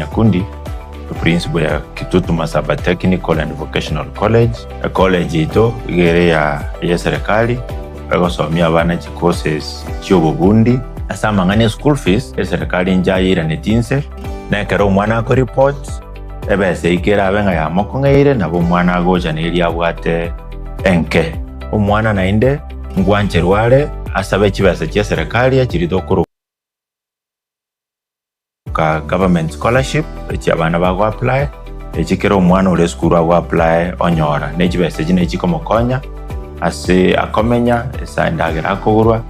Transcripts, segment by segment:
Nyakundi, Principal ya Kitutu Masaba Technical and Vocational College. Ecollege yaito iga ere ya eserekari egosomia abana chicourses chiobobundi. Ase amang'ana e school fees, eserekari inche ayeiraneti inse, na ekero omwana akoreport, ebesa eyio kerabe ng'a yamokong'eire, nabo omwana agocha na eria abwate enke. Omwana naende ngwancherwa are asabe chibesa chi'eserekari chiria tokoroka government scholarship, echi abana bago apply, echi kera omwana ore esukuru ago apply onyora. Ne chibesa echi nachi chikomokonya ase akomenya, ase endagera akogorwa,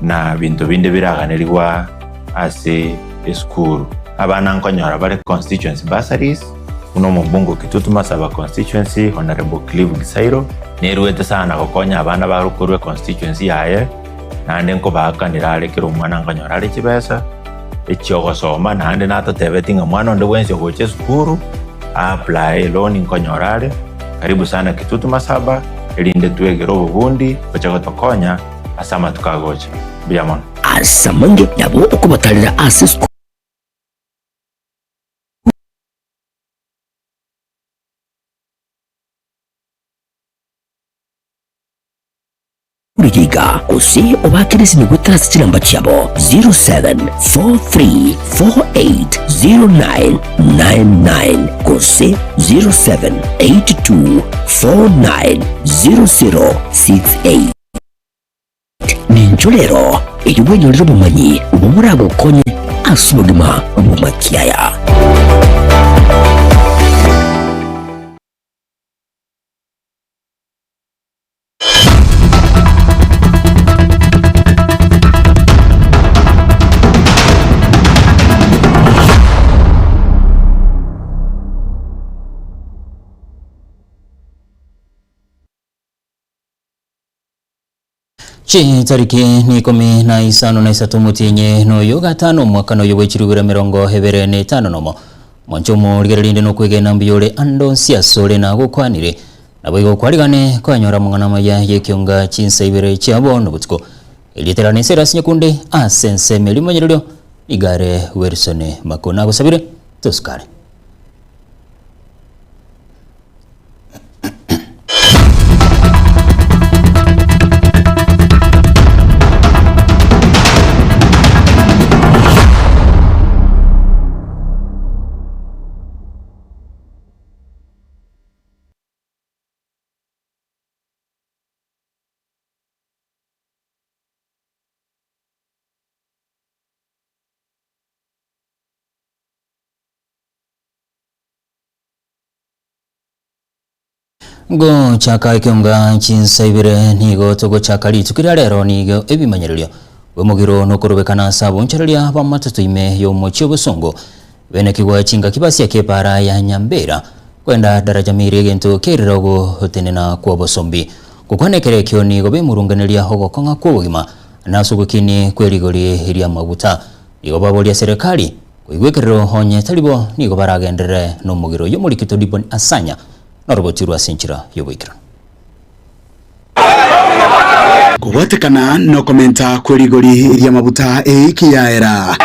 na binto binde biraganerigwa ase esukuru. Abana nkonyora bare constituency bursaries, buna omobunge o Kitutu Masaba constituency Honourable Clive Gisairo, neruete sana gokonya abana bare korwa econstituency yaye, naende nkobaakanera are kera omwana nkonyora are chibesa echiogosoma, naende natotebeti ng'a mwana onde bwensi ogocha esukuru a-apply eloni nkonyora are. Karibu sana Kitutu Masaba, erinde twegere obobundi gocha gotokonya ase amatuko agocha. Mbuya mono. Ase amange nabo okobatarera ase esukuru. Rigiga gose obakere esimi goetera ase chinamba chiabo 0743480999 gose 0782490068. Nincho rero erio bwenyorere obomanyi obwo boragokonye ase obogima bw'amakiaya. Chitariki nikomi na isano na isato omotienyi noyo gatano omwaka noyo bwe chirubira emerongo ebere na etano nomo. Mwanche omorigereria inde nokwegena mbuya ore ande onsi asore nagokwanire. Naboigo kwarigane koyanyora amang'ana amaya y'ekionga chinsa ibere chia bono botuko. Erieta riane inse Erasi Nyakunde ase ensemo eria omonyererio nigo are Wilson Mako. Nagosabire tosukare. Ngochaka ekeonga chinsa ibere nigo togochaka rituko ria rero nigo ebimanyererio bw'omogiro nokorobekana ase abonchoreria b'amatutu ime y'omochie obosongo Benekigwa chingaki basiaka epaara ya Nyambera kwenda Daraja Miri egento kerire ogotenena kw'obosombi. Gokwana ekero ekio nigo bemurunganeria ogokong'a kw'obogima na ase ogokini kwe rigori ri'amaguta. Nigo baboria serikali koigwa ekerero onye tari bo nigo baragenderere nomogiro oyio omoriki Todibon Asanya noroboti rwe ase enchera y'oboikeranu. Kobwatekana nokomenta kwe rigori ri'amaguta eiki yaera,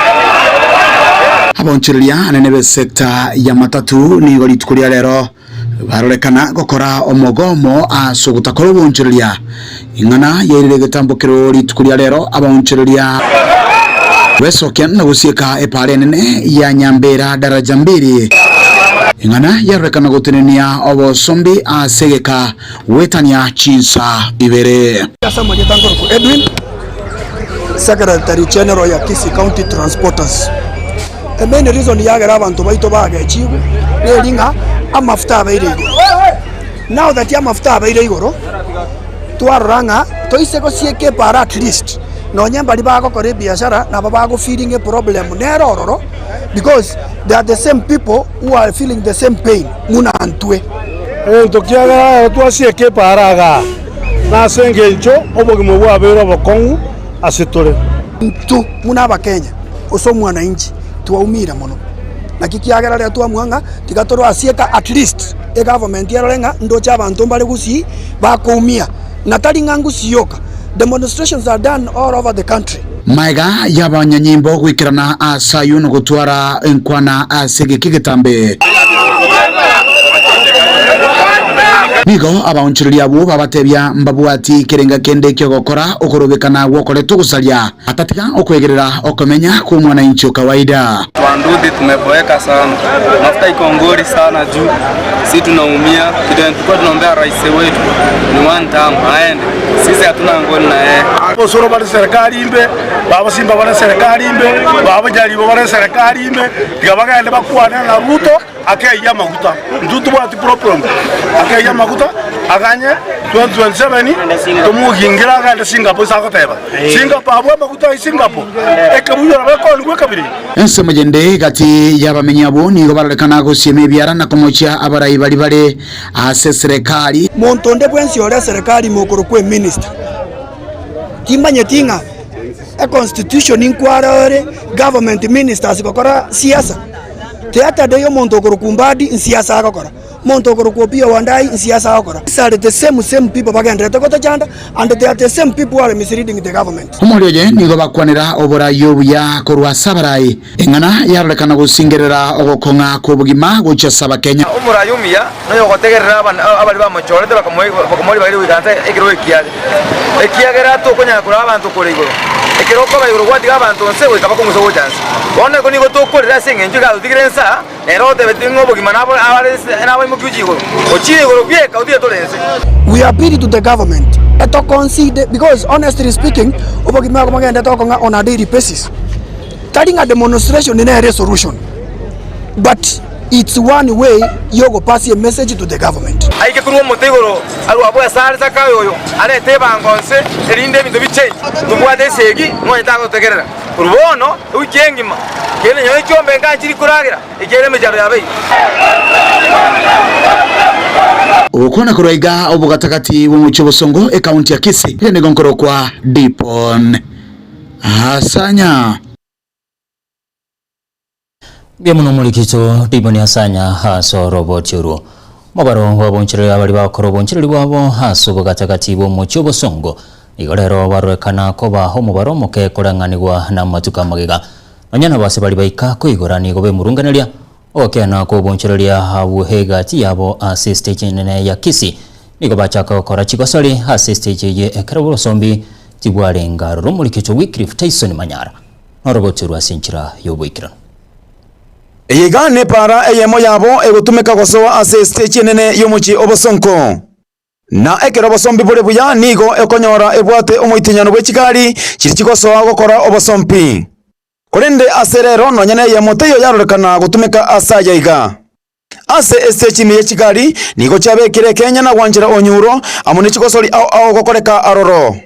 abaonchoreria anene b'esecta ya matatu nigo rituko ria rero barorekana gokora omogomo ase ogotakora oboonchoreria. Ing'ana yairire egetambokero rituko ria rero abaonchoreria gwesokia na gosieka epaara enene ya Nyambera Daraja Mbili. Ing'ana yarorekana gotenenia obosombi ase egeka Goetania chinsa ibere. Ase amarieta nkorokwa Edwin, Secretary General ya Kisii County Transporters. The main reason yagera abanto baito bagechigwe neri ng'a amafuta abeire igoro. Now that amafuta abeire igoro, twarora ng'a toise gosieka epaara at least nonye mbaria bagokora ebiashara nabo bago feeling eproblem nere ororo because they are the same people who are feeling the same pain buna intwe. Egento kiagera ero twasieka epaara igaa, nase engencho obogima bwabeire obokong'u ase tore. Intwe buna Abakenya, gose omwananchi, twaumire mono. Naki kiagera riria twamua ng'a tiga torwasieka at least egovernment erore ng'a ndoche abanto mbare gusii bakoumia, na tari ng'a ngusii yoka, demonstrations are done all over the country. Maega y'abanyanyimbo goikerana ase ayio na gotwara enkwana ase egeka egetambe. Nigo abaonchoreria abwo babatebia mbabwati kerenga kende ki'ogokora okorobekana gwokoretwa ogosaria, atatiga okwegerera okomenya kw'omwananchi o kawaida. Twanduthi tumeboeka sana, mafuta iko ngori sana juu si tunaumia, kitu yenye tulikuwa tunaombea rais wetu ni one term aende, sisi hatuna ngori na yeye. Abosoro bare serikali imbe, babasimba bare serikali imbe, babajaribo bare serikali ime, tiga bagende bakwane na Ruto akeyie amaguta. Intwe tobwati problem, akeyie amaguta aganye 2027 tomogingere agende Singapore ase agoteba. Singapore abwo amaguta ai Singapore, ekebuya nabo ekonigwa ekabiri. Ensemo yende gati y'abamenyi abwo nigo barorekana gosiema ebiara na komochia abarai baria bare ase eserekari. Monto onde bwensi ore eserekari ime okorokwa eminister, timanyeti ng'a econstitution nkware ore government ministers gokora siasa. Theatre day omonto okorokwa Mbadi nsiasa agokora, omonto okorokwa Opiyo Wandayi nsiasa agokora. These are the same same people bagenderete gotochanda and they are the same people who are misleading the government. Omori oye nigo bakwanera oborai obuya korwa ase abarai, eng'ana yarorekana gosingerera ogokong'a kw'obogima gochia ase Abakenya. Omorai omuya noyogotegerera abaria bamochorete bakamoa ribaga ri'ogoikaransa ekerogo ekiare, ekiagera tokonyara koraa abanto kore igoro. Ekero okoba igoro gwatiga abanto nse goika bakong'usa gocha nse. Bono eko nigo tokorera ase engencho egatotigera ensa, nere otebetie ng'a obogima nabaimokiwe gochia igoro. Ochire igoro bweka otige tore nse. We appeal to the government eto consider because honestly speaking obogima obo bogendete okong'a on a daily basis tari ng'a demonstration nere esolution but it's one way yogopass a message to the government. Aike korwa omote igoro arue abwo asare Zakayo oyo, arete ebango nse, erinde ebinto bichange. Tobwate esegi, ng'onye tagotegerera. Korwa bono ewiki engima, kende nyowe ekiombe nganchiri koragera, ekiagera emechando yabeire. Ogokwana korwa iga obogatagati bw'omochie obosongo ekaunti ya Kisii ere nigo nkorokwa Dipon Asanya. Mbuya mono omorikito Dibon Asanya ase oroboti orwo. Omobaro bw'abonchereri abaria bagokora obonchereri bwabo ase obogatagati bw'omochie obosongo nigo rero barorekana koba omobaro omoke koreng'anigwa namatuko amagega. Nonya nabo ase baria baika koigora nigo bemurunganeria ogokeana kw'obonchereria abwo egati yabo ase estage enene ya Kisii. Nigo bachaka gokora chigosori ase estage eye ekero obosombi tibwarenge aroro. Omorikito Wycliffe Tyson Manyara. Norogoterwe ase enchera y'oboikeranu. Eye iga nepaara eyemo yabo egotumeka gosoa ase esitechi enene y'omochie o Bosonko. Na ekero obosombi bore buya nigo ekonyora ebwate omoitinyano bwe chigari chiria chigosoa gokora obosombi. Korende ase rero nonya neyemo teiyo yarorekana gotumeka ase aya iga. Ase esitechi ime ye chigari nigo chiabekire ekenya na gwanchera onyuro amo ne chigosori ao ao gokoreka aroro.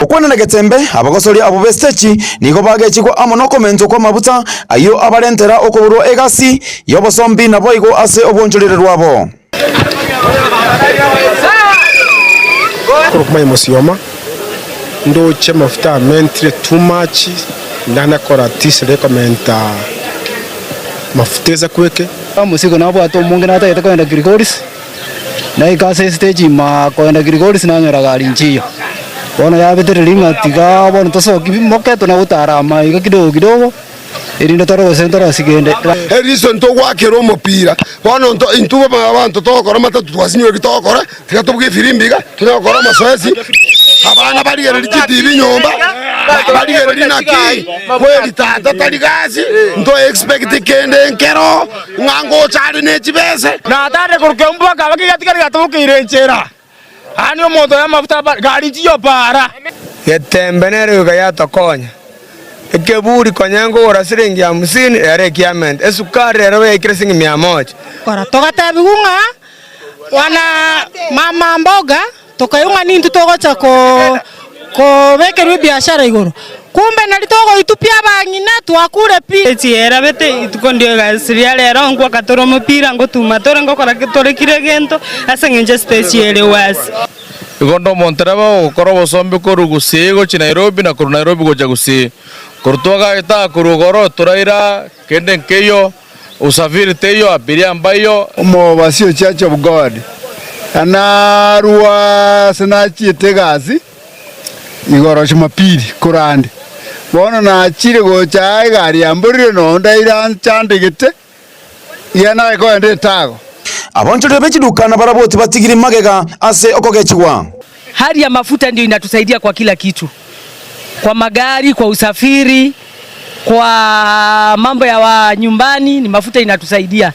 Gokwana na getembe, abagosori abwo b'esitechi nigo bagechigwa amo nokomentwa kw'amabuta ayio abarentera okoborwa egasi y'obosombi naboigo ase obwonchoreri rwabo. Korwa Mosioma ndoche amafuta amentire too much ndana kora tisi rekomenta mafuta esa kweke. Omosigo nabwate omonge natagete kogenda Kilgoris, naika ase estage ime kogenda Kilgoris nanyora gari nchiyo. Bono yabetereria ng'a tiga bono tosoki moke tona gotara amaiga kidogo kidogo. Erinde tore gose ntorosie kende. Eriso ntogwakera omopira, bono nto intwe abanto togokora matatu twasinywe eki togokora, tiga tobuge efirimbi iga, tonya gokora amasoesi, abana barigererie chitibi nyomba, barigererie naki kweri tata tari gasi, nto expect kende nkero, ng'a ngocha are ne chibese. Natare korwa keumbu bakaba kegatigara gatobokeire enchera. Yaani omonto oyo amafuta apare, gari nchiyo para. Getembe nere goika yatokonya. Ekeburi konya nkogora siringi hamsini rero ekiamenta, esukari rero yaikire siringi mia moja. Togatebigwa ng'a wana mama mboga tokaigwa ng'a nintwe togocha kobekerwa ebiashara igoro, kumbe nari togoitwa abang'ina twakure pi. Echiera bete ituko ndio egasi ria rero nkoaka tore omopira ngotuma tore ngokora tore kera egento ase eng'encho estage ere wasi. Igo onde omontereba ogokora obosombi korwa Gusii gochia Nairobi na korwa Nairobi gocha Gusii. Korwa twagaeta aa korwa igoro toraira kende nkeiyo, usafiri teiyo, abiria mbaiyo. Omobasi o Church of God. Narwa ase nachiete egasi igoro Jumapili korande, bono nachire gocha aa egari yamborire nonya ndaire anchandegete, iga naye kogenda etago. Abonchoreria be chiduka nabarabwo tibatigiri magega ase okogechigwa. Hali ya mafuta ndio inatusaidia kwa kila kitu, kwa magari, kwa usafiri, kwa mambo ya wa nyumbani, ni mafuta inatusaidia.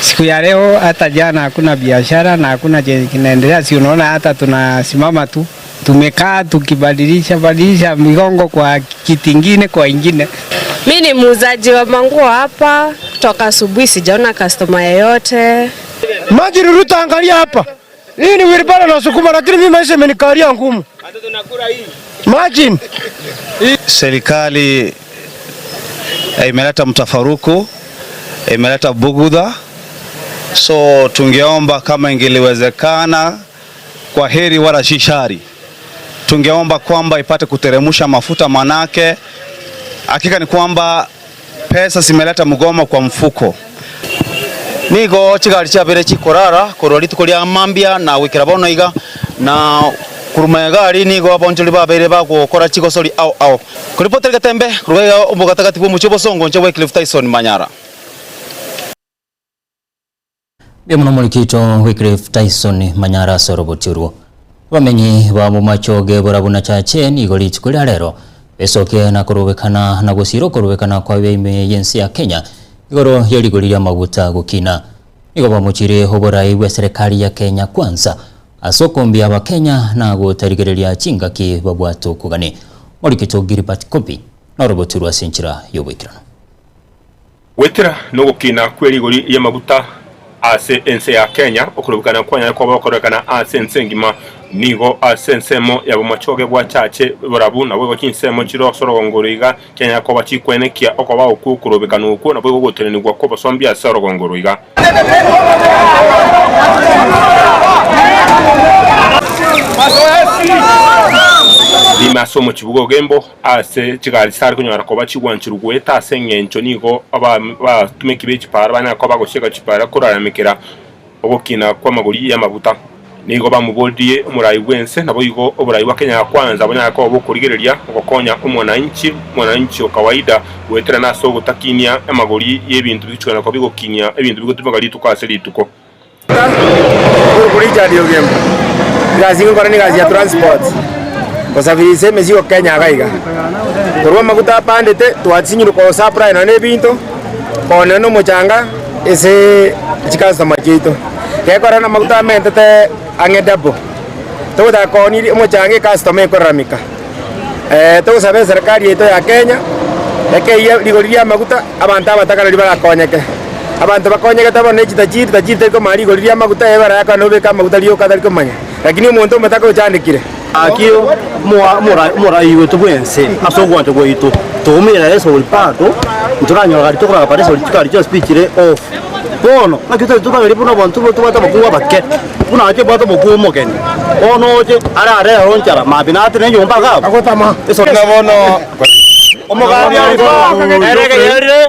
Siku ya leo hata jana hakuna biashara na hakuna chenye kinaendelea, si unaona hata tunasimama tu, tumekaa tukibadilisha badilisha migongo kwa kiti ingine kwa ingine. Mi ni muuzaji wa manguo hapa, kutoka asubuhi sijaona customer yeyote. Maji Ruto, angalia hapa. Hii ni wilibaro na sukuma, lakini mimi maisha imenikalia ngumu. Imagine. Serikali imeleta mtafaruku, imeleta bugudha, so tungeomba kama ingeliwezekana, kwa heri wala si shari, tungeomba kwamba ipate kuteremusha mafuta, manake hakika ni kwamba pesa zimeleta mgomo kwa mfuko. Nigo chigari chiabeire chikorara korwa rituko ria mambia na goikera bono iga, na korwa magega nigo abonchori babeire bagokora chigosori ao ao. Koripotera getembe korwa iga omogatagati bw'omochie obosongo inche Wycliffe Tyson Manyara. Mbuya mono omorikito Wycliffe Tyson Manyara ase oroboti orwo. Abamenyi ba Bomachoge borabu na Chache nigo rituko ria rero besokie na korobekana na gosira okorobekana kwa ime y'ense ya Kenya igoro ye rigori ri'amaguta gokina. Nigo bamochire oborai bw'eserekari ya Kenya Kwanza ase okombia abakenya na gotarigereria chingaki babwate okogani. Omorikito Gilbert Kobi noroboti rwa ase enchera y'oboikeranu. Goetera nogokina kwe rigori ri'amaguta ase ense ya Kenya, okorobekana kwanyare koba gokororekana ase ense engima. Nigo ase ensemo ya bomachoge bwa Chache borabu, naboigo chinsemo chire ase orogongo oro iga chianyare koba chikwenekia okoba okwo okorobekana okwo, naboigo ogotenenigwa kw'obosombi ase orogongo oro iga. Ime ase omochie bw'ogembo ase chigari chitari konyara koba chigwancherwa goeta ase engencho nigo abatumeki be chipara banyare koba bagosieka chipara koraramekera ogokina kw'amagori y'amaguta. Nigo bamoboririe omorai bw'ense, naboigo oborai bwa Kenya Kwanza bonyare koba bokorigereria gokonya omwananchi, mwananchi o kawaida, goeterana ase ogotakinia amagori y'ebinto bigochikana koba bigokinia ebinto bigotumeka rituko ase rituko. Korwa Richard Ogembo, egasi ngokora ne egasi ya transport, gosafirisa emesigo Kenya iga iga. Korwa amaguta apandete twasinyirwe ko supply nonye na ebinto, koonia na omochanga ase chicustomer chiaito. Gekora na amaguta amentete ang'e double, togotaka koonia omochanga ecustomer ekoraramika. Togosaba eserekari yaito ya Kenya, ekeyie rigori ria amaguta, abanto abataka nario barakonyeke. Abanto bakonyegete bono ne chitajiri, tajiri tari komanya rigori ria amaguta, ere barayakore nobeke amaguta rioka tari komanya, lakini omonto omotaka ochandekire. Gaki omorai oito bwense ase ogwancha gwaito togomenyera esori bado ntoranyora gari tokorara para esori chigari chionsi pi chire off. Bono naki totari buna abanto tobwate abakungu abake buna inche mbwate omokungu omogeni bono oche arare ero nchara mambia natire enyomba iga abwo esori. Buna bono omogambi arire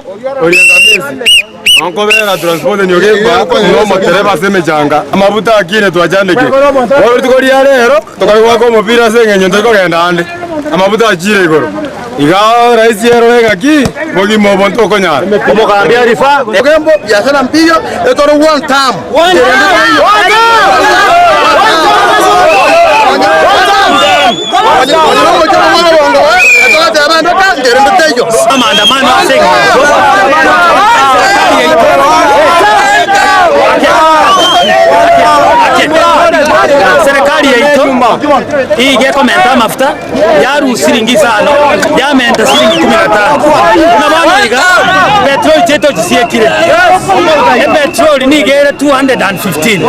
Nonkobera transport nyogemba nomotereba ase emechanga amabuta akine twachandekire bono rituko ria rero tokagoaka omopira ase eng'encho ntorikogenda ande amabuta achire igoro iga rahisi erore ng'aki bogima obo ntokonyara. Omogambi Alifa. Ogembo biashara mbiyo etore one term. Serikali yaito iga ekomenta amafuta yarusia siringi isano yamenta siringi kumi na tano. Buna bono iga petroli chiaito chisiekire, epetroli niga ere 215,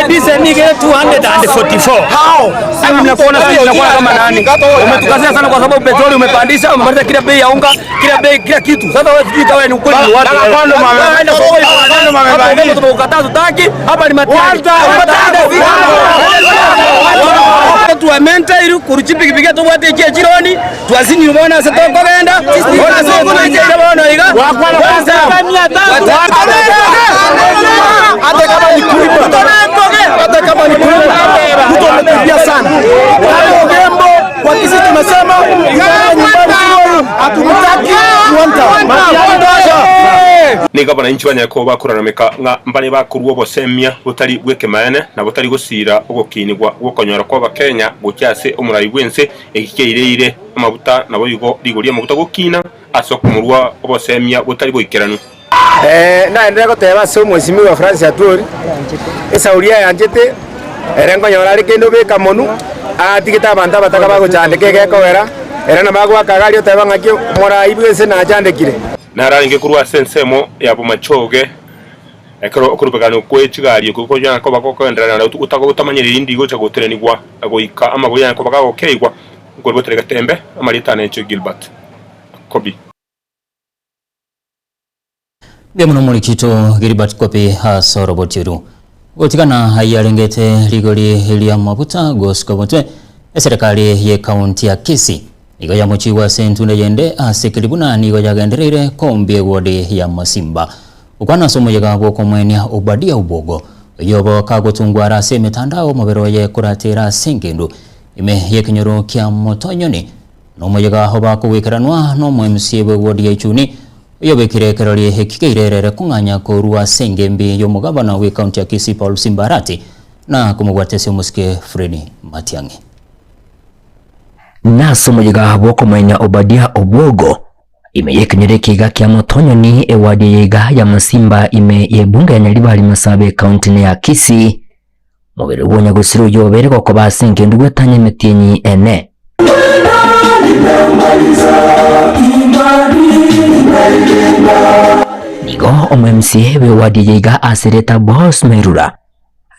ediesel niga ere 244. Mnakuona sisi tunakuwa kama nani? Umetukazia sana kwa sababu petroli umepandisha, umepandisha kila bei ya unga, kila bei, kila kitu. Sasa wewe sijui kama ni ukweli ni wapi. Wewe enda sokoni hapa ndio tumekukataa tutaki, hapa ni mataki. Twamenta iru kuru chipikipiki tobwate echi echironi twasinyire bono ase tokogenda bono ase tonacheire bono iga Hata kama ni kuiba, Ruto ametuibia sana. Kama Ogembo kwa Kisii tumesema nyumbani nyumbani, hatumtaki one term. Nigo abananchi banyare koba bakorarameka ng'a mbare bakorua obosemia botari bw'ekemanene na botari gosiira ogokinigwa gw'okonyora kw'Abakenya gochia ase omorai bw'ense, eki keireire amabuta naboigo rigori ri'amabuta gokina ase okomorua obosemia botari boikeranu. Naenderere goteba ase omwesimigwa Francis Atwoli, esauri ayanchete, ere nkonyora are kende obeka monwe, atigete abanto abataka bagochandeka egekogera, ere nabo agoaka iga aria oteba ng'aki omorai bw'ense nachandekire. Naro arenge korwa ase ensemo ya bomachoge, ekero okorubekana kwe chigari okwo konyara koba gokogenderera na gotamanyeriri indi gocha gotenenigwa goika amagoro yane koba gagokeigwa, nkorubetere getembe, amarieta ane inche Gilbert Kobi. Mbuya mono omorikito Gilbert Kobi ase oroboti oru. Gotigana ayio arengete rigori ri'amabuta gosika omotwe, eserekari y'ekaunti ya Kisii nigo yamochigwa ase entunda yende ase keri buna nigo yagendereire kombia ewodi ya Masimba. Gokwana ase omoyega bw'okomoenia Obadia Obwogo, oyio obo kagotungwa are ase emetandao omobere oye koratera ase engendu ime y'ekenyoro kia Motonyoni Nomoyega oba kogwekeranwa n'omoMCA bw'ewodi ya Ichuni, oyobekire ekerori eki keirerere kong'anya korwa ase engembi y'omogabana bw'ecounty ya Kisii Paul Simba Arati na komobwatesia omosike Freddy Matiang'i. Nase omoyega bw'okomoenia Obadia Obwogo, ime y'ekenyoro ekiga kia Motonyoni, ewadi eye iga ya Masimba ime y'ebunge ya Nyaribari Masabe ekaunti ya Kisii, Mobere bw'onyagosira oyio obeire gokoba ase engendu gwetanya emetienyi ene. Nigo omo-MCA bw'ewadi eye iga aserete Boss Mairura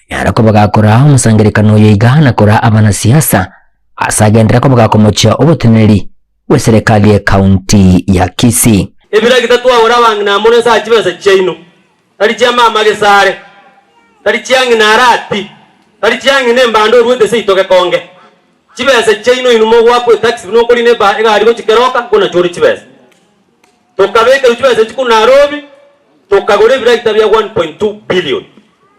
anyare koba gakoraa omosangererekano oyo iga na koraa abanasiasa ase agenderere koba gakomochia oboteneneri bw'eserekari y'ecounty ya Kisii. Ebiragita twagora abang'ina amo nense aa chibesa chiaino. Tari chia mama gesare, tari chia ng'ina arati, tari chia ng'ina embande oruete seito gekonge. Chibesa chiaino inwe mogoakwa etaxi buna okorina eba egari gochia keroka nkonachore chibesa. Tokabekerwa chibesa echi korwa Nairobi, tokagora ebiragita bia 1.2 billion.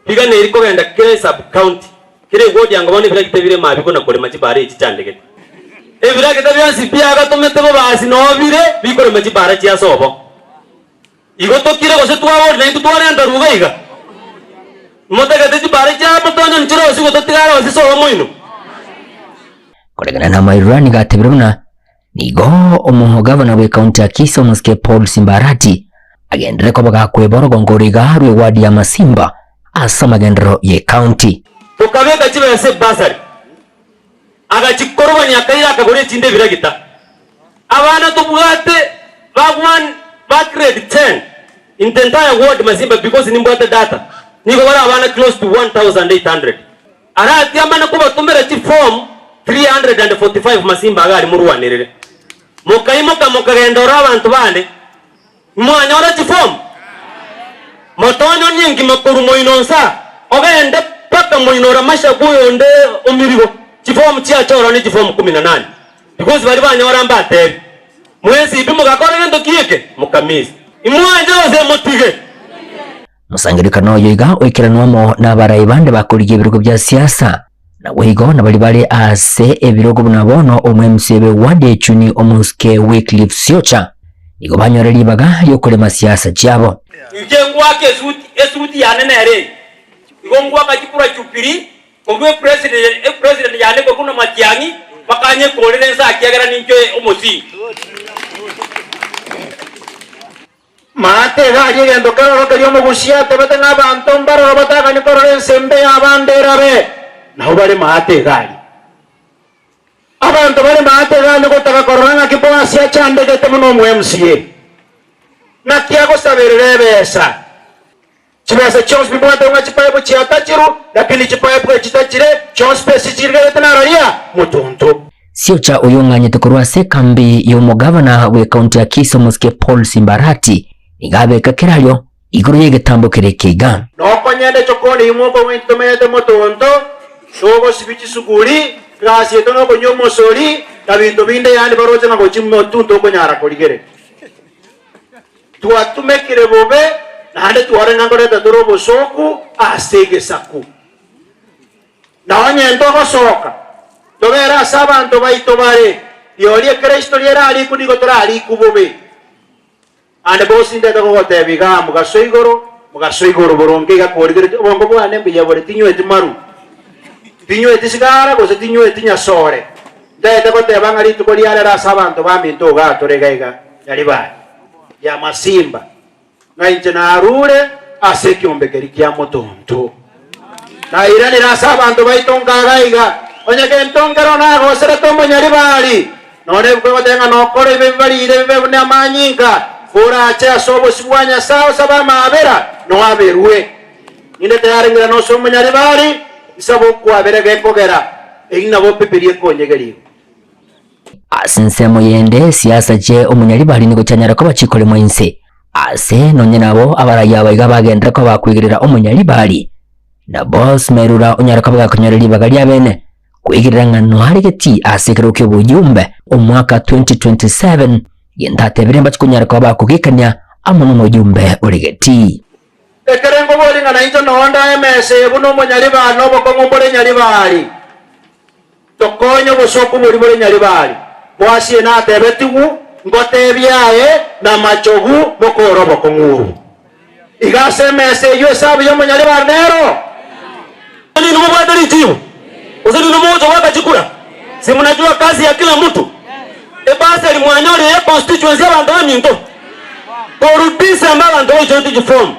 Biganeiri kogenda kera esub county, kera eward ango bono ebiragita bire mabi kona korema chibara echi chandegete. Ebiragita bionsi biagatomete bobasi noo bire bikorema chibara chia sobo. Igo tokire gose twaborire naintwe twarenta ruga iga? Motagete chibara chia motonyoni chirosie gose totigare gose sobo moino? Koreng'ana na Mairura nigo atebire buna nigo omogavana bw'ekaunti ya Kisii omosike Paul Simba Arati agenderere koba gakweba orogongo oro iga rw'ewadi ya Masimba ase amagenderero y'ekaunti. Tokabeka chibesa ebasari, agachikorobania akaira akagora echinde ebiragita. Abana tobwate ba one ba grade ten in the entire ward Masimba because nimbwate data nigo bare abana close to 1800. Arati amane kobatomera chiform 345 Masimba iga aria morwanerere. Mokaimoka mokagenda oro abanto bande mwanyora chiform? Motonyoni engima korwa moino nsa ogende mpaka moino ora Mashakwa oyonde omirigo chiform chiacha oro ne chiform kumi na nane. Because baria banyora mbatebi, Mwensi pi mogakora gento ki eke? Mokamisa. Imwanche gose motige? Mosangererekano oyo iga oikeranwe amo nabarai bande bakorigia ebirogo bia siasa, naboigo nabaria bare ase ebirogo buna bono omo-MCA bwe ward ya Ichuni omosike Wycliffe Siocha nigo banyore ribaga riokorema siasa chiabo. Inche ngwake esuti, esuti yane nere eye. Igo ngwaka chikura Jubilee, Korwa epresident yane korwa buna Matiang'i bakanyekorera ense akiagera ninche omosingi. Maate iga aria egento keroro keria omogusia atebete ng'a abanto mbaroro batagani korora ense embe y'abande erabe, nabo bare maate iga aria. Abanto bare maate iga aria gotaka korora ng'aki Boasi achandegete buna omo MCA. Naki agosaberera ebesa. Chibesa chionsi bibwate ng'a chipaipu chiatachirwe, lakini chipaipu echitachire chionsi pe sichirigerete nararia motonto. Siocha oyio ong'anyete korwa ase ekambi y'omogavana bw'ekaunti ya Kisii omosike Paul Simba Arati nigo abeka kerario igoro y'egetambo kere ekeiga. Nokonyenda chokoni imwe okong'u intwe tomenyete motonto, togosibia chisuguri, egasi yaito nokonywa omosori, na binto binde yaani baroche ng'a gochia motunto okonyara korigereria. Twatumekire bobe, naende twarenge ng'a nkoreta tore obosooku ase egesaku. Na onye ntogosoka, tobere ase abanto baito bare, rirorio Kristo riararikwe nigo torarikwe bobe. Ande bonsi ndete gogotebia igaa, Mogaso igoro, mogaso igoro, boronge iga korigeretie obongo bwane mbuya bore, tinyweti maru, tinyweti sigara, gose tinyweti nyasore. Ntagete goteba ng'a rituko ria rero ase abanto baminto igaa tore iga iga Nyaribari ya Masimba, ng'a inche narure ase ekiombe keria kia motonto. Nairanire ase abanto baito nkaga iga, Onye gento nkero nagoserete omonyaribari, nonya ebuku egoteba ng'a nokore ebibe bibarire bibe buna amanyinga, korache ase obosio bwa Nyasae osabe amaabera, noaberwe. Ninde tayari ng'irane ase omonyaribari, nsabe okwabera gekogera, eyio nabo Bibilia ekonyegeria igo. Ase ensemo yende, siasa chie omonyaribari nigo chianyara koba chikoremwa inse. Ase nonye nabo abarai aba iga bagenderera koba bakwegerera omonyaribari, na Boss Merura onyare koba gakonyora ribaga riabene kwegerera ng'a noare getii ase ekerogo ki'oboyumbe omwaka 2027, gento atebire mbache konyara koba bakogekania amo nomoyumbe ore getii. Ekero nkoboria ng'a nainche noo ndae emesa eye buna omonyaribari na obokong'u mbore nyaribari. Tokonye obosooku boria bore Nyaribari. Boasi natebetigwe, Ngotebie aye namachogu mokore obokong'u obo. Iga ase emesa eyio esabu y'omonyaribari nero. Ninwe mobwate richibu? Gose ninwe mogocha goaka chikura? Si mnajua kazi ya kila mtu? Ebasari mwanyorire ya constituency y'abanto baminto? Korwa December abanto baichorete chiform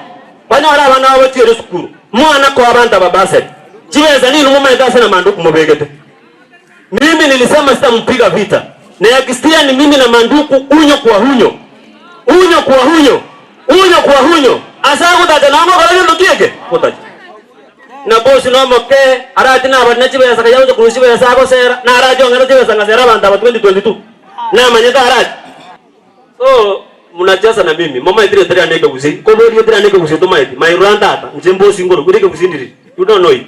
banyore abana babo bachiere esukuru. Mwana koa abanto aba bursary chibesa ninwe momanyete ase na Manduku mobegete. Mimi nilisema sitampiga vita. Next year ni mimi na Manduku unyo kwa unyo. Unyo kwa unyo. Unyo kwa unyo. Ase agotacha nao ngokora gento ki eke? Gotacha. Na boss nomoke arache nabari na chibesa kaya gocha korwa chibesa agosera narache ong'ete chibesa ngasera abanto aba 2022. Namanyete arache. So mnacheza na mimi momaeti rieta riane ekegusii nkoborie rieta riane ekegusii tomaeti mairura ntata inche mbosi nkorokwa ere ekegusii ndiriri you don't know it.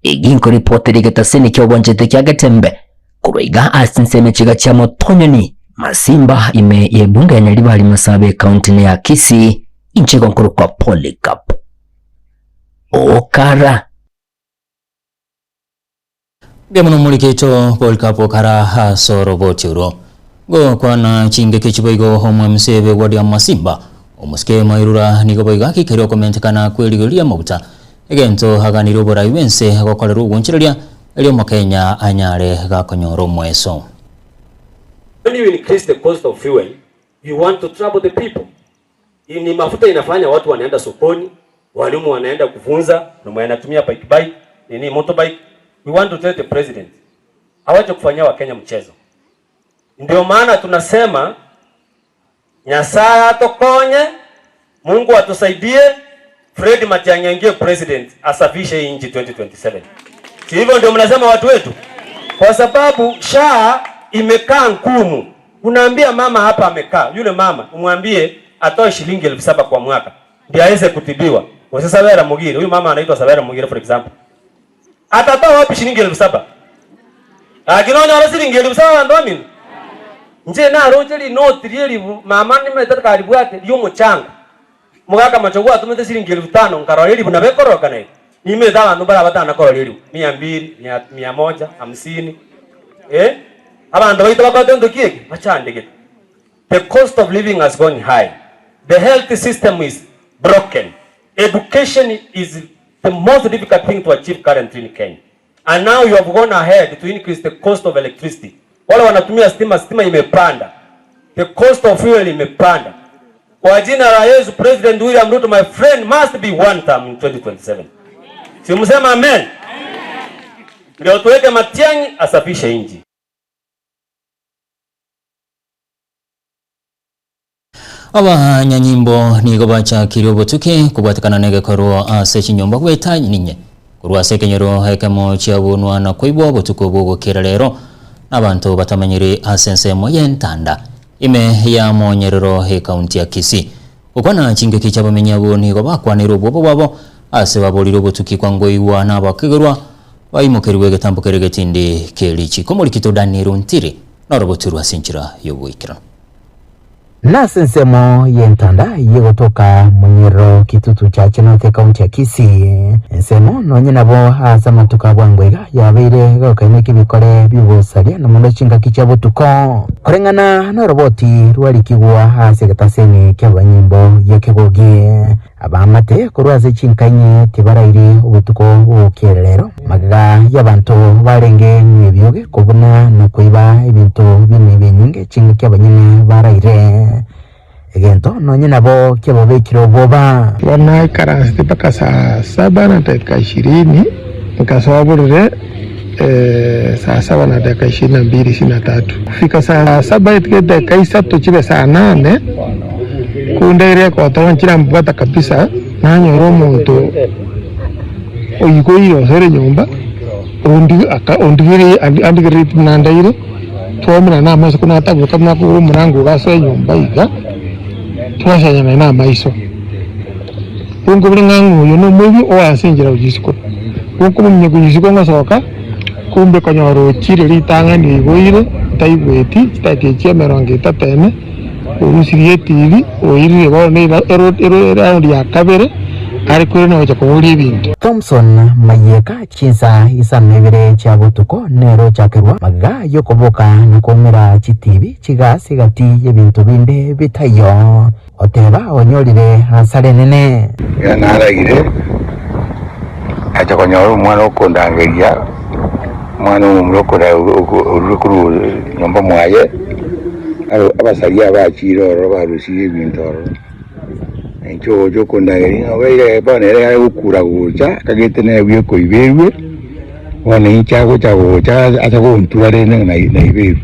Egi nkoripotera egetaseni ki'obwanchete kia Getembe korwa iga ase chinsemo chiga chia Motonyoni, Masimba ime y'ebunge ya Nyaribari Masabe ekaunti ya Kisii inche igo nkorokwa Polycarp Okara. Mbuya mono omoriketo Polycarp Okara ase oroboti orwo. Gokwana chingaki chiboigo omwemse b'egwadi ya Masimba, omosike Mairura nigo boigo akikeria okomentekana kw'erigori ri'amaguta, egento aganirie oborai bw'ense gokorerwa ogwonchoreria erio omokenya anyare gakonyora omoeso. When you increase the cost of fuel, you want to trouble the people. Ni mafuta inafanya watu wanaenda sokoni, walimu wanaenda kufunza, na mwenye anatumia bike bike, nini motorbike. We want to tell the president awache kufanyia Wakenya mchezo. Ndio maana tunasema Nyasaye atokonye, Mungu atusaidie, Fred Matiang'i aingie president asafishe hii nchi 2027. Si hivyo ndio mnasema watu wetu? Kwa sababu SHA imekaa ngumu. Unaambia mama hapa amekaa, yule mama umwambie atoe shilingi 7,000 kwa mwaka ndio aweze kutibiwa. Kwa sasa Sabera Mugire, huyu mama anaitwa Sabera Mugire for example. Atatoa wapi shilingi 7,000? Lakini onyora shilingi 7,000 bantu bamino. Nche naroche rinoti rie ribu mama nimete karibwate riomochanga. Mogaka machogu atumete shilingi 5,000 nkarora eribu nabo ekororokana iga. Nimete abanto mbare abatana korora eribu mia mbili, mia, mia moja, hamsini. Eh? Abanto baito bakorete gento ki eke? Bachandegete. The cost of living has gone high. The health system is broken. Education is the most difficult thing to achieve currently in Kenya. And now you have gone ahead to increase the cost of electricity. Wale wanatumia stima, stima imepanda. The cost of fuel imepanda. Kwa jina la Yesu, President William Ruto, my friend, must be one term in 2027. Si msema amen? Ndio tuweke Matiang'i asafishe nchi. Abanyanyimbo nigo bachakire obotuki kobwatekana negekorwa ase chinyomba goeta ninye korwa ase ekenyoro ekemo chiabunwa na koibwa obotuko bw'ogokera rero nabanto batamanyiri ase ensemo y'entanda ime ya Monyerero ekaunti ya Kisii. Gokwana chingaki chi'abamenyi abwo nigo bakwanire obwoba bwabo ase baborire obotuki kwangoigwa nabakegerwa baimokerigwe egetambo keria getindi kie richiko. Omorikito Daniel Ontiri norobotirwe ase enchera y'oboikeranu. Nase ensemo y'entanda y'egotoka Munyerero Kitutu Chache North ekaunti ya Kisii, ensemo nonye nabo ase amatuko a bwango iga yabeire egokaineka ebikore bi'obosaria na mono chingaki chia botuko. Koreng'ana noroboti rwarikigwa ase egetaseni ki'abanyimbo gi'ekegogi, abaamate korwa ase chinkainye tibarairi obotuko bw'obokielelero, magega y'abanto barenge nebioge kobuna na koiba ebinto bi'emiibo enyinge chingaki abanyene baraire. Egento nonye nabo kiababekire obwoba. Bono naikaransete mpaka saa saba na dakika ishirini, nkasoa borere saa saba na dakika ishirini na mbili ishirini na tatu. Kufika saa saba etige dakika isato chibe saa nane, kundeire egotoba nchirambwata kabisa, nanyora omonto oigoire osoire nyomba, ondigereire andigereretie buna ndaire. Twaumerana namaiso ko nataboka buna akogora omorango iga asoe nyomba iga, twasanyana namaiso. Gonkobora ng'a ng'a oyo nomoibi oase enchera gochia isiko. Gonkomominya gochia isiko ngosoka, kumbe konyora ochire ritang'ani oiboire, ntaigweti, chidakika echio emerongo etato ene, orusirie etibi, oirire bono ero ero eraundi ya kabere, are koirana gocha koboria ebinto. Thompson Mayeka Chinsa isano na ibere chia botuko nero ochakerwa magega y'okoboka na koumera chitibi chigasi gati y'ebinto binde bitaiyo, oteba onyorire hasara enene. Ekero naragire, ngacha konyora omwana okondangeria, omwana omomura orure korwa nyomba mwaye, abasaria bachire ororo barusirie ebinto ororo. Inche ogocha okondageria ng'a obeire bono ere are gokura gocha, akagete nere ekoiberwe, bono inche agocha gocha acha gontura rende ng'a naiberwe.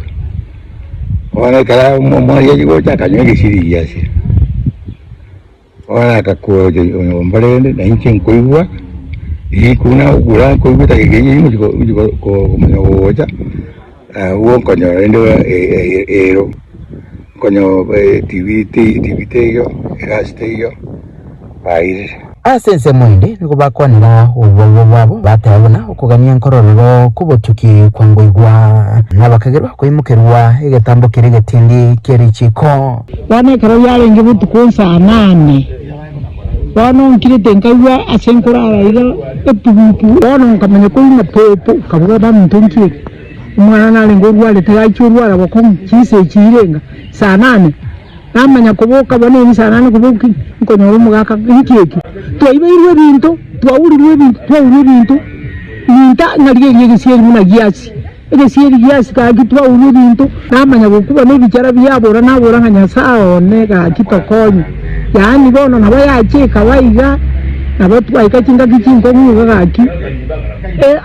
Bono ekero omwarigia achia gocha akanywa egesiri giasia, bono agakura gocha nyomba rende na inche nkoigwa, riiko buna agokura nkoigwa edageka eyio ngochi gochi komanya gocha. Agwo nkonyora rende ero, nkonyora etibi etibi teiyo, egasi teiyo, bairire. Ase ensemo ende nigo bakwanera obobe bwabo, bateba buna okogania nkorororo kw'obotuki kwangoigwa, na bakagerwa koimokerwa egetambo keria egetindi kie richiiko. Bono ekero biarenge botuko nsaa nane, bono nkirete nkaigwa ase nkorara iga etugutu, bono nkamanya koigwa pepo, nkabuga baminto nki eke? Omwana narenge orwarete gachia orwara bokong'u chinsa echi irenga saa nane, namanya koboka bono eri saa nane koboka nkonyora omogaka inki eki? Twaibeirwe ebinto, twaurirwe ebinto, twaurwa ebinto, ninta ng'a rigerio egesieri buna giasi, egesieri giasi gaki twaurwa ebinto, namanya gokuba na ebichara biabora nabora ng'a Nyasaye one gaki tokonye, yaani bono nabo yachia ekaba iga, nabo twaika chingaki chinkong'u iga gaki.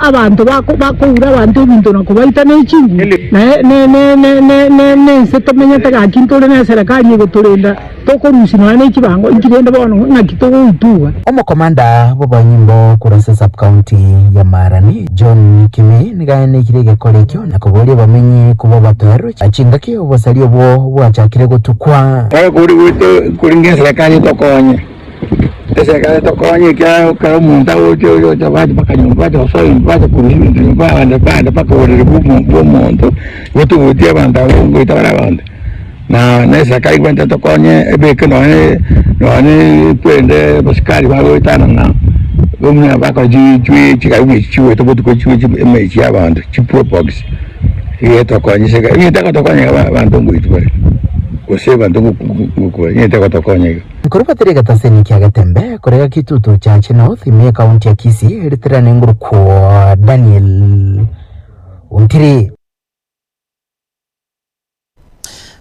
Abanto bakoura abanto ebinto na kobaita ne chinguru, na nense tomenyete gaki ntore ne eserekari egotorenda, tokorusia nonya ne chibango, inki rende bono ng'aki togoituga? Omokomanda bw'abanyimbo korwa ase sub-county ya Marani, John Kimei, nigo aenekire egekora ekio na koboria abamenyi koba batoerwe chingaki obosaria obwo bwachakire gotukwa. Kare kori goito korenge eserekari etokonye. Eserekari etokonye ekiagera ekero omonto agocha oyocha bacha mpaka nyomba bacha gosoa nyomba bacha korusia ebinto nyomba abande bande mpaka oborere bwa omo bwa omonto, igo togotia abanto abwo ngoita bare abanto. Na na eserekari egwente etokonye ebeke nonye nonye twende abasikari bagoetanana buna bakora chi chui chigari buna echi chigoeta botuko chigochi emechi ya abanto chiprobox, igo etokonye eserekari onye tegotokonya iga abanto ngoitwa bare, gose abanto ngokwa onye tegotokonya iga. Nkorubatera egetaseni kia Getembe korega Kitutu Chache North ime y'ekaunti ya Kisii ritirane ngurukwo Daniel Ontiri.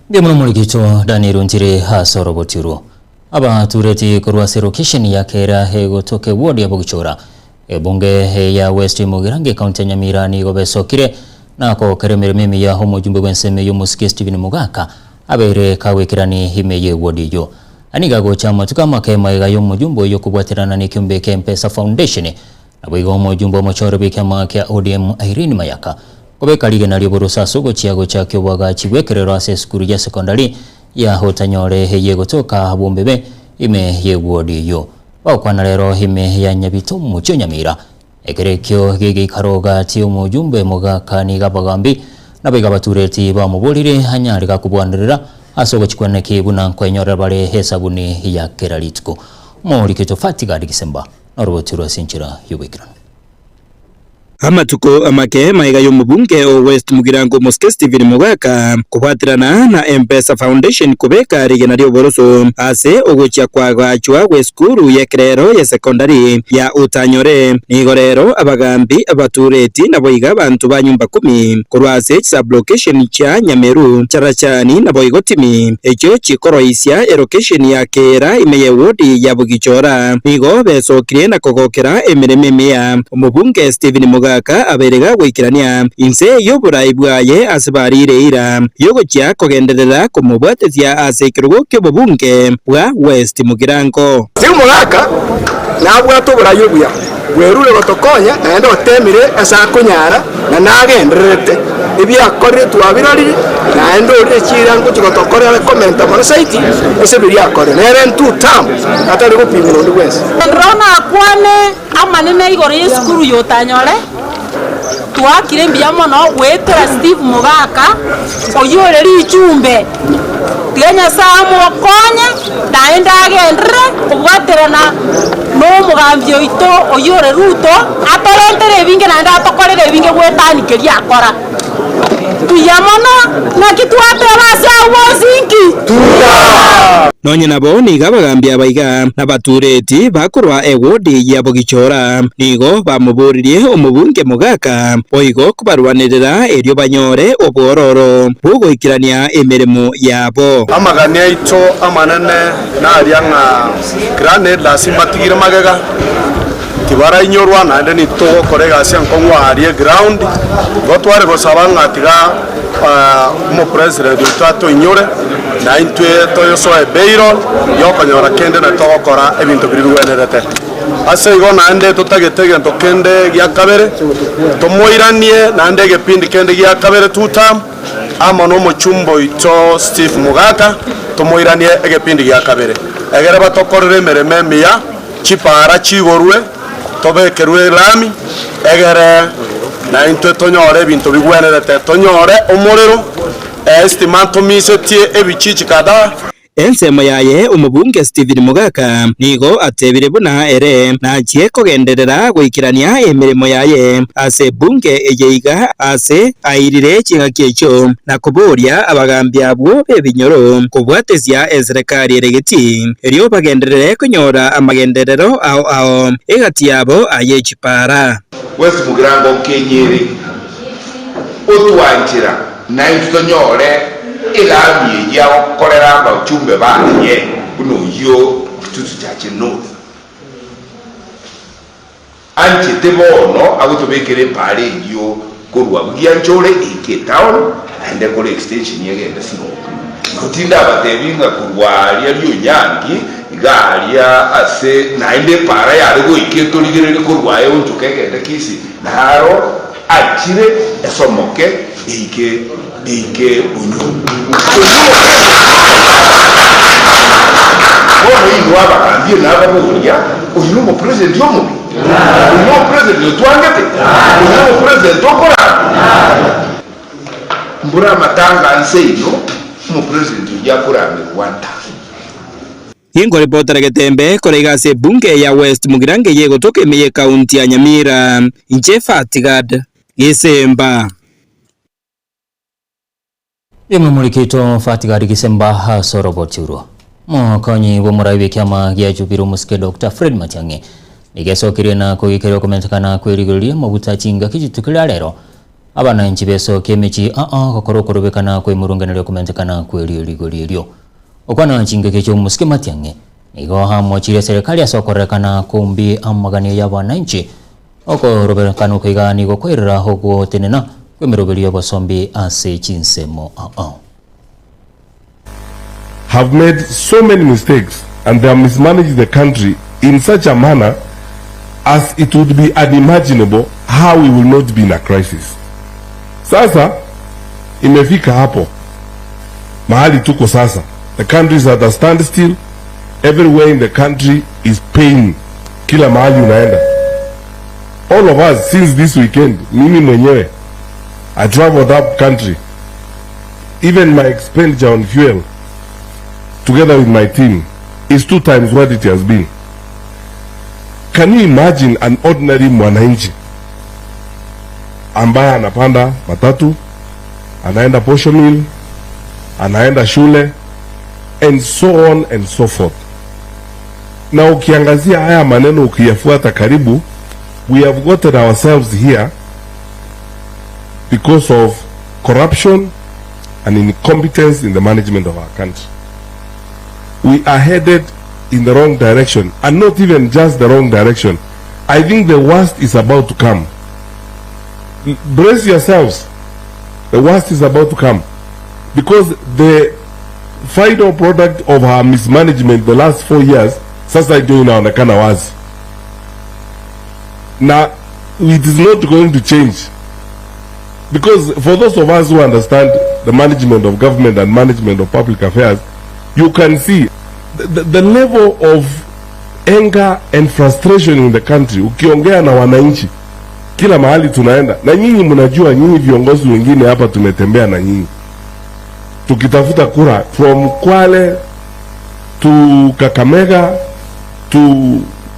Mbuya mono omorikito Daniel Ontiri ase oroboti orwo. Abatureti korwa ase location ya Kera egotoka eward ya Bogichora, ebunge ya West Mugirango ekaunti ya Nyamira nigo besokire na gokera emeremo emiya omojumbe bw'ensemo eyio omosike Stephen Mogaka Abeire kagwekerani ime y'ewodi eyio. Na nigo agocha amatuko amake magega y'omojumbe oyio kobwaterana nekiombe kia Mpesa Foundation. Naboigo omojumbe omochore bw'ekiama kia ODM Irene Mayaka kobeka rigena ri'oborusa ase ogochia gochakia oboagachi bw'ekerero ase esukuru ya sekondari ya Otanyore eyio egotoka Bombebe ime y'ewodi eyio. Bagokwana rero ime ya Nyabito omochie o Nyamira Ekero ekio gegeikaro gati omojumbe mogaka nigo abagambi naboigo abatureti bamoborire anyare gakobwanerera. ase ogochikwaneki buna nkwenyorera bare esabuni ya kera rituko. Omorikito Fatigad Gisemba noroboti ase enchera y'oboikeranu. Amatuko amake magega y'omobunge o West Mugirango Omosike Stephen Mogaka kobwaterana na M-Pesa Foundation kobeka rigena ri'oboroso ase ogochia koagachwa gw'esukuru y'ekerero ye secondary ya Utanyore. Nigo rero abagambi, abatureti naboigo abanto ba nyumba kumi korwa ase chisublocation chia Nyameru, Charachani naboigo Timi echio chikoroisia elokesheni ya Keera ime y'ewodi ya Bugichora nigo besokirie na kogokera emeremo emiya. Omobunge Stephen Mogaka abeire gagoikerania inse y'oborai bwaye ase bariire eira y'ogochia kogenderera komobwatesia ase ekerogo ki'obobunge bwa West Mugirango. Stephen Mogaka nabwate oborai obuya, bwerure gotokonya naende otemire ase akonyara na nagendererete. Ebiakorire twabirorire, naende orire chiira ngochia gotokorera komenta mono zaidi ase biria akorire. Nere in two term atari gopimwa nonde bwensi. Rora nakwane amanene igoro y'esukuru y'otanyore, Twaakire mbuya mono goetera Steve Mogaka, oyio ore richumbe. Tiga Nyasae amokonye naende agenderere kobwaterana nomogambi oito oyio ore Ruto, atorentere ebinge naende atokorere ebinge goetania keria akora. Mbuya mono, naki twateba ase abwo bonsi inki? Nonya nabo nigo abagambi aba iga nabatureti bakorwa ewodi ya Bogichora nigo bamoboririe omobunge Mogaka boigo kobarwanerera erio banyore obwororo bw'ogoikerania emeremo yabo. Amagani aito amanene naria ng'a Granaders mbatigire magega. Tibarainyurwa naende nitogokora egasi enkong'u aaria eground, igo tware gosaba ng'a tiga omopresident oito atoinyore na intwe toyosoe ebail yokonyora kende na togokora ebinto biria bigwenerete. Ase igo naende totagete egento kende gia kabere, tomoiranie naende egepindi kende gia kabere two term, amo nomochumba oito Steve Mogaka, tomoiranie egepindi gia kabere, egere batokorere emeremo emiya. Chipaara chigorwe, tobekerwe elami, egere naintwe tonyore ebinto bigwenerete, tonyore omorero, estima ntomisetie ebichichi kadhaa. Ensemo yaye omobunge Stephen Mogaka nigo atebire buna ere nachie kogenderera goikerania emeremo yaye ase ebunge eye iga ase airire ching'aki echio na koboria abagambi abwo b'ebinyoro kobwatesia eserekari ere getii. Erio bagenderere konyora amagenderero ao ao egati yabo aye chipara. West Mugirango nkenyere otwanchera naintwe tonyore elami eyio agokorera abachumbe baye buna oyio Kitutu Chache North anchete bono agotobekera epaara eyio korwa Bugianchore eike etown naende ekore extension egende Sironko. Igo tindabatebi ng'a korwa aria Rionyangi iga aria ase naende epaara yare goika etorigererie korwa aye onchoke egende Kisii naro achire esomoke eike eike Bonyunyu. Bono inwe abagambie na ababoria, Oyio nomopresident omobe? Oyio nomopresident otwangete? Oyio nomopresident okorama? Mbura amatanga nse ino, omopresident oyio akoramerwa nta. Ninkoripotera Getembe kore iga ase ebunge ya West Mugirango eye egotoka ime y'ekaunti ya Nyamira. Inche Fatigad Gisemba. Rimwe morikito Fatigari Gisemba ase oroboti orwo. Omokonyi bw'omorai bw'ekiama gia Jubilee omosike Doctor Fred Matiang'i nigo esokirie na koigikeria okomentekana kw'erigoro ri'amaguta chingaki rituko ria rero abananchi besokia emechie aa gokora okorobekana kw'emurunganero y'okomentekana kw'erigori erio. Okwana chingaki echio omosike Matiang'i nigo amochirie eserekari ase okorerekana kombi amaganio y'abananchi Okoroberekana oko iga nigo kwairera ogotenena kw'emeroberio y'obosombi ase chinsemo ao. Have made so many mistakes and they have mismanaged the country in such a manner as it would be unimaginable how we will not be in a crisis. Sasa imefika hapo mahali tuko sasa, the country is at a standstill, everywhere in the country is pain, kila mahali unaenda. All of us since this weekend, mimi mwenyewe I traveled up country, even my expenditure on fuel together with my team is 2 times what it has been. Can you imagine an ordinary mwananchi ambaye anapanda matatu, anaenda posho mill, anaenda shule and so on and so forth. Na ukiangazia haya maneno ukiyafuata karibu, we have gotten ourselves here because of corruption and incompetence in the management of our country. We are headed in the wrong direction, and not even just the wrong direction. I think the worst is about to come. Brace yourselves. The worst is about to come. Because the final product of our mismanagement the last 4 years sasa ndio inaonekana wazi. Na it is not going to change. Because for those of us who understand the management of government and management of public affairs, you can see the level of anger and frustration in the country. Ukiongea na wananchi kila mahali tunaenda, na nyinyi mnajua, nyinyi viongozi wengine hapa tumetembea na nyinyi tukitafuta kura from Kwale to Kakamega to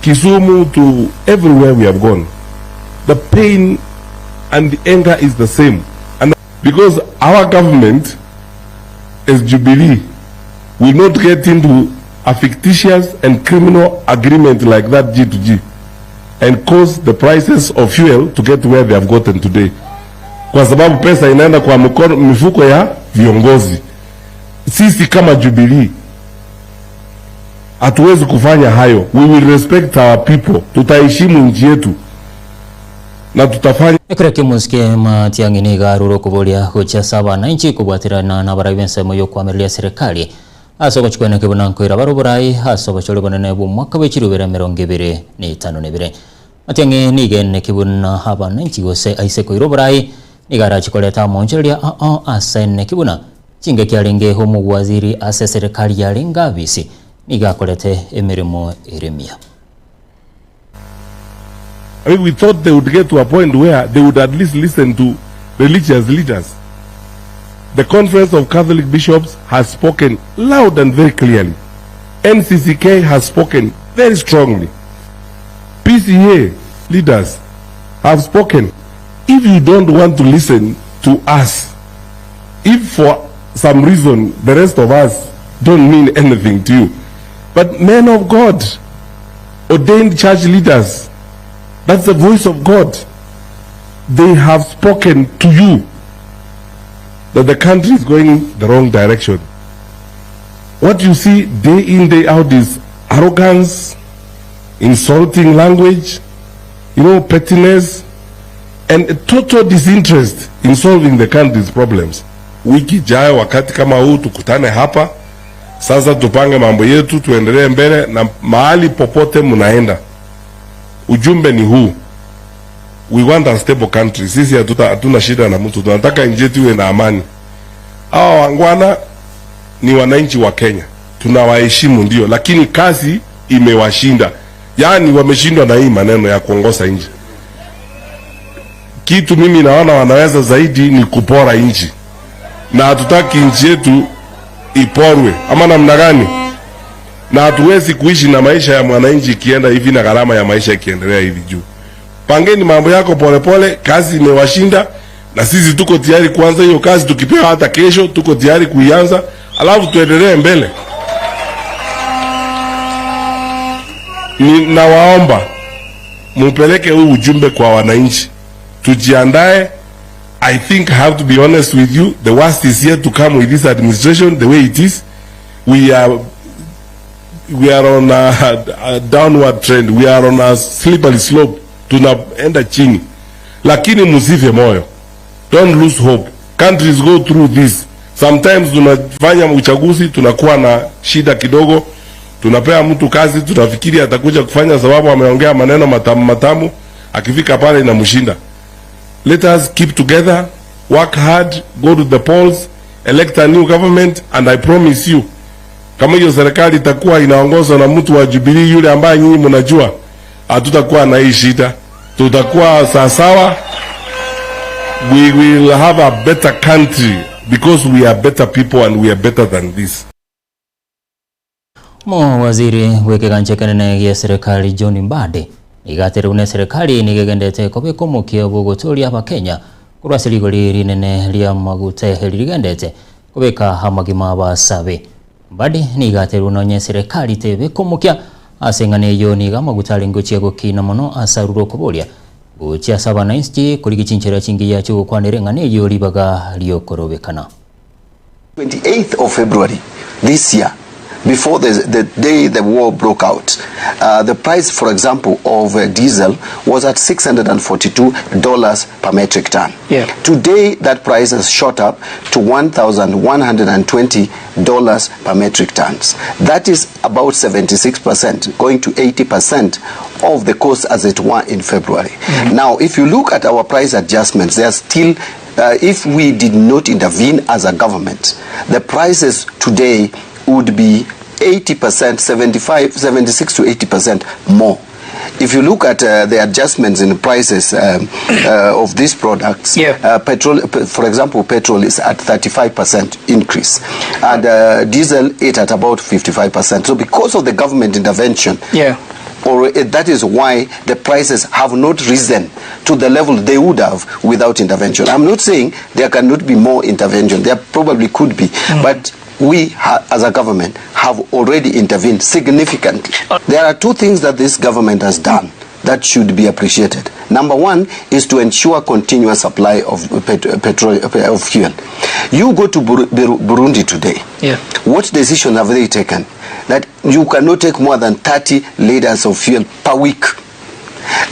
Kisumu to everywhere we have gone. The pain and the anger is the same. And because our government as Jubilee will not get into a fictitious and criminal agreement like that G2G and cause the prices of fuel to get where they have gotten today. Kwa sababu pesa inaenda kwa mifuko ya viongozi. Sisi kama Jubilee hatuwezi kufanya hayo. We will respect our people. Tutaheshimu nchi yetu na tutafanya. Ekero ki'omosike Matiang'i nigo arure okoboria gochia ase abananchi kobwaterana nabarai b'ensemo y'okoamereria serikali ase ogochikwana buna nkoira bare oborai ase obochori bonene bw'omwaka bwe chirubere 25. Matiang'i nigo eneki buna abananchi gose aise koira oborai nigo arachi koreta amonchereria ao ase eneki buna chingaki arenge omowaziri ase serikali yarenge abisi nigo akorete emeremo ere emiya. We thought they would get to a point where they would at least listen to religious leaders. The Conference of Catholic Bishops has spoken loud and very clearly. NCCK has spoken very strongly. PCA leaders have spoken. If you don't want to listen to us, if for some reason the rest of us don't mean anything to you, but men of God, ordained church leaders, that's the voice of God. They have spoken to you that the country is going the wrong direction. What you see day in, day out is arrogance, insulting language, pettiness, and a total disinterest in solving the country's problems. Wiki ijayo wakati kama huu tukutane hapa sasa, tupange mambo yetu, tuendelee mbele na mahali popote mnaenda. Ujumbe ni huu. We want a stable country. Sisi hatuna shida na mtu, tunataka nchi yetu iwe na amani. Hawa wangwana ni wananchi wa Kenya, tunawaheshimu ndio, lakini kazi imewashinda. Yaani wameshindwa na hii maneno ya kuongoza nchi. Kitu mimi naona wanaweza zaidi ni kupora nchi, na hatutaki nchi yetu iporwe ama namna gani? Na hatuwezi kuishi na maisha ya mwananchi ikienda hivi na gharama ya maisha ikiendelea hivi juu. Pangeni mambo yako polepole, kazi imewashinda na sisi tuko tayari kuanza hiyo kazi. Tukipewa hata kesho tuko tayari kuianza, alafu tuendelee mbele. Ninawaomba mupeleke huu ujumbe kwa wananchi, tujiandae. I think I have to be honest with you, the worst is yet to come with this administration the way it is. We are on a downward trend. We are on a slippery slope. Tunaenda chini. Lakini msife moyo. Don't lose hope. Countries go through this. Sometimes tunafanya uchaguzi, tunakuwa na shida kidogo. Tunapea mtu kazi, tunafikiri atakuja kufanya sababu ameongea maneno matamu matamu, akifika pale inamshinda. Let us keep together, work hard, go to the polls, elect a new government, and I promise you, kama hiyo serikali itakuwa inaongozwa na mtu wa Jubilee yule ambaye nyinyi mnajua, hatutakuwa na hii shida. Tutakuwa sawasawa. We will have a better country because we are better people and we are better than this. Omowaziri bw'ekegancha ekenene gia eserekari John Mbadi nigo aterire buna eserekari nigo egendete kobeka omokia bw'ogotoria abakenya korwa ase rigori rinene ri'amaguta eri rigendete kobeka amagima abasabe. Mbadi nigo aterire buna onye eserekari tebeka omokia ase eng'ana eyio nigo amaguta arenge gochia gokina mono ase arure okoboria gochia ase abanainchi korigia chinchera chingiya chi'ogokwanera eng'ana eyio ribaga riokorobekana. 28th of February this year, before the, the day the war broke out, uh, the price, for example, of uh, diesel was at $642 per metric ton. Yeah. Today, that price has shot up to $1,120 per metric tons. That is about 76%, going to 80% of the cost as it were in February. Now, if you look at our price adjustments, they are still uh, if we did not intervene as a government, the prices today would be 80%, 75, 76 to 80% more. If you look at uh, the adjustments in prices um, uh, of these products, uh, petrol, p- for example, petrol is at 35% increase, and uh, diesel it at about 55%. So because of the government intervention, Yeah. or eh, that is why the prices have not risen to the level they would have without intervention. I'm not saying there cannot be more intervention. There probably could be, but we ha- as a government have already intervened significantly. There are two things that this government has done that should be appreciated. Number one is to ensure continuous supply of pet- petrol of fuel. You go to Bur- Bur- Burundi today. Yeah. What decision have they taken? That you cannot take more than 30 liters of fuel per week.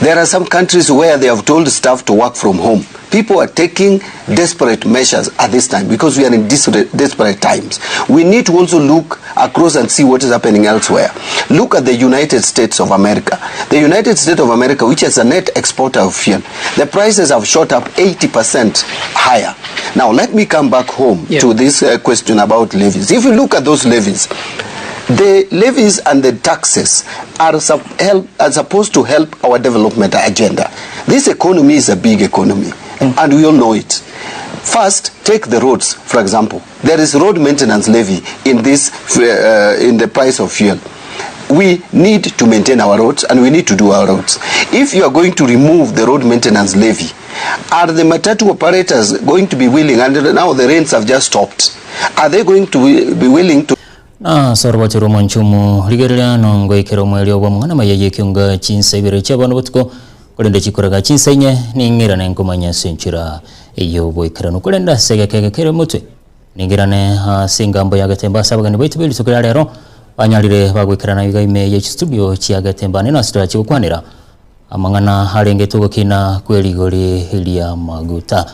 There are some countries where they have told staff to work from home. People are taking desperate measures at this time because we are in desperate, desperate times. We need to also look across and see what is happening elsewhere. Look at the United States of America. The United States of America, which is a net exporter of fuel, the prices have shot up 80% higher. Now, let me come back home Yeah. to this uh, question about levies. If you look at those levies, the levies and the taxes are, sup- help, are supposed to help our development agenda. This economy is a big economy, and we all know it. First, take the roads, for example. There is road maintenance levy in this uh, in the price of fuel. We need to maintain our roads and we need to do our roads. If you are going to remove the road maintenance levy, are the matatu operators going to be willing? And now the rains have just stopped. Are they going to be willing to? Na ase orobacho rw'omonchumu rigereria nongoikera omwerio bwa omong'ana maya y'ekionga chinsa ibere chia bono botuko korende chikoraga chinsa inye ning'irane nkomanya ase enchera ey'oboikeranu korende ase egekege kere motwe ning'irane ase engambo ya getemba ase abageni baitu ba rituko ria rero banyarire bagoikerana iga ime ya chistudio chia getemba nene ase torachigokwanera amang'ana arenge togokina kwa erigori ria maguta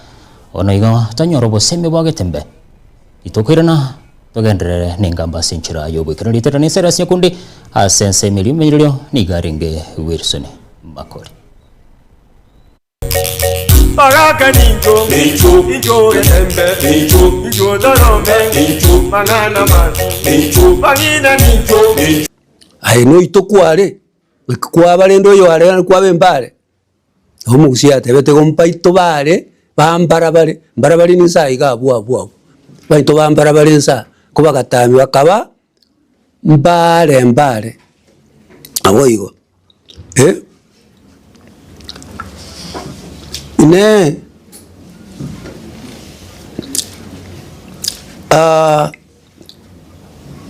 ono igo tonyora obosemi bwa getembe itokoirana togenderere nengamba ase enchera y'oboikeranu ritera nesera ase nyakundi ase ense emerio emenyererio niga arenge Wilson Makori Baraka ninjo, ninjo, ninjo etembe, ninjo, ninjo dorome, ninjo, banana man, ninjo, bangina ninjo, ninjo. Aye noito kware, goika kwaba rende oyo are kwaba embare, omogusia atebete igo mpaito bare, bambara bare, mbara bare ninsa iga abwo abwo abwo, baito bambara bare nsa, ko bagatambia bakaba mbare mbare, nabo igo eh. Inee ah,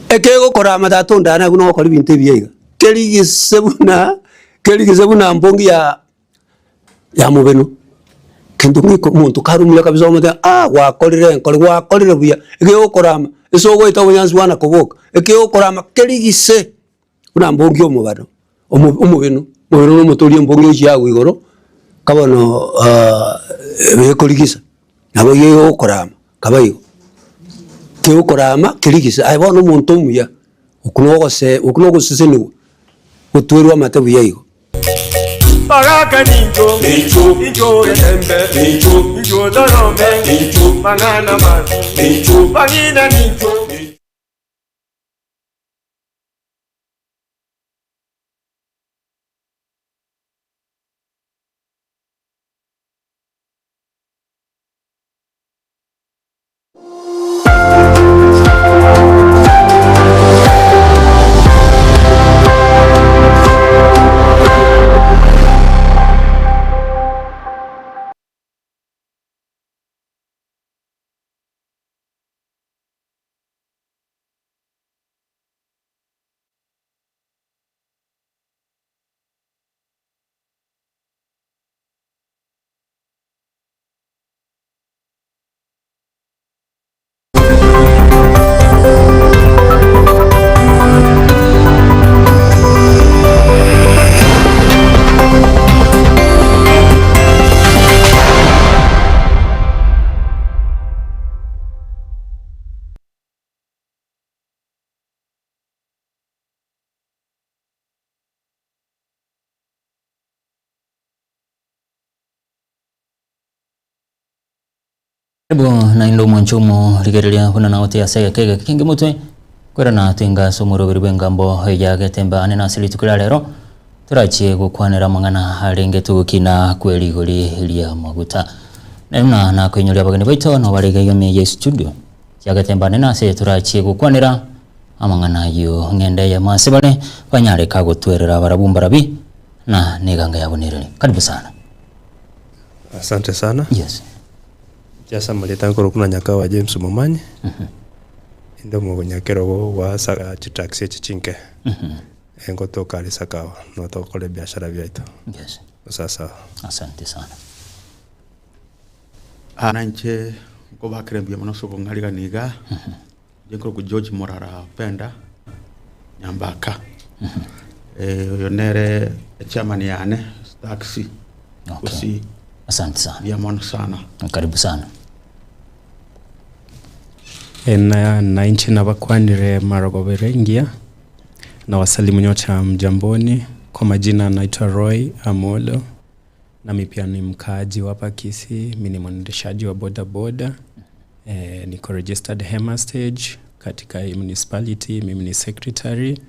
ekegokora amatato ondane abwo nogokora ebinto ebiya iga, kerigise buna kerigise buna mbongi ya ya mobeno, kento ng'iko omonto kare omuya kabisa omotebia ah gwakorire nkore gwakorire buya, ekegokorama ase ogoeta obonyansi bwana koboka, ekegokorama kerigise buna mbongi omobano omo omobeno, omobeno na omote oria embongi gochia agwo igoro, kabono bekorigisa, nabo iga egokorama kaba igo. Kegokorama kerigise, aye bono omonto omuya, okwo na ogose okwo na ogoseseniwa, gotwerwa amate buya igo. Baraka ninjo, ninjo, ninjo etembe, ninjo, ninjo dorome, ninjo, banana man, ninjo, bangina ninjo. Karibu naende omwancho omorigereria buna nagote ase egeka egeke kenge motwe, kwerana twenga ase omoroberi bw'engambo ya Getembe ane nase rituko ria rero, torachie gokwanera amang'ana arenge togokina kwe rigori ri'amaguta. Na buna nakoinyoria abageni baito nabo bare iga iga ime ye studio chia Getembe ane nase torachie gokwanera amang'ana ayio ng'ende eyemo ase bare banyare kagotwerera barabwo mbarabi na neganga yabo nereri. Karibu sana. Asante sana. Yes. Inche amarieta nkorokwa na Nyakawa James Momanyi, inde omonyakerogo bwa sa chitaxi echi chinke, ngotoka aria Sakawa, nigo togokora ebiashara biaito. Yes. Sawasawa. Asante sana. Na inche nkobakera mbuya mono ase okong'arigania iga, inche nkorokwa George Morara Penda Nyambaka, oyo nere echairman yane taxi Okay. Asante sana. Mbuya mono sana. Karibu sana. Na, na inche nabakwanire marogoba engiya, nawasalimu nyote hamjamboni. Kwa majina naitwa Roy Amolo, nami pia ni mkaaji wa hapa Kisii. Mi ni mwendeshaji wa boda boda. E, niko registered Hema stage katika hii municipality. Mimi ni secretary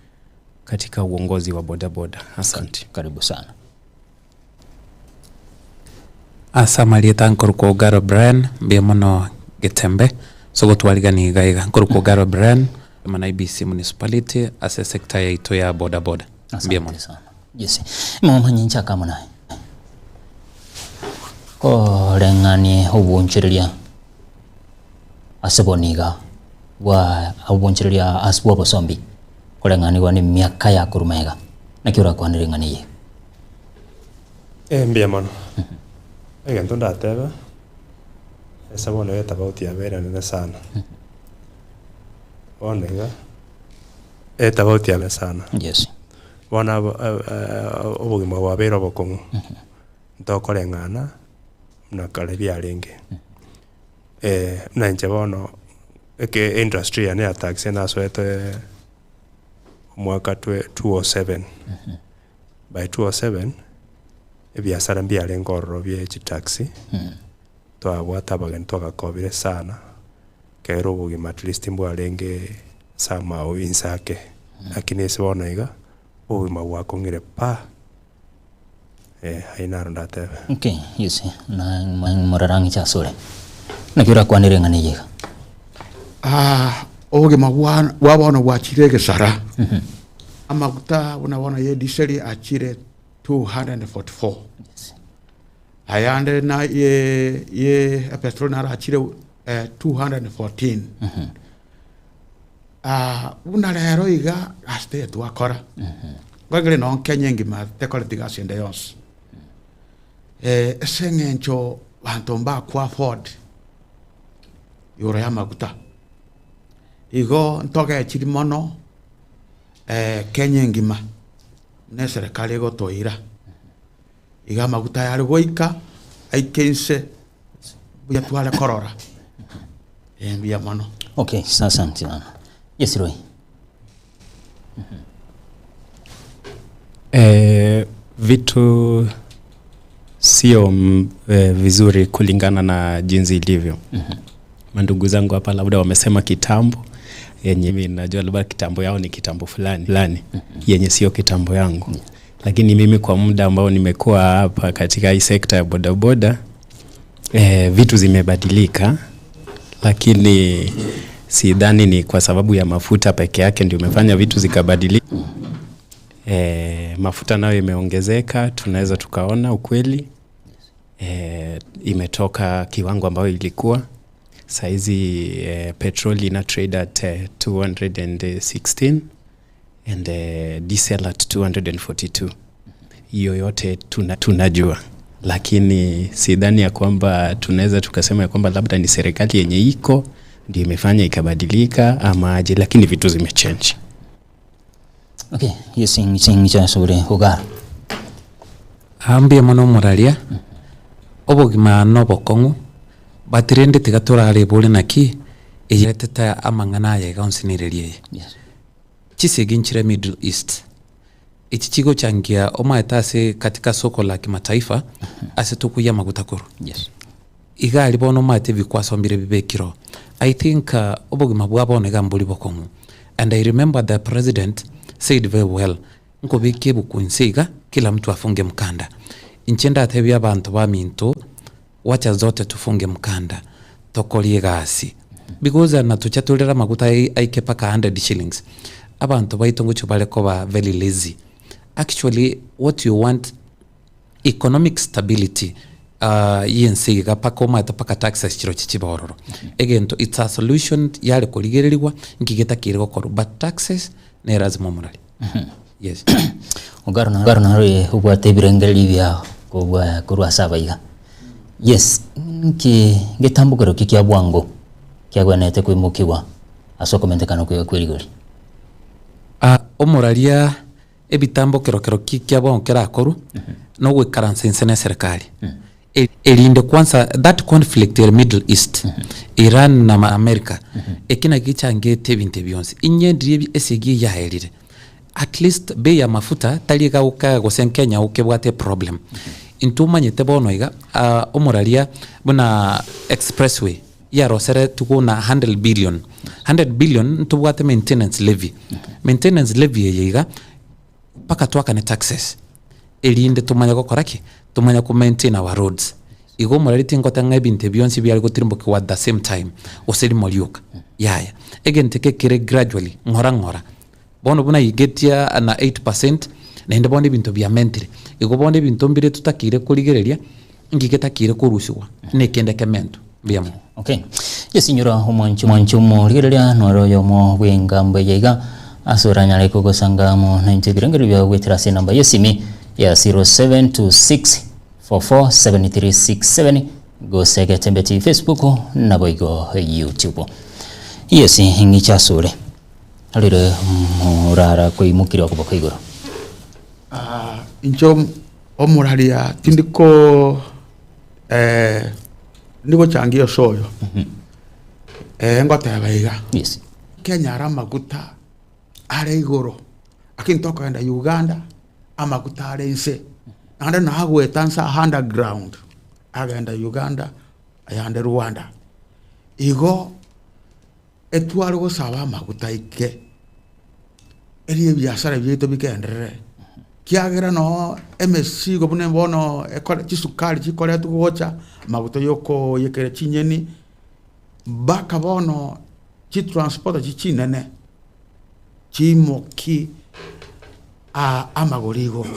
katika uongozi wa boda boda. Asante. Karibu sana. Ase amarieta nkorokwa Ogaro Brian, mbuya mono Getembe ase ogotwarigania iga iga. Nkorokwa Ogaro Brian, mana IBC Municipality ase esector yaito ya boda boda. Mbuya mono. Asante sana. Yes. Momanye inche akamo naye. Koreng'anie obonchereria ase boniga bwa obonchereria ase bw'obosombi koreng'anigwa nemiaka ya korwa magega. Naki orakwanere eng'ana eye? Eh, mbuya mono. Egento ndatebe, ase bono iga etofauti yabeire enene sana. Bono iga, etofauti yabeire sana. Yes. Bono abo obogima bwabeire obokong'u, ntokoreng'ana buna kare biarenge. Buna inche bono, eke industry yane ya taxi nasoete omwaka twe 207. By 207, ebiasara mbiarenge ororo bie chitaxi, twabwate abageni twagakobire sana, ekero obogima at least mbwarenge somehow inse ake, lakini ase bono iga, obogima bwakong'ire pa, eh, ayio naro ndatebe. Okay, yes, na morara ng'iche asore. Naki orakwanere eng'ana eye iga? Ah, obogima bwa bwa bono bwachire egesara. Amaguta buna bono ye diesel achire 244. Ayande na ye ye epetrol naro achire eh, 214. Ah, buna rero iga gasi teye twakora. Nkogere nonye Kenya engima tekoreti gasi ende yonsi. Eh, ase eng'encho banto mbakwa afford igoro y'amaguta. Igo ntogechiri mono Kenya engima buna eserekari egotoira. Iga amaguta aya are goika aike inse mbuya tware korora, eh mbuya mono. Okay, asante sana. Yes, Roy. Eh, vitu sio eh, vizuri kulingana na jinsi ilivyo. Mandugu zangu hapa labda wamesema kitambo yenye mimi najua labda kitambo yao ni kitambo fulani fulani yenye sio kitambo yangu. Lakini mimi kwa muda ambao nimekuwa hapa katika hii sekta ya bodaboda eh, vitu zimebadilika, lakini sidhani ni kwa sababu ya mafuta peke yake ndio imefanya vitu zikabadilika. E, mafuta nayo imeongezeka, tunaweza tukaona ukweli e, imetoka kiwango ambayo ilikuwa saizi. E, petroli ina trade at 216 and diesel at 242. Hiyo yote tunajua, lakini sidhani ya kwamba tunaweza tukasema ya kwamba labda ni serikali yenye iko ndio imefanya ikabadilika ama aje, lakini vitu zimechange. Okay, yes, sing sore ogar. Aa mbuya mono omoraria, obogima nobokong'u, but rende tiga torarebore naki eyeretete amang'ana aya iga onsi nereria eye. Chisegi nchire Middle East, echi chigochangia omaete ase katika soko la kimataifa ase tokoiyia amaguta korwa. Iga aria bono omanyete ebikwaso mbire bibekire oo. I think obogima bwa bono iga mbori bokong'u and I remember the president said very well, nkobeka ebuku inse iga kila mtu afunge mkanda. Inche ndatebie abanto baminto wacha zote tufunge mkanda tokorie egasi because natocha torere amaguta aike mpaka 100 shillings abanto baito ngochia bare koba very lazy. Actually what you want economic stability y'ense iga mpaka omanyete mpaka taxes chirochio chibe ororo. Egento it's a solution yare korigererigwa nki getakeire gokorwa but taxes ne lazima omorari. Yes. Ogaro na ogaro naro obwate ebirengererio biao kobua korwa ase abaiga. Yes, nki ngetambokero ki kia bwango kiagwenerete koimokiwa ase okomentekana kwe kwe rigori? Omoraria Ebitambokero kero ki kia bono kerakorwe, nogoikaransa inse ne eserekari, erinde kwanza that conflict ere Middle East, Iran na America, eki nakio gechangete ebinto ebi bionsi. Inye ndiria ebi esegi eyio yaerire, at least bei ya mafuta tari iga goka gose Kenya okebwate eproblem. Intwe omanyete bono iga, omoraria buna expressway. Yaroseretigwe na 100 billion. 100 billion ntobwate maintenance levy. Maintenance levy eye iga, mpaka twakane taxes, erinde tomanye gokora ki? Tomanye ko maintain our roads. Igo omoreri tingoteba ng'a ebinto ebi bionsi biare gotirimbokigwa at the same time, gose rimo rioka, yaya. Egento eke kere gradually, ng'ora ng'ora. Bono buna igetia na 8%, naende bono ebinto biamentire. Igo bono ebinto mbire totakeire korigereria, nki getakeire korusigwa, na ekende kementwe. Mbuya mono. Okay. Yes inyora omwancho omwancho omorigereria nore oyomo bw'engambo eye iga ase oranyare kogosanga amo naintwe ebirengererio biao goetera ase enamba y'esimi ya 0726447367 gose Getembe TV Facebook naboigo YouTube. Yes ng'iche asore. Rire morara koimokirie okoboko igoro. Ah, inche omoraria tindi ko eh, ndi gochangia ase oyo eh, ngoteba iga Yes. Kenya are amaguta are igoro lakini tokogenda Uganda amaguta are inse naende nagoeta nse aha underground agenda Uganda ayande Rwanda igo Etware gosaba amaguta aike, erio ebiasara biaito bigenderere, kiagera noo emesigo buna bono ekore chisukari chikoretwa gocha, amaguta ya okoiyekera chinyeni, mpaka bono chitransporter chiria chinene, chiimoki amagori igoro.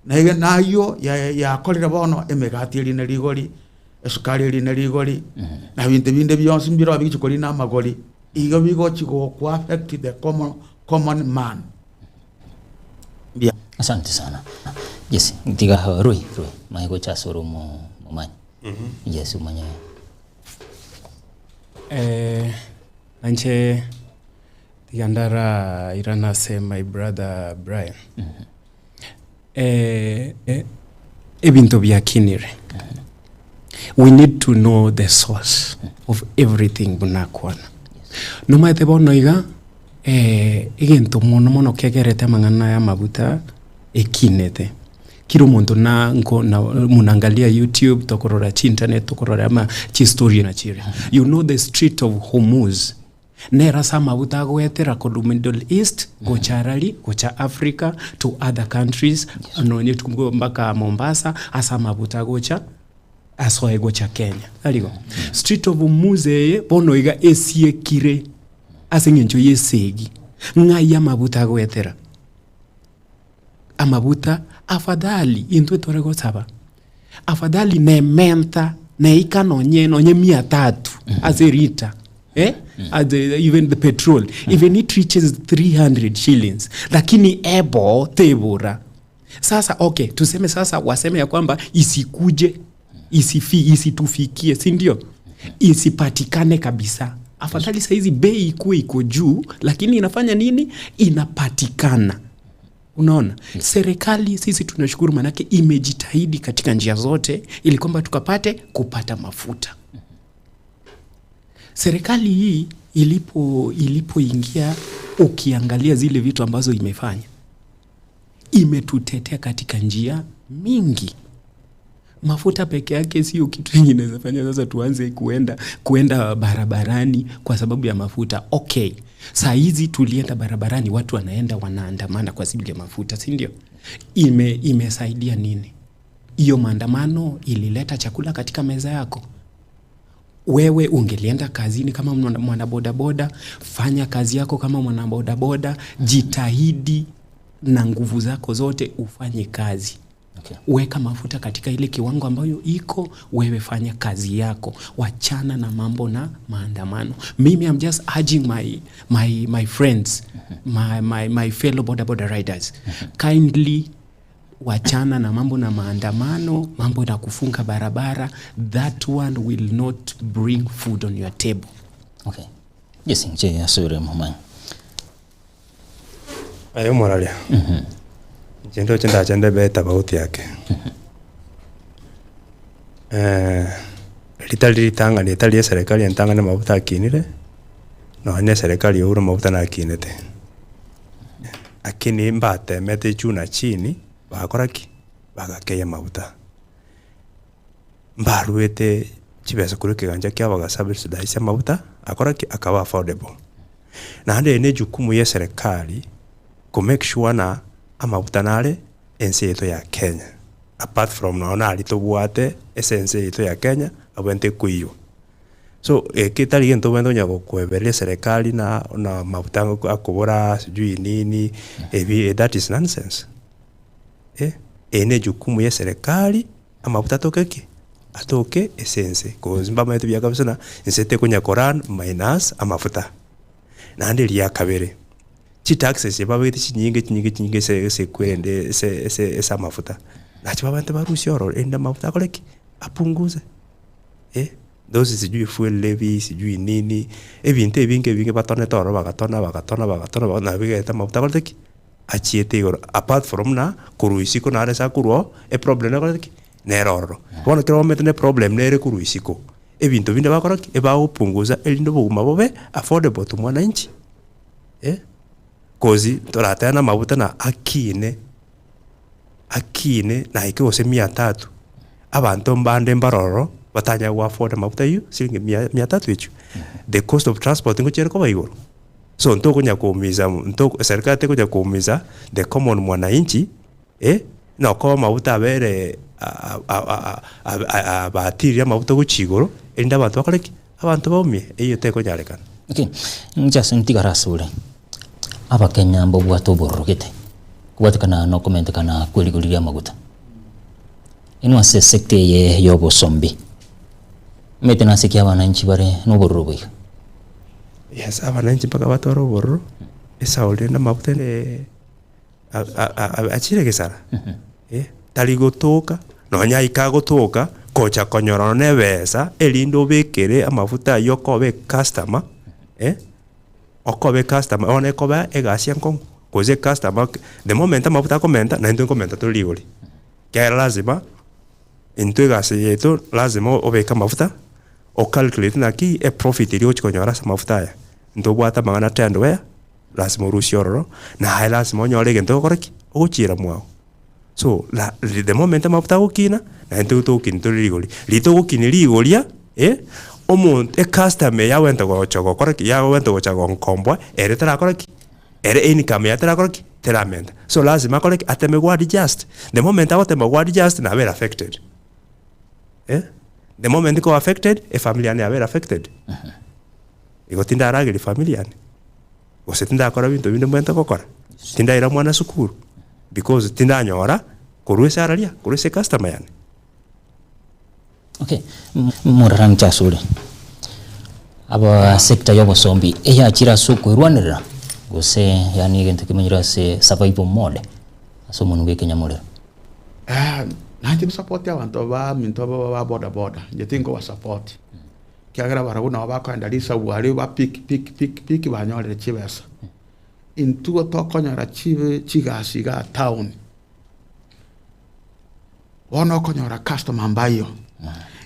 Naige naywo ya- yakorire bono emegati eria ne rigori. esukari eria ne rigori, na binto binde bionsi mbirobio bigochia korina amagori, igo bigochi go affect the common, common man. Mbuya. Asante sana. Yes, tiga Roy, Roy, maye gocha ase ore omo omomanyi. Yes, omanye. Eh, nanche tiga ndara irana ase my brother Brian. Eh, eh, ebinto biakinire we need to know the source of everything buna akwana nomaete bono iga eh, egento mono mono kegerete amang'ana ya amaguta ekinete kira omonto na nko na munaangalia youtube tokorora chinternet tokorora ama chistory nachire you know the street of Hormuz Nere ase amaguta agoetera korwa Middle East gocha arari, gocha Africa to other countries, nonye mpaka Mombasa ase amaguta agocha asoe gocha Kenya. Tari igo? Street of Hormuz eye bono iga esiekire ase eng'encho ya esegi, ng'ai amaguta agoetera? Amaguta afadhali intwe tore gosaba, afadhali nementa neika nonye nonye mia tatu ase elita eh, as even the petrol even it reaches 300 shillings lakini ebo tebora sasa okay tuseme sasa waseme ya kwamba isikuje isifi, isitufikie si ndio isipatikane kabisa afadhali sahizi bei ikuwe iko juu lakini inafanya nini inapatikana unaona serikali sisi tunashukuru manake imejitahidi katika njia zote ili kwamba tukapate kupata mafuta serikali hii ilipo ilipoingia ukiangalia zile vitu ambazo imefanya imetutetea katika njia mingi. Mafuta peke yake sio kitu yenye inaweza fanya sasa tuanze kuenda kuenda barabarani kwa sababu ya mafuta. Okay, saa hizi tulienda barabarani, watu wanaenda wanaandamana kwa sababu ya mafuta, si ndio? Ime, imesaidia nini? Hiyo maandamano ilileta chakula katika meza yako? Wewe ungelienda kazini kama mwanabodaboda, fanya kazi yako kama mwanabodaboda, jitahidi na nguvu zako zote ufanye kazi. Okay. Weka mafuta katika ile kiwango ambayo iko, wewe fanya kazi yako, wachana na mambo na maandamano. Mimi I'm just urging my friends, my fellow boda boda riders, kindly wachana na mambo na maandamano, mambo na kufunga barabara. That one will not bring food on your table. Okay. Yes, nche asure mumanyi. Aye omoraria inche ndoche ndache ndebe etabauti yake ritari ritang'ani etari eserekari entang'ani amabuta akinire, nonye na eserekari ya Uhuru amabuta nakinete. Lakini mbatemete juu na chini, bagakora ki? Bagakeyia amabuta. Mbaruete chibesa korwa ekegancha kiabo bagasubsidize amabuta, akora ki? Akaba affordable. Naende eye na ejukumu ya eserekari ko make sure ng'a amabuta nare ense yaito ya Kenya, apart from nonye naria tobwate ase ense yaito ya Kenya abwenerete koiywa. So eke tari gento obwenerete konya gokoebereria eserekari na na amabuta akobora sijui nini ebi that is nonsense eh, eye na ejukumu ya eserekari amabuta atoke ki? Atoke ase ense cause mbamaete buya kabisa ng'a ense tekonya koran minus amafuta. Naende eria kabere, chitaxes babegete chinyinge chinyinge chinyinge ase ase ekwerende ase ase ase amafuta, nachi babwenerete barusie ororo erinde amafuta akore ki? Apunguze eh, those sijui fuel levy sijui nini, ebinto ebinge ebinge batonete ororo bagatona bagatona bagatona bagatona nabo bigerete amafuta akorete ki? Achiete igoro apart from ng'a korwa isiko nare ase akorwa oo, eproblem nekorete ki? Nere ororo. Bono ekero omanyete na eproblem nere korwa isiko, ebinto binde bakora ki? Ebagopunguza erinde obogima bobe affordable to mwananchi eh, cause toratebe na amaguta na akine, akine naike gose mia tatu, abanto mbande mbare ororo batanyare go afford amaguta aywo siringi mia mia tatu echio, the cost of transport ngochia ere koba igoro. So ntokonya koumiza nto serikali tekonya koumiza the common mwananchi eh, nokoba amaguta abere abatirie amaguta gochia igoro, erinde abanto bakore ki? Abanto baumie, eyio tekonyarekana. Okay, inche ase ntigare asore, Abakenya mbobwate obororo gete, kobwatekana na okomentekana kwe rigori ri'amaguta. Inwe ase esecta eye y'obosombi, omanyete nase ki abananchi bare nobororo boiga? Yes, abananchi mpaka batware obororo, esauri rende amaguta ere achire gesara, eh, tari gotoka, nonya aika agotoka, gocha konyora nonya na ebesa, erinde obekere amafuta aywo okobe ecustomer, eh, okobe ecustomer bono ekoba egasi enkong'u, gose ecustomer the moment amafuta akomenta, naintwe nkomenta tore rigori, ekiagera lazima, intwe egasi yaito lazima obeke amafuta, ocalculate naki eprofit eria ogochi konyora ase amafuta aya, ntobwate amang'ana tendware. Lasima orusie ororo, naye lasima onyore egento ogokora ki? Ogochiera mwao. So la the moment amafuta agokina, naye intwe togokina tore rigori. Riria togokina rigoria eh, omonto ecustomer eye agwenerete gocha gokora ki? Yagwenerete gocha gonkomboa, ere tarakora ki? Ere income yaye terakora ki? Teramenta. So lazima akore ki? Ateme go adjust. The moment agotema go adjust, nabere affected eh, the moment nkoba affected, efamiri yane yabere affected. Igo tindarageria famiri yane. gose tindakora binto binde mbwenerete gokora, tindaira mwana sukuru, because tindanyora korwa ase araria, korwa ase ecustomer yane. Okay, morarang'che asore, aba sector ya obosombi eyachire ase okoirwanerera gose yaani egento kemenyire ase survival mode ase omonwa bwa ekenyamorero. Nainche nsapoti abanto baminto ba boda boda, inche tinkobasapoti. Ekiagera barabwo nabo bakoenda risabu aria ba pick pick pick pick banyorire chibesa. Intwe tokonyora chibe chigasi igaa town, bono okonyora customer mbayio,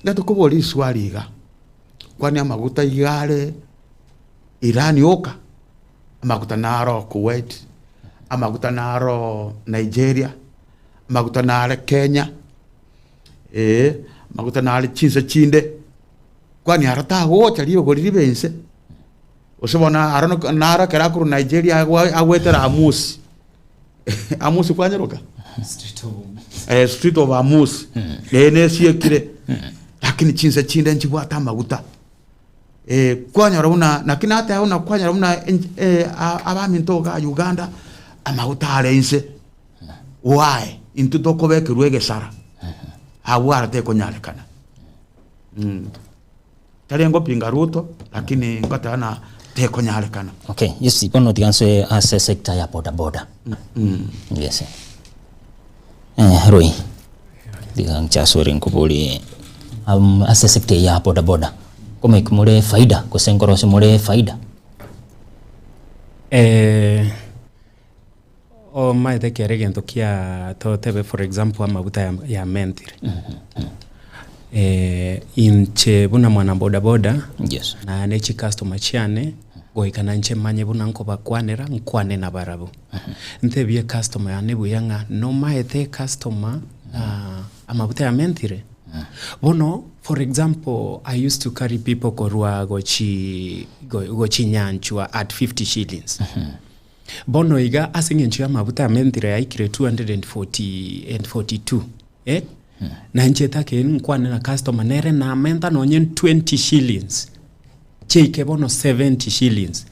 iga tokoboria riswali iga, kwani amaguta iga are Iran oka? Amaguta naro Kuwait, amaguta naro Nigeria, amaguta nare Kenya. Eeh, amaguta nare chinsa chinde, kwani aro tagocha rigori ribe inse, gose bono aro nok naro ekero akorwa Nigeria agwa agwetera Amusi, Amusi kwanyeroka? Eh, Street of Amusi, eh nesiekire, lakini chinsa chinde nchibwate amaguta. Kwanyora buna naki nateba buna kwanyora buna ench a- abaminto iga Uganda, amaguta are inse, why? Intwe tokobekerwa egesara, abwo aro tekonyarekana mh. Tari ngopinga Ruto, lakini ngoteba ng'a tekonyarekana. Okay, yes, bono tiga nsoe ase sector ya boda boda. Yes. Eh, Roy. Tiga nchasore nkoborie um, ase sector eye ya boda boda komake more faida gose nkorosia more faida? Eh, omaete kere egento kia totebe for example amaguta ya yamentire inche buna mwana boda boda Yes. naye chicustomer chiane goika nainche manye buna nkobakwanera nkwane nabarabwo. Ntebie ecustomer yane buya ng'a nomaete ecustomer amabuta yamentire. Bono for example I used to carry people korwa gochi gochi Nyanchwa at 50 shillings. Bono iga ase eng'encho ya amabuta yamentire yaikire 240 and 42 eh, nainche take nkwane na customer nere namenta nonye 20 shillings chiaike bono 70 shillings.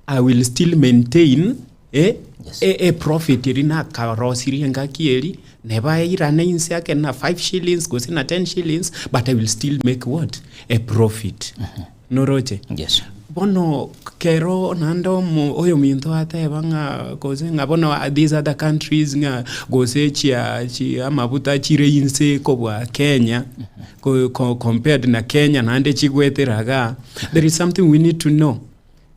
I will still maintain e e profit eria nakarosirie engaki eria, neba eirane inse ake na 5 shillings gose na 10 shillings, but I will still make what? A profit. Noroche? Yes. Bono kero naende omo oyominto ateba ng'a gose ng'a bono these other countries ng'a gose chia chi amabuta chire inse kobua Kenya, ko ko compared na Kenya naende chigwetera igaa, there is something we need to know.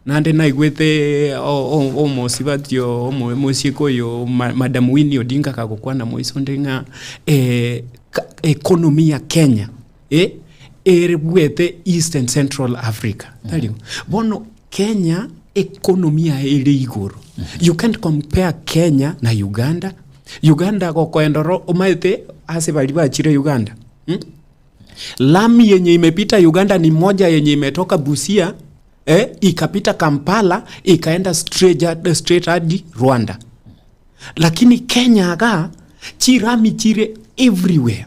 Naende naigwete omosibati omosieke oyo Madam Winnie Odinga kagokwana moiso onde ng'a economy ya Kenya erebwete East and Central Africa, tari? Bono Kenya economy yaye ere igoro, you can't compare Kenya na Uganda, Uganda gokoenda ororo omanyete ase baria bachire Uganda. Lami yenye imepita Uganda ni moja yenye imetoka Busia eh, ikapita Kampala ikaenda straight, straight hadi Rwanda. Lakini Kenya iga chirami chire everywhere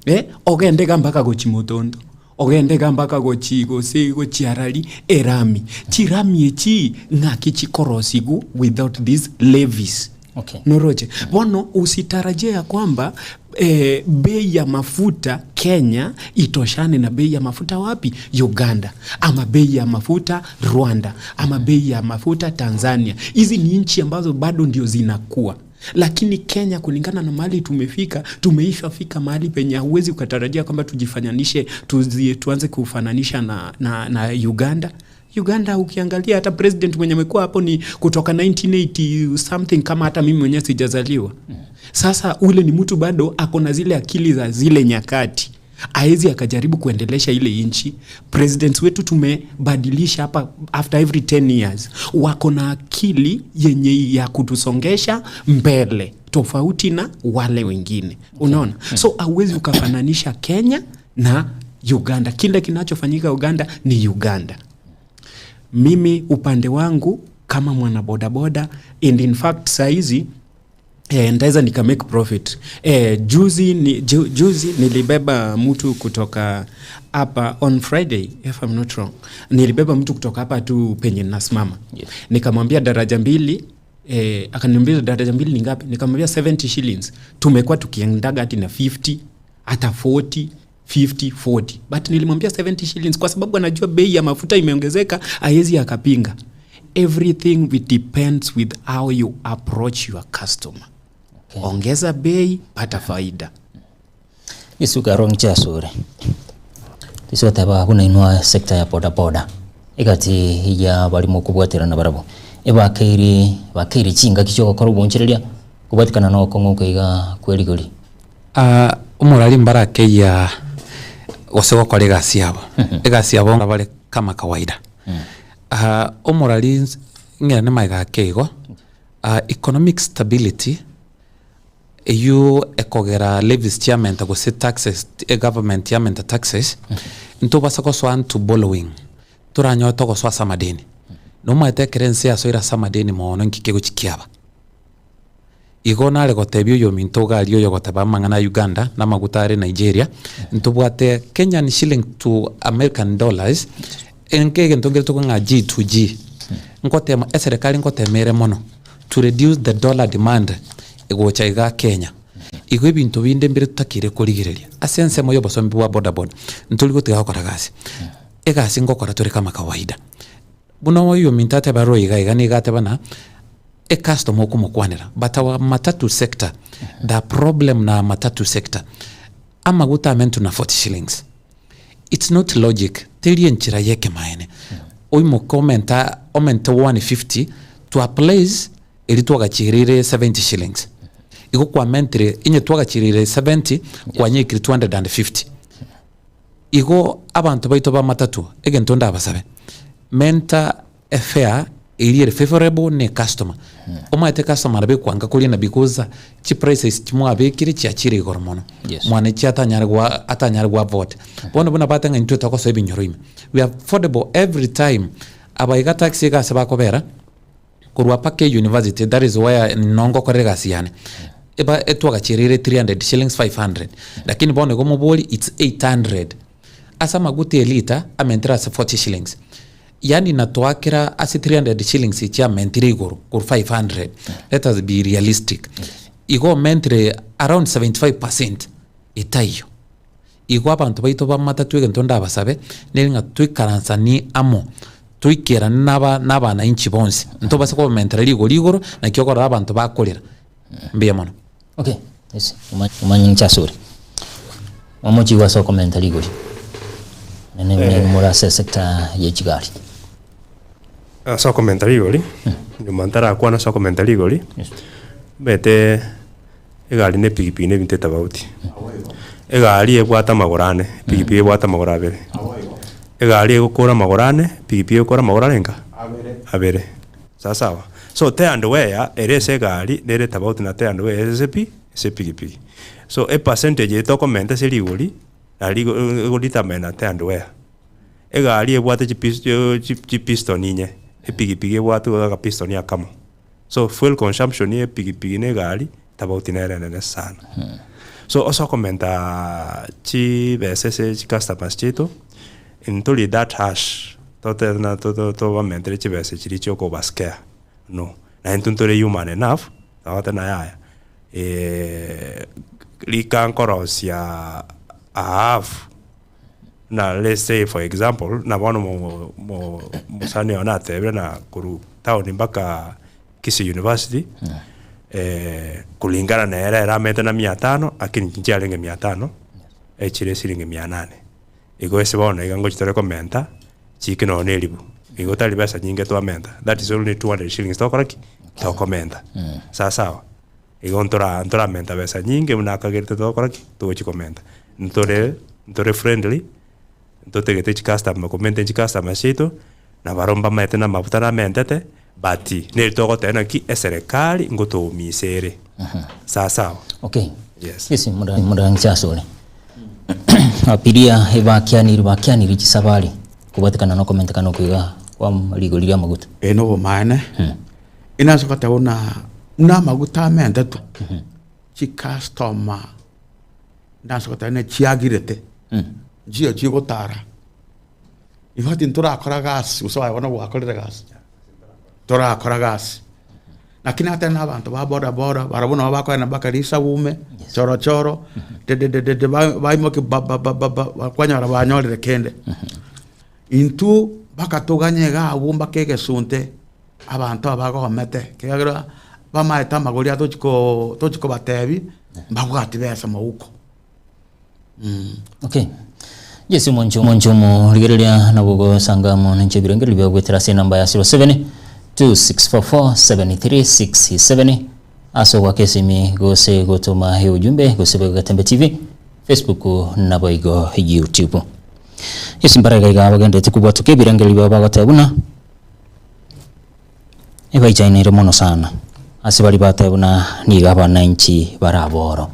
eh, ogende iga mpaka gochi Motondo ogende iga mpaka gochi gose gochi Arari erami. Chirami echi ng'aki chikorosigwa without these levies. Okay. Noroche. Bono usitarajie ya kwamba eh, bei ya mafuta Kenya itoshane na bei ya mafuta wapi? Uganda ama bei ya mafuta Rwanda ama bei ya mafuta Tanzania. Hizi ni nchi ambazo bado ndio zinakuwa, lakini Kenya kulingana na mahali tumefika, tumeishafika mahali penye hauwezi ukatarajia kwamba tujifananishe tuzi, tuanze kufananisha na, na, na Uganda. Uganda ukiangalia hata president mwenye amekuwa hapo ni kutoka 1980 something, kama hata mimi mwenyewe sijazaliwa. Sasa ule ni mtu bado ako na zile akili za zile nyakati, aezi akajaribu kuendelesha ile nchi. Presidents wetu tumebadilisha hapa after every 10 years, wako na akili yenye ya kutusongesha mbele tofauti na wale wengine, unaona. So hauwezi ukafananisha Kenya na Uganda. Kile kinachofanyika Uganda ni Uganda. Mimi upande wangu kama mwana bodaboda and in fact saizi eh, ndaweza nika make profit eh, juzi, ni, ju, juzi nilibeba mtu kutoka hapa on Friday if I'm not wrong, nilibeba mtu kutoka hapa tu penye nasimama yes. Nikamwambia daraja mbili eh, akaniambia daraja mbili ni ngapi? Nikamwambia 70 shillings. Tumekuwa tukiendaga hadi na 50 hata 40 50 40 but nilimwambia 70 shillings kwa sababu anajua bei ya mafuta imeongezeka, hawezi akapinga. Everything it depends with how you approach your customer. Okay. Ongeza bei, pata faida. Isuka rong chasure tisoteba buna inwa sector ya boda boda egati ya barimo kobwaterana barabo ebakeire bakeire chingaki chiogokora obonchereria kobwatikana na okong'u iga kwerigori Ah, omorari mbarakeyia gose gokora egasi yabo egasi yabo bare kama kawaida Ah, omorari ng'erane magega ake igo ah, economic stability Eyio ekogera levies chiamenta gose taxes, egovernment yamenta taxes, ntobasa gosoa into borrowing, toranyore togosoa ase amadeni. Nomaete ekero ense yasoire ase amadeni mono nki kegochi kiaba. Igo nare gotebia oyominto iga aria oyogoteba amang'ana a Uganda na amaguta are Nigeria, ntobwate Kenyan shilling to American dollars, enke egento nkere tokonyora ng'a G to G. Nkotema eserekari nkotema ere mono to reduce the dollar demand egocha igaa Kenya. Igo ebinto binde mbire totakeire korigereria ase ensemo ya obosombi bwa bodaboda, ntori gotiga gokora gasi. Egasi ngokora tore kama kawaida. Buna oyominto ateba roho iga iga nigo ateba na ecustomer okomokwanera but our matatu sector the problem na matatu sector amaguta amentwe na 40 shillings it's not logic teri enchera ya ekemaene oimoke omenta omente 150 to a place eri twagachireire 70 shillings igo kwamentire onye twagachireire 70 kwanyeikire 250. Igo abanto baito b'amatatu, egento ndabasabe, menta efare eria ere favourable ne ecustomer. Omanyete ecustomer nabo ekwanga korina because chiprices chimwabekire chiachire igoro mono. Yes. Mwananchi atanyare gwa atanyare gwa afford. Bono buna bate ng'a intwe togosoa ebinyoro ime, we are affordable every time. Aba iga taxi iga ase bakobera. Korwa mpaka e university that is where no ngokorera egasi yane, eba etwagachireire 300 shillings 500 lakini bono igo mobori it's 800 ase amaguta elita amentire ase 40 shillings yaani natoakera ase 300 shillings echi amentire igoro korwa 500 let us be realistic igo omentire around 75% etaiyo. Igo abanto baito b'amatatwa egento ndabasabe, neri ng'a toikaransanie amo, toikerane naba nabanainchi bonsi, ntobase kobamentera rigori igoro, naki okorora abanto bakorera. Mbuya mono. Okay, yes, omanye inche ase ore. Omochie ase okomenta rigori. Nene Eh. more ase esector ye chigari. Ase okomenta rigori, nyuma ntarakwana ase okomenta rigori, omanyete Egari na epikipiki na ebinto etobauti. Egari ebwate amagoro ane, epikipiki ebwate amagoro abere. Egari egokora amagoro ane, epikipiki egokora amagoro arenga? Abere. Sawasawa. So tear and wear ere ase egari nere etobauti na tear and wear ere ase pi? Ase epikipiki. So epercentage eye tokomenta ase rigori, nari ego determine na tear and wear. Egari ebwate chipis chipiston inye, epikipiki ebwate agapiston akamo. So fuel consumption ya epikipiki na egari tofauti nere enene sana. So ase okomenta chibesa ase chicustomers chiaito, ntori that harsh totebe buna tobamentere chibesa chiria chia okobascare no. Naende intwe ntore human enough, togoteba ng'a yaya rika nkorosia a half. Buna let's say for example, buna bono mo- mo- mosani oyo natebire na korwa town mpaka Kisii University, kulingana na ere ere amaete na mia tano, lakini nchiarenge mia tano, echire esiringi mia nane. Igo ase bono iga ngochi tore komenta, chike nonye na eribu, igo tari besa nyinge twamenta, that is only 200 shillings tokora ki? Tokomenta, sawasawa. Igo ntora ntoramenta besa nyinge buna akagerete togokora ki? Togochi komenta. Ntore ntore friendly, ntotagete chicustomer komaintain chicustomer chiaito, na barobwo mbamaete na amafuta namentete, but neri togoteba naki eserekari ngotoumisa ere. Sawasawa. Okay. Yes. Yes, muda muda nche asore. Abiria ebakianiri bakianiri chisabari kobwatekana na okomentekana okoiga kwa rigori ria amaguta. Eye nobomaene, Inase goteba buna buna amaguta amentetwe, chicustoma nase goteba buna chiagirete, nchiyo chigotara. In fact ntorakora gasi gose aye bono gwakorire gasi, torakora gasi. Lakini nateba na abanto ba boda boda barabwo nabo bakogenda mpaka risagume, chorochoro, dedededede ba- baimokia ba- ba- ba- ba- ba kwanyora banyorire kende. Intwe mpaka toganye iga abwo mpaka egesunte. Abanto aba bagomete, ekiagera bamaete amagori aya tochi koo tochi kobatebia, mbabwati besa mouko. Okay. Yesu omonche omonche omorigereria nabo ogosanga amo ninche ebirengererio biao goetera ase enamba ya 07 2644 7367 ase ogoaka esimi gose gotoma eujumbe gose boigo Getembe TV Facebook naboigo YouTube. Yesu mbare iga iga bagenderete kobwatoka ebirengererio biao bagoteba buna Ebaichaneire mono sana. Ase baria bateba buna nigo abananchi bare aboro.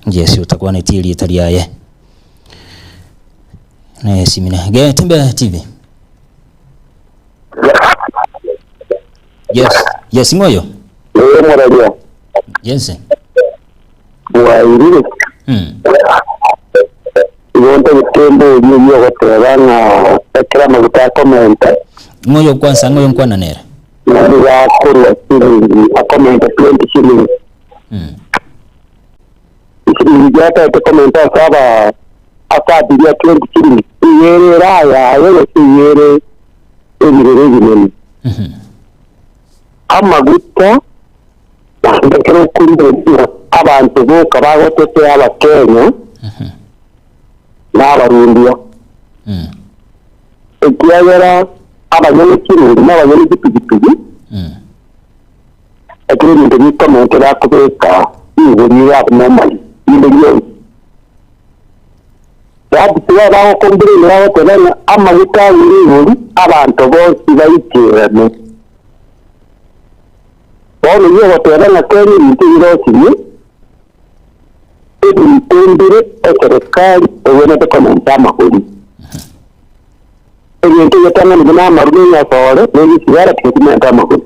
Yesu otakwaneti erieta riaye. Nesimine. Getembe TV. Yes, yes ng'oyo. Ee moraria. Yes. Bwairire. Igo ntagete mborie oyio ogoteba ng'a ekero amaguta akomenta. Ng'oyo kwansa ng'oyo nkwana nere. Nigo akorwa chiringi akomenta 20 shillings. Chiringi chiataete komenta ase aba ase abiria 20 shillings nigo ere erayaye gose nigo ere ebirero ebinene. Amaguta naende ekero okorigereria abanto boka bagotetea abakenya na abarundia ekiagera abanyene chirori na abanyene chipigipigi ekero ebinto bikomente bakobeka rigori riabo normally rinde rionsi. That's why bagokomplain bagoteba ng'a amaguta agure igori abanto bonsi baikerane. Bono oyio ogoteba ng'a Kenya ebinto ebirosirie, ebinto mbire eserekari egwenerete komenta amagori. Egento egetang'ani buna amaru na enyasore na egesigara tiga chimenta amagori.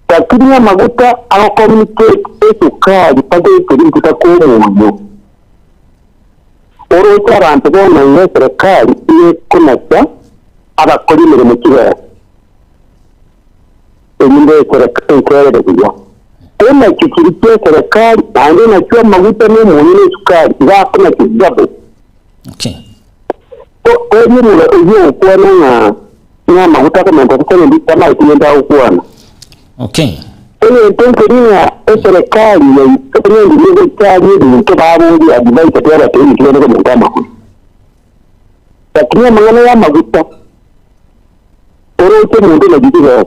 Lakini amaguta agocommunicate esukari mpaka ekeri rituko komoyio. Oroche abanto bono iga eserekari iga ekonacha abakori emeremo chibesa. Erinde esereka enkerere buya. Enachio chiria chia eserekari naende enachio amaguta na omonyo na esukari iga akonachia double. Okay. Oria omoro oyio ogokwana ng'a ng'a amaguta akomenta ase seventy tamaeti gento agokwana. Okay. Egento nkeri ng'a eserekari yaito onye ndiria egocharia ebinto baboria advice twabatebi naki bande komenta amagori. Lakini amang'ana ya amaguta oroche omonto naki chibesa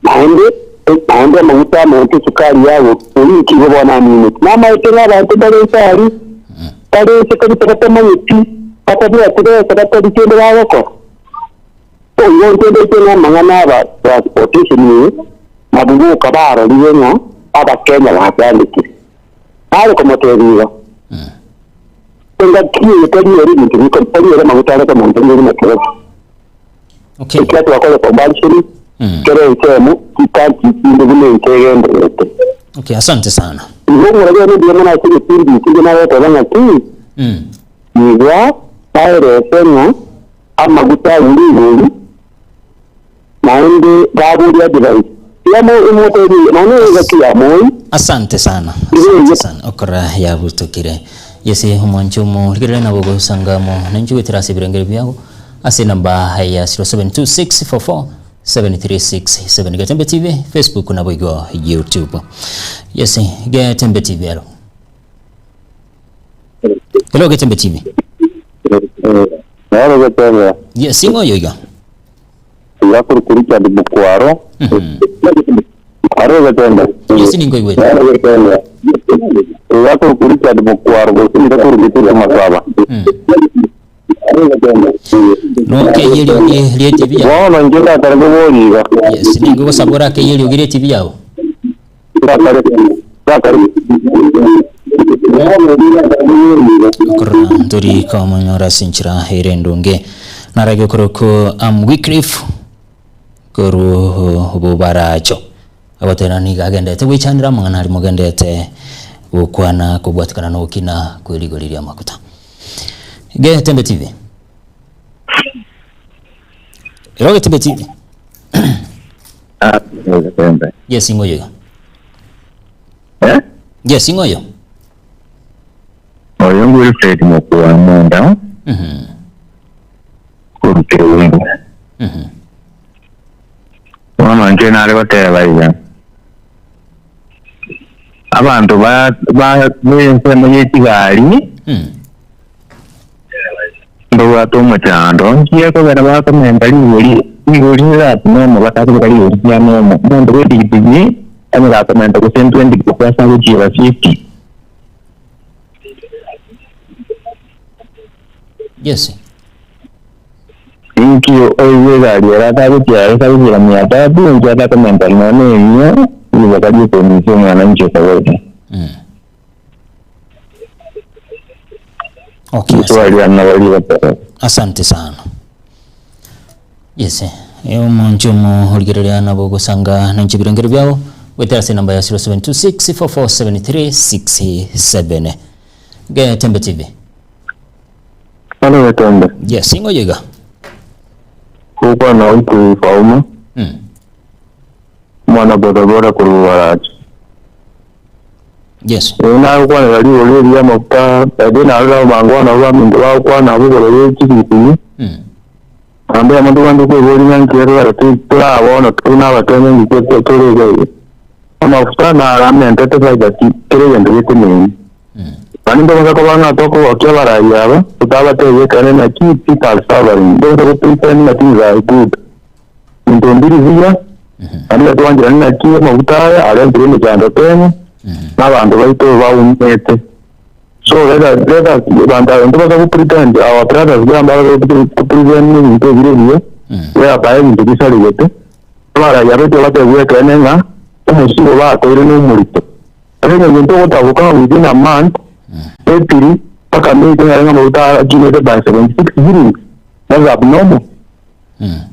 naende naende amaguta amonto esukari yago oria inki igo bono amineti. Namaete ng'a abanto mbare inse aria bare inse kabisa batamanyeti batabwati besa batari kende bagokora. So igo inche ndoche ng'a amang'ana aba transportation eye nabwo boka barorire ng'a abakenya bachandekire. Nare komotebia iga, engaki eye tari ere ebinto biko tari ere amaguta are komonto nigo buna kerokio. Okay. Ekiagera twakora comparison kera ensemo chikanchi chinde buna ense egendererete. Okay, asante sana. Igo omorabia one mbuya mono ase egepindi eke inche nagoteba ng'aki iga baerese ng'a amaguta agure igori naende baborie advice yamo emotebi nonya engaki ya moi Asante sana, asante sana. Okora yabutokire. Yese omwanchi omorigerere nabo ogosanga amo nainche goetera ase ebirengero biago ase enamba ya 0726447367 Getembe TV, Facebook naboigo YouTube. Yese Getembe TV ero. Hello Getembe TV. Naro Getembe. Yes, ing'o oyo iga? Iga korokwa Richard Mukwaro. Aro Getembe. Yes, ninkoigwete. Naro Getembe. Iga korokwa Richard Mukwaro gose nigo korokwa Peter Masaba. Nokeyie eriogi rie TV yao. Bono inche ndatare koboria iga. Yes, ningo gosaba orakeyie eriogi rie TV yao. Ndatare ndatare Okorora ntori komonyora ase enchera ere endonge. Narage okorokwa am Wycliffe korwa bobaracho. Agotera nigo agendete gwechandera amang'ana aria mogendete gokwana kobwatikana nogokina kwe rigori ri'amaguta. Getembe TV. Ero Getembe TV. Getembe. Yes, ing'oyo iga. Eh? Yes, ing'oyo. Oyo Wilfred Mokua Munda korwa Keumbu. Bono inche nare goteba iga, abanto ba ba b'ensemo ye chigari mbabwate omochando, nki ekogera bakomenta rigori rigori rirati nomo batakobeka rigori ria nomo. Omonto bwe epikipiki onye gakomenta gose 20 gose ase agochiera 50. Yes. Inki oigwe egari ere atagochia ase agochia mia tatu, inki atakomenta nonya na emia, ribaga ri'okomincha omwananchi okobeka. Okay, Riswali riane nabo rigotoka. Asante sana. Yes, omonche omorigereria nabo ogosanga nainche ebirengero biao goetera ase enamba ya 0726447367. Getembe TV. Halo Getembe. Yes, ing'o yiga. Gokwana oikwe Fauma. Omwana bodaboda korwa Baracho. Yes. Ee nagokwanera rigori eri ri'amafuta, naende narora abangwana abwo baminto bagokwana abwo igoro ye chipikipiki. Naende amo tobwate kweboria ng'a nki ere torabono tore nabatenenki nki tore iga iga. Amafuta naro amentete faida ki kera egento getenene. Naende ntobasa koba ng'a tokogokia abarai aba, totabatebia ekeene naki people are suffering. Ntobasa go pretend ng'a things are good. Ebinto mbiri buya, naende twancherane naki amafuta aya arentire emechando Kenya, na abanto baito baumete. So let us, let us, abanto aba ntobasa go pretend, our brothers buna mbare go pretend ebinto ebire buya, whereby ebinto bisaregete, abarai aba ekero batebigwa ekeene ng'a omosigo bakoire na omorito. Ase eng'encho ogotaboka ng'a within a month, April mpaka May tonyare ng'a amafuta akinete by 76 shillings, that's abnormal.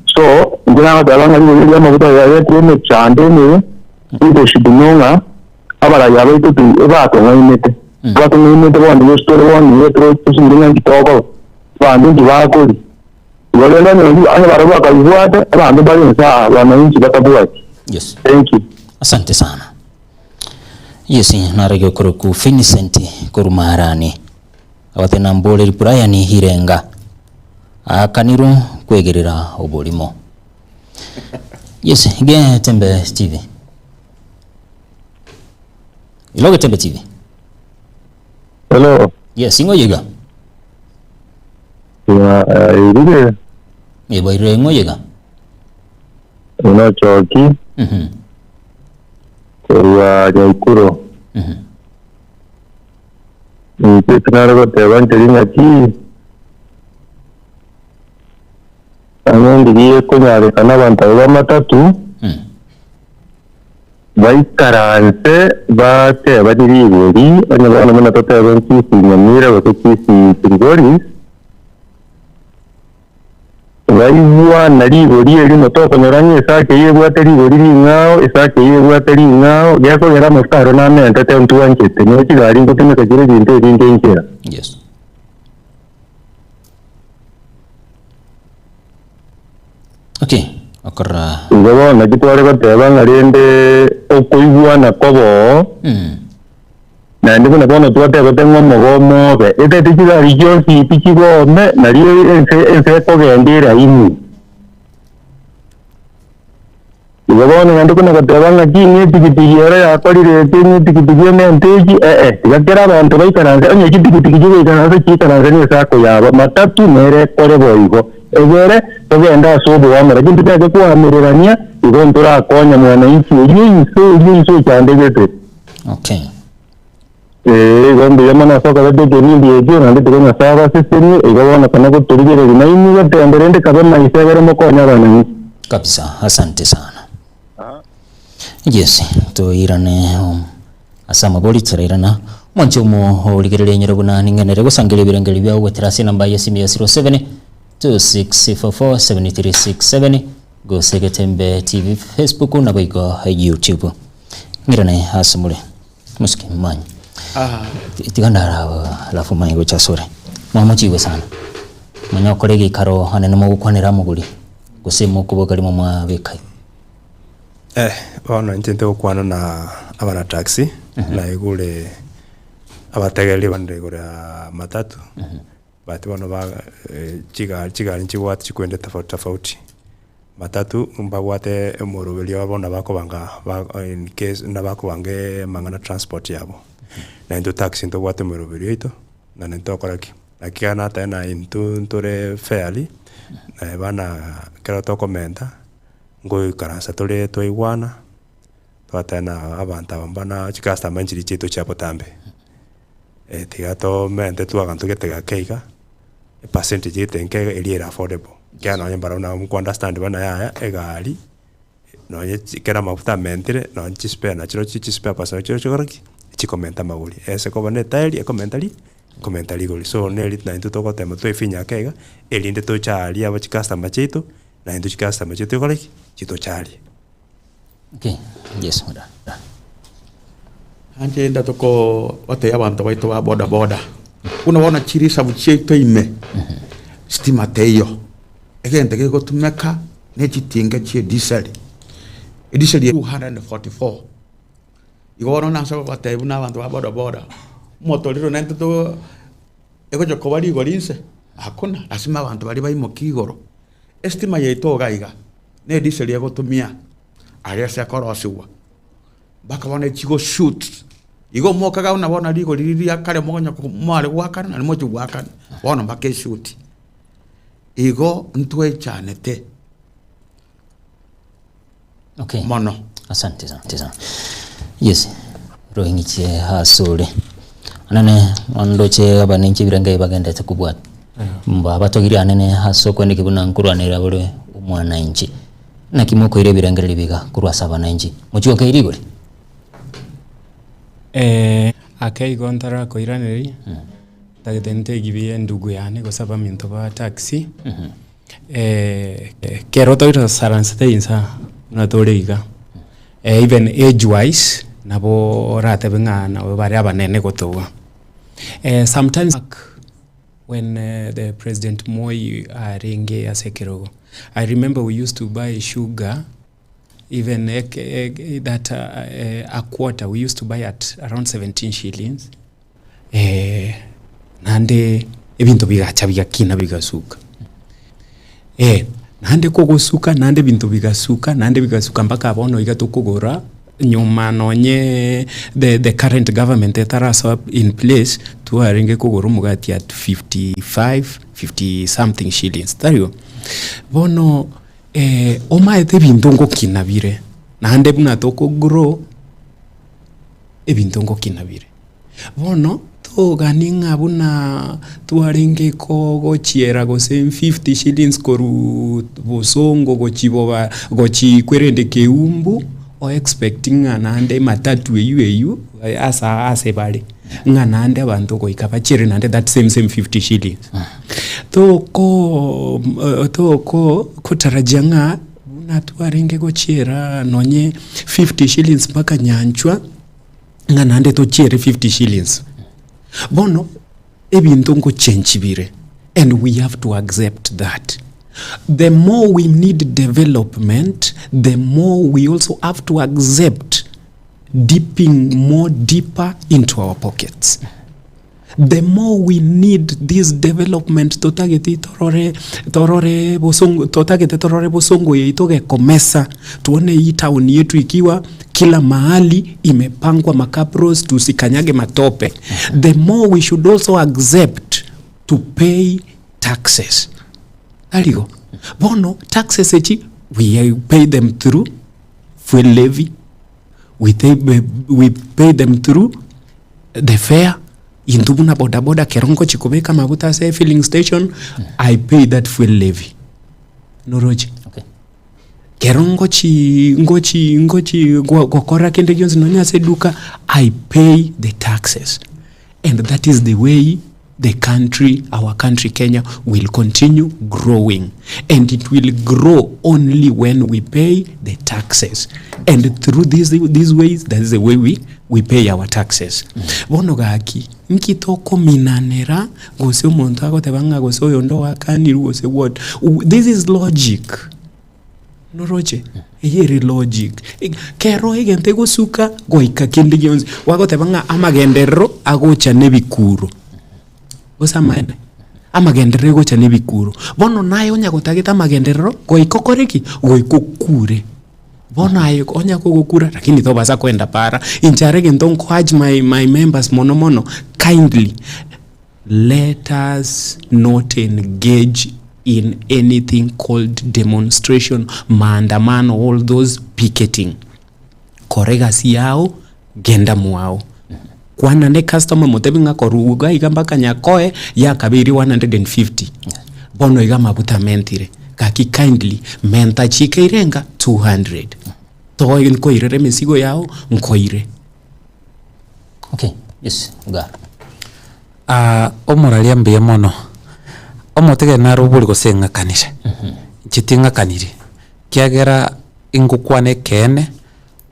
So, inche nagoteba ng'a rigori ri'amaguta riaretire emechando emebe, people should know ng'a abarai abaito pi ebatong'ainete. Batong'ainete bono nigo tore bono nigo tore tosibire ng'a nki tokoba, abanto nki bakoria. Igo rende onye oyio onye barabwo bakabibwate, abanto mbare inse aa wananchi batabwati. Yes. Thank you. Asante sana. Yes, narege okoroku Vincent korwa Maharani. Agateba namboreri Brian Irenga aakanirwe kwegerera oborimo. Yes, Getembe TV. Ilo Getembe TV. Hello. Yes, ing'o yiga? Ya, erire Eboirire ing'o yiga? inochoki korwa Nyaikuro. Inche tinare goteba ncheri ng'aki, ang'e ndiria ekonyarekana abanto abwo b'amatatu baikaranse batebanie rigori, onye bono buna totebe nchisi Nyamira gose chisi Kilgoris, Baigwana rigori erimo tokonyora ng'a esake eyio ebwate rigori ring'ao, esake eyio ebwate ring'ao, gekogera amafuta aro namentete ntwanchete, ne chigari ngotumeka chire ebinto ebinge inchera. Yes. Okay, okorora. Igo bono naki tware goteba ng'a rende okoigwana koboo, Naende buna bono twatebete ng'a omogomo obe, etete chigari chionsi pi chigome, nario ense ense ekogenda eraini. Igo bono naende kona goteba ng'a ki ng'a epikipiki ero yakorire eke, ng'a epikipiki emente eki, ee, tiga kera abanto baikaranse, onye chipikipiki chigoikaransa chiikaranse na esako yabo, matatu nere ekore boigo. Egere togende ase oboamo, lakini tochake koamererania, igo ntorakonya mwananchi oyio inse oyio inse ochandegete. Okay. Ee, igo mbuya mono ase okoreta ekebindi ekio, naende tiga Nyasae abasesenie, igo bono kona gotorigereria nainwe getembe rende kabe maiso egere mokonye abananchi. Kabisa, asante sana. Yes, toirane ase amabori torairana. Mwanche omo origereria enyoro buna ning'enere gosangereria ebirengererio biao goetera ase enamba ya esimi ya 07 2644 7367 gose Getembe TV Facebook naboigo YouTube. Ng'irane ase more mosike manye. Tiga ndara alafu manye gocha asore. Mwamochigwe sana. Manya okore egeikaro anene mogokwanera amogori gose mokoboka rimo mwabeka. Eh, bono inche ntigokwana na abana taxi, naigure abategereri bande igoro ya matatu, but bono ba chigari chigari nchibwate chikwende tofauti tofauti. Matatu mbabwate omoroberio obo nabakobanga ba in case nabakobanga amang'ana transport yabo. Na intwe taxi ntobwate omoroberio oito, naende ntokora ki? Naki ekero nateba na intwe ntore fairly, bana ekero tokomenta, ngoikaransa tore twaigwana, twateba na abanto aba mbana chicustomer nchiria chiaito chia botambe, tiga tomente twaganto gete gake iga, epercentage gete nke iga eria ere affordable. Ekiagera nonye mbarabwo nabo moko understand buna yaya egari, nonye chi ekero amafuta amentire, nonye chispare nachirochio chispare parts nachirochio chigokora ki? Chikomenta amagori. Ese koba na etaeri ekomenta ri ekomenta rigori. So neri naintwe togotema twefinya ake iga, erinde tocharie aba chicustomer chiaito, naintwe chicustomer chiaito chikore ki? Chitocharie. Okay, yes madam. Anche ndatoko gotebia abanto baito ba boda boda, buna bono chirisabu chiaito ime, stima teiyo, egento gegotumeka ne chitinga chie diesel, edisel ya 244. Igo bono nase gogotebia buna abanto ba boda boda, omotorero naintwe to egocha koba rigori inse, hakuna, lazima abanto baria baimokie igoro. Estima yaito iga iga, ne edisel egotumia aria ase ekorosigwa. Mpaka bono echigoshoot, igo omokaga buna bono rigori riria ria kare mokonya mware goakana naende mochi goakana, bono mpaka eshuti. Igo ntwaichanete Okay. mono. Asante sana, asante sana. Yes, roing'iche asore. Anene ondoche abanenche ebirenge bagendete kobwata. Mba batogirie anene ase okweneki buna nkorwanerera bore omwananchi. Naki mokoira ebirengererio biga korwa ase abananchi? Mochioke rigori. Eh, ake igo ntarakoiraneria, ntagete ntegirie endugu yane gose abaminto ba taxi, ekero toisaransete insa buna tore iga, even age wise, nabo oratebe ng'a nabo bare abanene gotobua. Sometimes when the President Moi arenge ase ekerogo, I remember we used to buy sugar even that a quarter we used to buy at around 17 shillings naende ebinto bigacha bigakina bigasuka. Naende kogosuka naende ebinto bigasuka naende bigasuka mpaka bono iga tokogora nyuma nonye the the current government etarasoa in place twarenge kogora omogati at 55, 50 something shillings tari bo? Bono omaete ebinto ngokina bire naende buna toko grow ebinto ngokina bire. Bono togani ng'a buna twarenge kogochiera gose 50 shillings korwa bosongo gochia boba gochia kwerende keumbu, o expect ng'a naende ematatu eywo eywo asa ase bare, ng'a naende abanto goika bachiere naende that same same 50 shillings. Toko toko kotarajia ng'a buna twarenge gochiera nonye 50 shillings mpaka nyanchwa. ng'a naende tochiere 50 shillings. Bono ebinto ngochenchi bire and we have to accept that. The more we need development, the more we also have to accept dipping more deeper into our pockets. The more we need this development totagete torore torore bosongo totagete torore bosongo yaito gekomesa tuone hii town yetu ikiwa kila mahali imepangwa makabros tusikanyage matope the more we should also accept to pay taxes tarigo bono taxes echi we pay them through fuel levy we, we pay them through the fare intwe buna bodaboda ekero ngochia kobeka amaguta ase efilling station I pay that fuel levy noroche Okay. kero ngochi ngochi ngochi go- gokora kende gionsi nonye ase eduka I pay the taxes and that is the way the country our country Kenya will continue growing and it will grow only when we pay the taxes and through these, these ways that is the way we, we pay our taxes bono gaki nki tokominanera gose omonto agoteba ng'a gose oyonde oakanirwe gose what this is logic Noroche? Eyio ere logic. Kero egento egosuka goika kende gionsi, gwagoteba ng'a amagenderero agocha na ebikuro. Gose amaene? Amagenderero egocha na ebikuro. Bono naye onya gotagete amagenderero, goika okore ki? Goika okure. Bono aye onya kogokura lakini tobasa koenda para. Inche are egento nko urge my my members mono mono, kindly. Let us not engage in anything called demonstration, maandamano, all those picketing. Kora egasi yao, genda mwao. Kwana ne customer motebi ng'a korwa iga iga mpaka Nyakoe yakabeire 150. Bono iga amaguta amentire. Gaki kindly menta chike irenga 200 toe nkoirere emesigo yao nkoire. Okay, yes, ga. Ah, omoraria mbuya mono. Omotegere nare obori gose ng'akanire. Inche ting'akaniri, kiagera ingokwana ekeene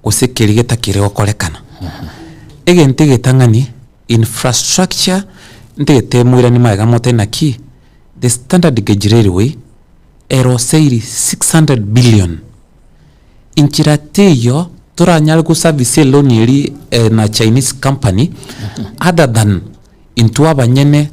gose keria getakire gokorekana. Egento egetang'ani, infrastructure ntagete moiranie magega mote naki, the standard gauge railway eroseiri 600 billion. Inchera teiyo toranyare go service eloni eri na Chinese company other than intwe abanyene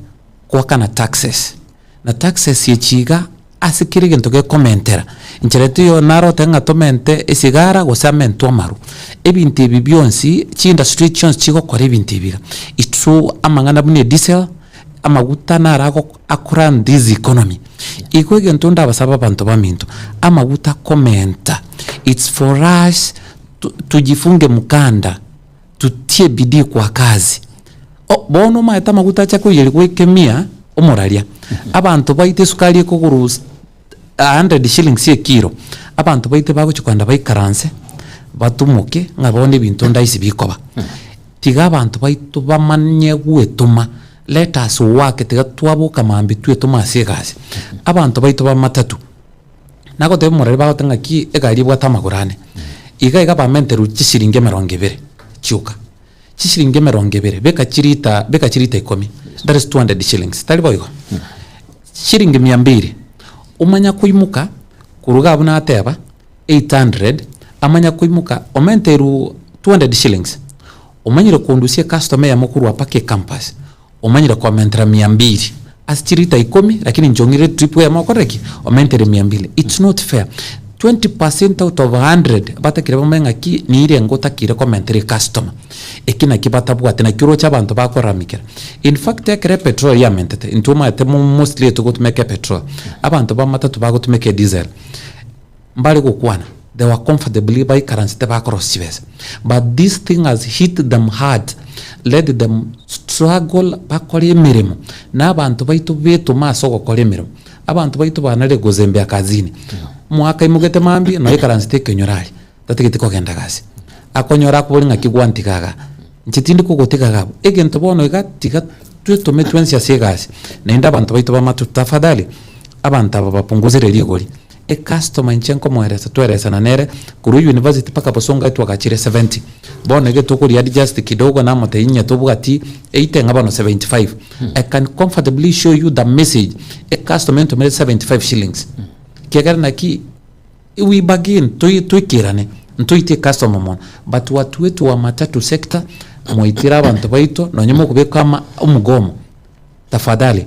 goakana taxes. Na taxes echi iga ase kera egento gekomentera, inchera teiyo naro otebe ng'a tomente esigara gose amentwe amaru. Ebinto ebi bionsi, chiindustry chionsi chigokora ebinto ebi iga, its amang'ana buna edisel, amaguta naro ago akorun this economy. Igo egento ndabasabe abanto baminto, amaguta akomenta, it's for us tu tujifunge mkanda, tutie bidii kwa kazi. O bono omanyete amaguta acha koiyeria goika emia, omoraria, abanto baito esukari ekogorwa a hundred shillings ekiro, abanto baito bagochia kogenda baikaranse, batumoke ng'a bono ebinto ndaisi bikoba. Tiga abanto baito bamanye gwetoma, let us work tiga twaboka mambia twetome ase egasi. Abanto baito ba matatu, nagotebia omorwari bagoteba ng'aki egari ebwate amagoro ane, iga iga bamenterwe chishiringi emerongo ebere chioka, chishiringi emerongo ebere beka chirita beka chirita ikomi, that is 200 shillings, tari boigo? Shilingi mia mbili, omanya koimoka korwa iga abwo nateba. 800 amanya koimoka omenterwe 200 shillings omanyire kondusia ecustomer eyemo korwa mpaka ecampus omanyire komentera mia mbili ase chilita ikomi lakini inche ong'ire etrip eyemo okorire ki? Omentere mia mbili it's not fair 20% out of 100 batakire bamanye ng'aki nirengo otakire komentera ecustomer eki naki batabwati naki oroche abanto bakoramikera in fact ekero epetrol yamentete intwe omanyete mostly etogotumeka epetrol abanto ba matatu bagotumeka ediesel. Mbare gokwana, they were comfortably baikaransete bakorosia chibesa but this thing has hit them hard let them struggle bakore emeremo na abanto baito betome ase ogokora emeremo. Abanto baito banarire gozembea kazini, omogaka aimogete mambia nonya aikaransete ekenyoro aria tatageti kogenda gasi, akonyora akoboria ng'aki gwantiga igaa, inche tindi kogotiga iga abwo. Egento bono iga tiga twetome twensi ase egasi naende abanto baito bamatu tafadhali abanto aba bapunguzire rigori. Ecustomer inche nkomoeresa tweresana nere korwa university mpaka bosongo twagachire 70 bono iga tokori adjust kidogo namotebia inye tobwati 80 ng'a bono 75 I can comfortably show you the message ecustomer entomere 75 shillings kiagera naki we bargain toi toikerane ntoitie ecustomer mono but watu wetu wa matatu sector mwaitire abanto baito nonye mokobeka ama omogomo tafadhali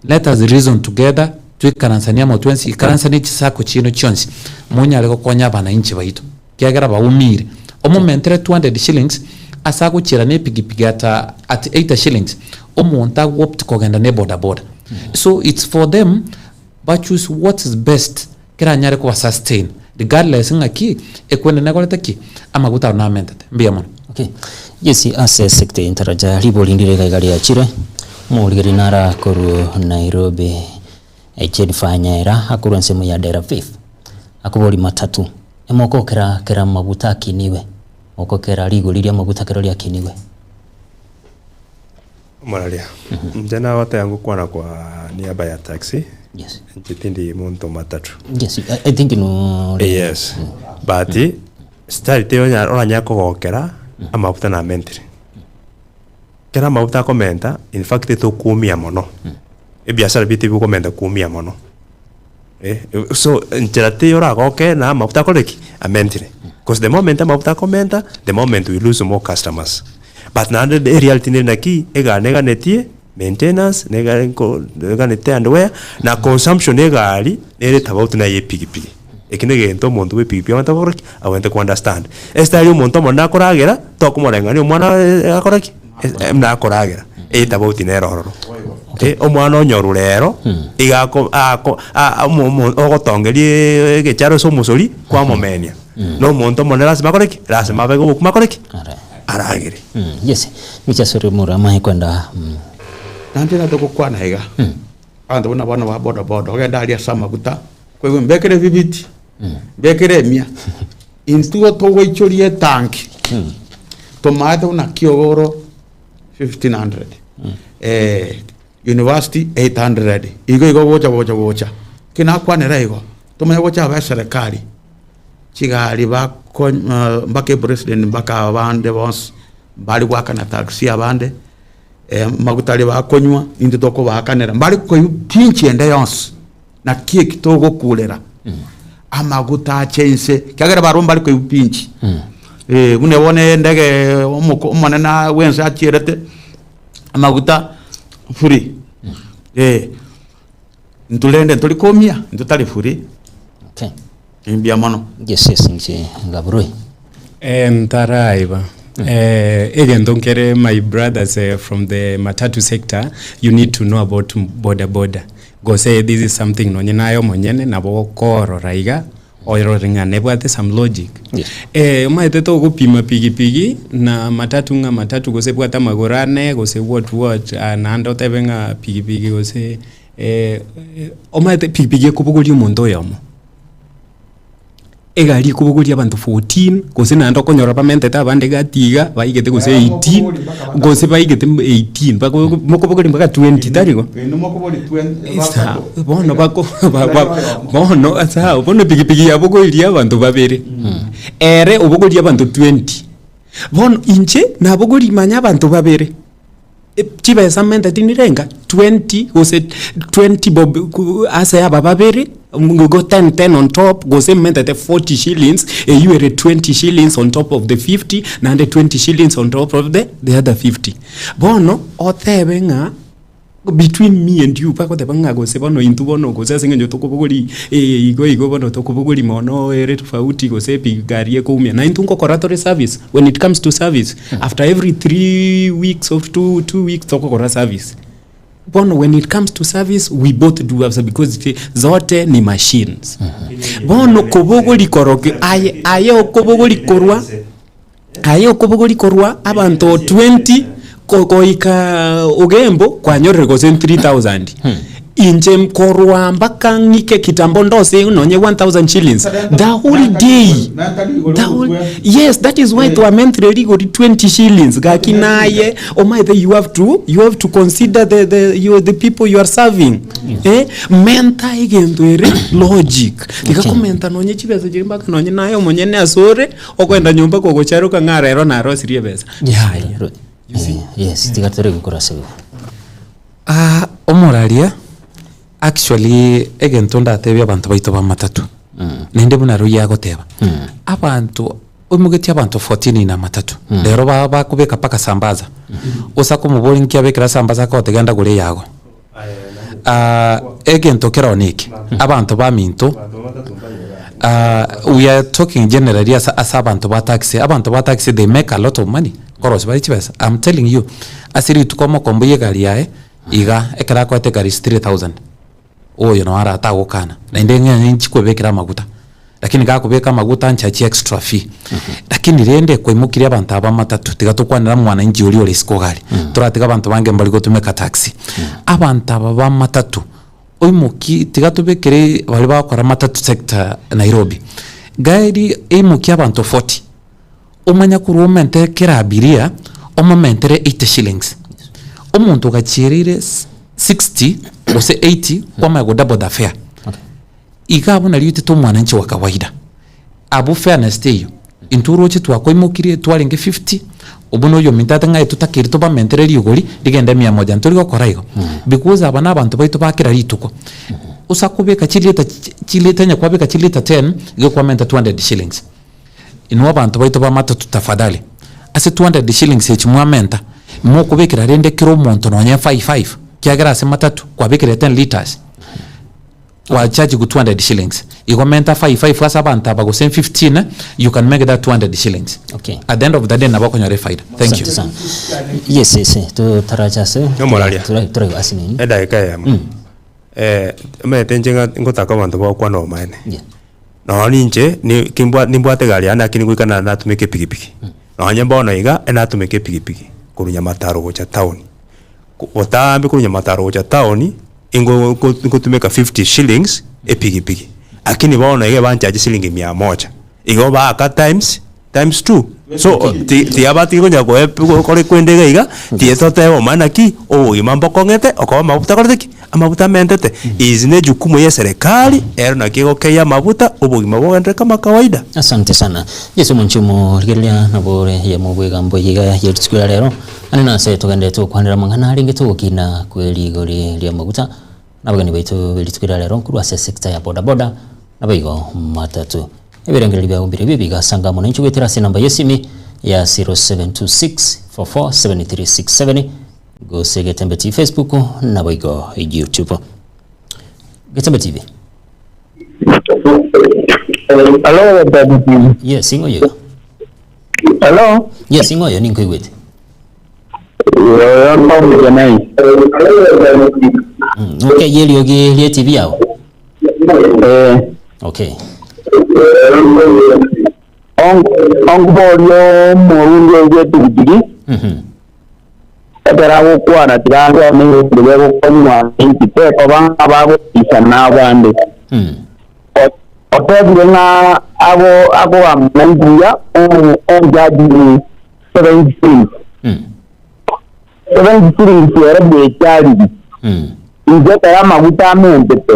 Let us reason together, toikaransanie amo twensi, ikaransanie chisako chiaino chionsi, monyare gokonya abanainchi baito, ekiagera baumire. Omomentere 200 shillings ase agochiera na epigipigi at at 80 shillings, omonto ago-opt kogenda na ebodaboda. So it's for them ba choose what is best keranyare koba sustain regardless ng'aki ekwende nekorete ki, amaguta aro namentete. Mbuya mono. Okay. Yes, ase sector eye ntaraja ribori ndire iga iga riachire, omorigeri nara korwa Nairobi Jennifer Nyaera akorwa ensemo ya Dera Faith akobori matatu emokokera kera amaguta akiniwe mokokera rigori ria amaguta kero riakiniwe. Omoraria, inche nagoteba ngokwana kwa niaba ya taxi, Yes. inche tindi monto matatu. Yes, I, I think no. Yes, but style teiyo onya oranyare kogokera amafuta namentire. Ekero amafuta akomenta, in fact tokoumia mono, ebiasara biaito ebikomenta koumia mono. Eh, so nchera teiyo oragoke na amafuta akore ki? Amentire. Cause the moment amafuta akomenta, the moment we lose more customers. But naende ereality nere naki, egari neganetie maintenance, nega nko neganetie and wear, na consumption ya egari nere tofauti na eye epigipigi. Eki na egento omonto bwa epigipigi abwenerete gokora ki? Abwenerete ko understand. Estyle ya omonto omonene akoragera, tokomoreng'ania omwana akore ki? Buna akoragera, etofauti nere ororo. Omwana onyorwa rero, iga ako ako a- omo omo ogotongeria egecharo ase omosori, kwamomenia. Na omonto omonene lasima akore ki? Lasima abeke obokima akore ki? Aragere. Yes, niche ase ore omoramae kwenda. Naende natogokwana iga, abanto buna bono ba bodaboda, ogende aria ase amaguta. Koigwa mbekere ebibiti, mbekere emia, intwe togoichoria etanki, tomaete buna kiogoro 1500, university 800, igo igo gocha gocha gocha. Ki nakwanera igo, tomanye gocha aba eserekari, chigari bako mpaka epresident mpaka abande bonsi, mbare goakana taxi abande. Amaguta aria bakonywa, intwe tokobaakanera, mbare koigwa pinchi ende yonsi, naki eki togokurera amaguta ache inse, ekiagera barabwo mbare koigwa pinchi. Eh, buna bono endege omoko omonene aa bwense achierete amaguta free, eh, intwe rende ntori komia, intwe tari free. Okay. Mbuya mono. Yes, yes, inche ngaburwe. Eh, ntaraiba. Eh, egento nkere my brothers eh, from the matatu sector you need to know about boda boda gose this is something nonye naye omonyene nabo okorora iga orore ng'a nebwate some logic eh, omanyete togopima pigipigi na matatu ng'a matatu gose ebwate amagoro ane gose what what ah, naende otebe ng'a pigipigi gose eh, omanyete pigipigi ekobogoria omonto oyomo. Egari ekobogoria abanto 14, gose naende okonyora bamentete abande gati iga, baigete gose 18, gose baigete 18 bako mokobogoria mpaka 20 tari igo? Sawa, bono bako ba- ba- bono sawa, bono epikipiki yabogoirie abanto babere, ere obogorie abanto 20, bono inche nabogorie manya abanto babere. Chibesa menteti nirenga? 20 gose 20 bob ase aba babere, go 10 10 on top gose mentete 40 shillings, eywo ere 20 shillings on top of the 50, naende 20 shillings on top of the the other 50. Bono, otebe ng'a between me and you bagoteba ng'a gose bono intwe bono gose ase eng'encho tokobogoria igo igo bono tokobogoria mono ere tofauti gose egari ekoumia, na intwe ngokora tore service when it comes to service. After every 3 weeks or 2 weeks tokogora service. Bono when it comes to service we both do have service because the, zote ni machines. Bono kobogori koroki aye aye okobogori korwa aye okobogori korwa abanto 20 ko- goika ogembo kwanyorire gose 3000 inche nkorwa mpaka ng'ike kitambo ndose nonye 1000 shillings the whole day the whole, yes that is why twamentire rigori 20 shillings gaki naye omaete you have to you have to consider the, the, you, the people you are serving eh, menta egento ere logic tiga komenta nonye chibesa chiria mpaka nonye naye omonyene asore okoenda nyomba kogocharoka ng'a rero narosirie ebesa yaya You see? Yes, tiga tore gokora ase igo. Ah, omoraria, actually egento ndatebie abanto baito ba matatu, naende buna Roy agoteba, abanto oimogetie abanto 14 in a matatu, rero ba- bakobeka mpaka sambaza, osa komoboria nki abekera sambaza akogote genda gora eyago. Ah, egento kero neke, abanto baminto, ah, we are talking generally ase ase abanto ba taxi, abanto ba taxi they make a lot of money. Nkorosia bare chibesa, I'm telling you, ase rituko omokomboyia egari yaye, iga ekero akoete egari is 3000, oyo noo aratagokana, naende ng'a ninchi kwebekera amaguta, lakini gakobeka amaguta nchachi extra fee. Lakini rende kwaimokirie abanto aba matatu, tiga tokwanera mwananchi oria ore isiko iga aria, toratiga abanto bange mbari gotumeka taxi. Abanto aba ba matatu, oimoki tiga tobekere baria bagokora matatu sector Nairobi, gari eimokie abanto 40. Omanye korwa omente kera abiria, omomentere 80 shillings. Omonto ogachiereire 60 gose 80 kwamanya go double the fare. Iga abwo nario oitete omwananchi wa kawaida. Abwo fairness teiyo. Intwe oroche twakoimokirie twarenge 50, obwo na oyominto ate ng'a totakeire tobamentere rigori rigende mia moja ntori gokora igo. Because aba na abanto baito ba kera rituko. Osa kobeka chilita chilita onye kwabeka chilita 10, igo kwamenta 200 shillings. Inwe abanto baito b'amatato tafadhali, ase 200 shillings echi mwamenta, mokobekera rende kera omonto nonye five five, kiagera ase matatu kwabekire 10 litres, gwacharge 200 shillings. Igo menta five five ase abanto aba gose 15, you can make that 200 shillings. Okay. At the end of the day nabo okonyora efaida. Thank you. Asante sana. Yes, yes, totaracha ase Omoraria. tura ase nini? Edageka eyemo. Omanyete inche ng'a ngotaka abanto bagokwana obomaene. Nonya ninche ni kimbwa nimbwate egari yane lakini goika na natumeka epikipiki. Nonye bono iga, enatumeka epikipiki korwa Nyamataro gocha town. Ko botambe korwa Nyamataro gocha town, ingo ngo ngotumeka fifty shillings epikipiki. Lakini bono iga ebanchache siringi mia moja, igo baaka times times two. So ti tiabatige konya goe gokora ekwende iga iga, tiye totebe omanye naki, obogima mbokong'ete okoba amaguta akorete ki? Amaguta amentete. Is ne ejukumu ya eserekari, ero naki egokeyia amaguta, obogima bogenderere kama kawaida. Asante sana. Yeso omonche omorigereria nabo ore eyemo bw'egambo eye iga ye rituko ria rero, ande nase togenderete gokwanera amang'ana arenge togokina kwe rigori ri'amaguta, na abageni baito be rituko ria rero nkorwa ase esector ya boda boda, naboigo matatu. Ebirengererio biago mbirobio bigasanga amo nainche goetera ase enamba y'esimi ya 0726447367 gose Getembe TV Facebook naboigo YouTube. Getembe TV. Hello, Getembe TV. Yes, ing'o oyo? Hello? Yes, ing'o oyo ninkoigwete. Oyo Tom Jenai. Okay, yeriogi rie TV yao. Eh. Okay. Onkoboria omorundi oria epigipigi, ekero agokwana tiga asome ebinto bigokonywa inki tekoba ng'a bagotisana abande. Otebire ng'a ago akogamba inki buya onjudge 70 shillings. 70 shillings ere bwechariri. Inche ekero amaguta amentete,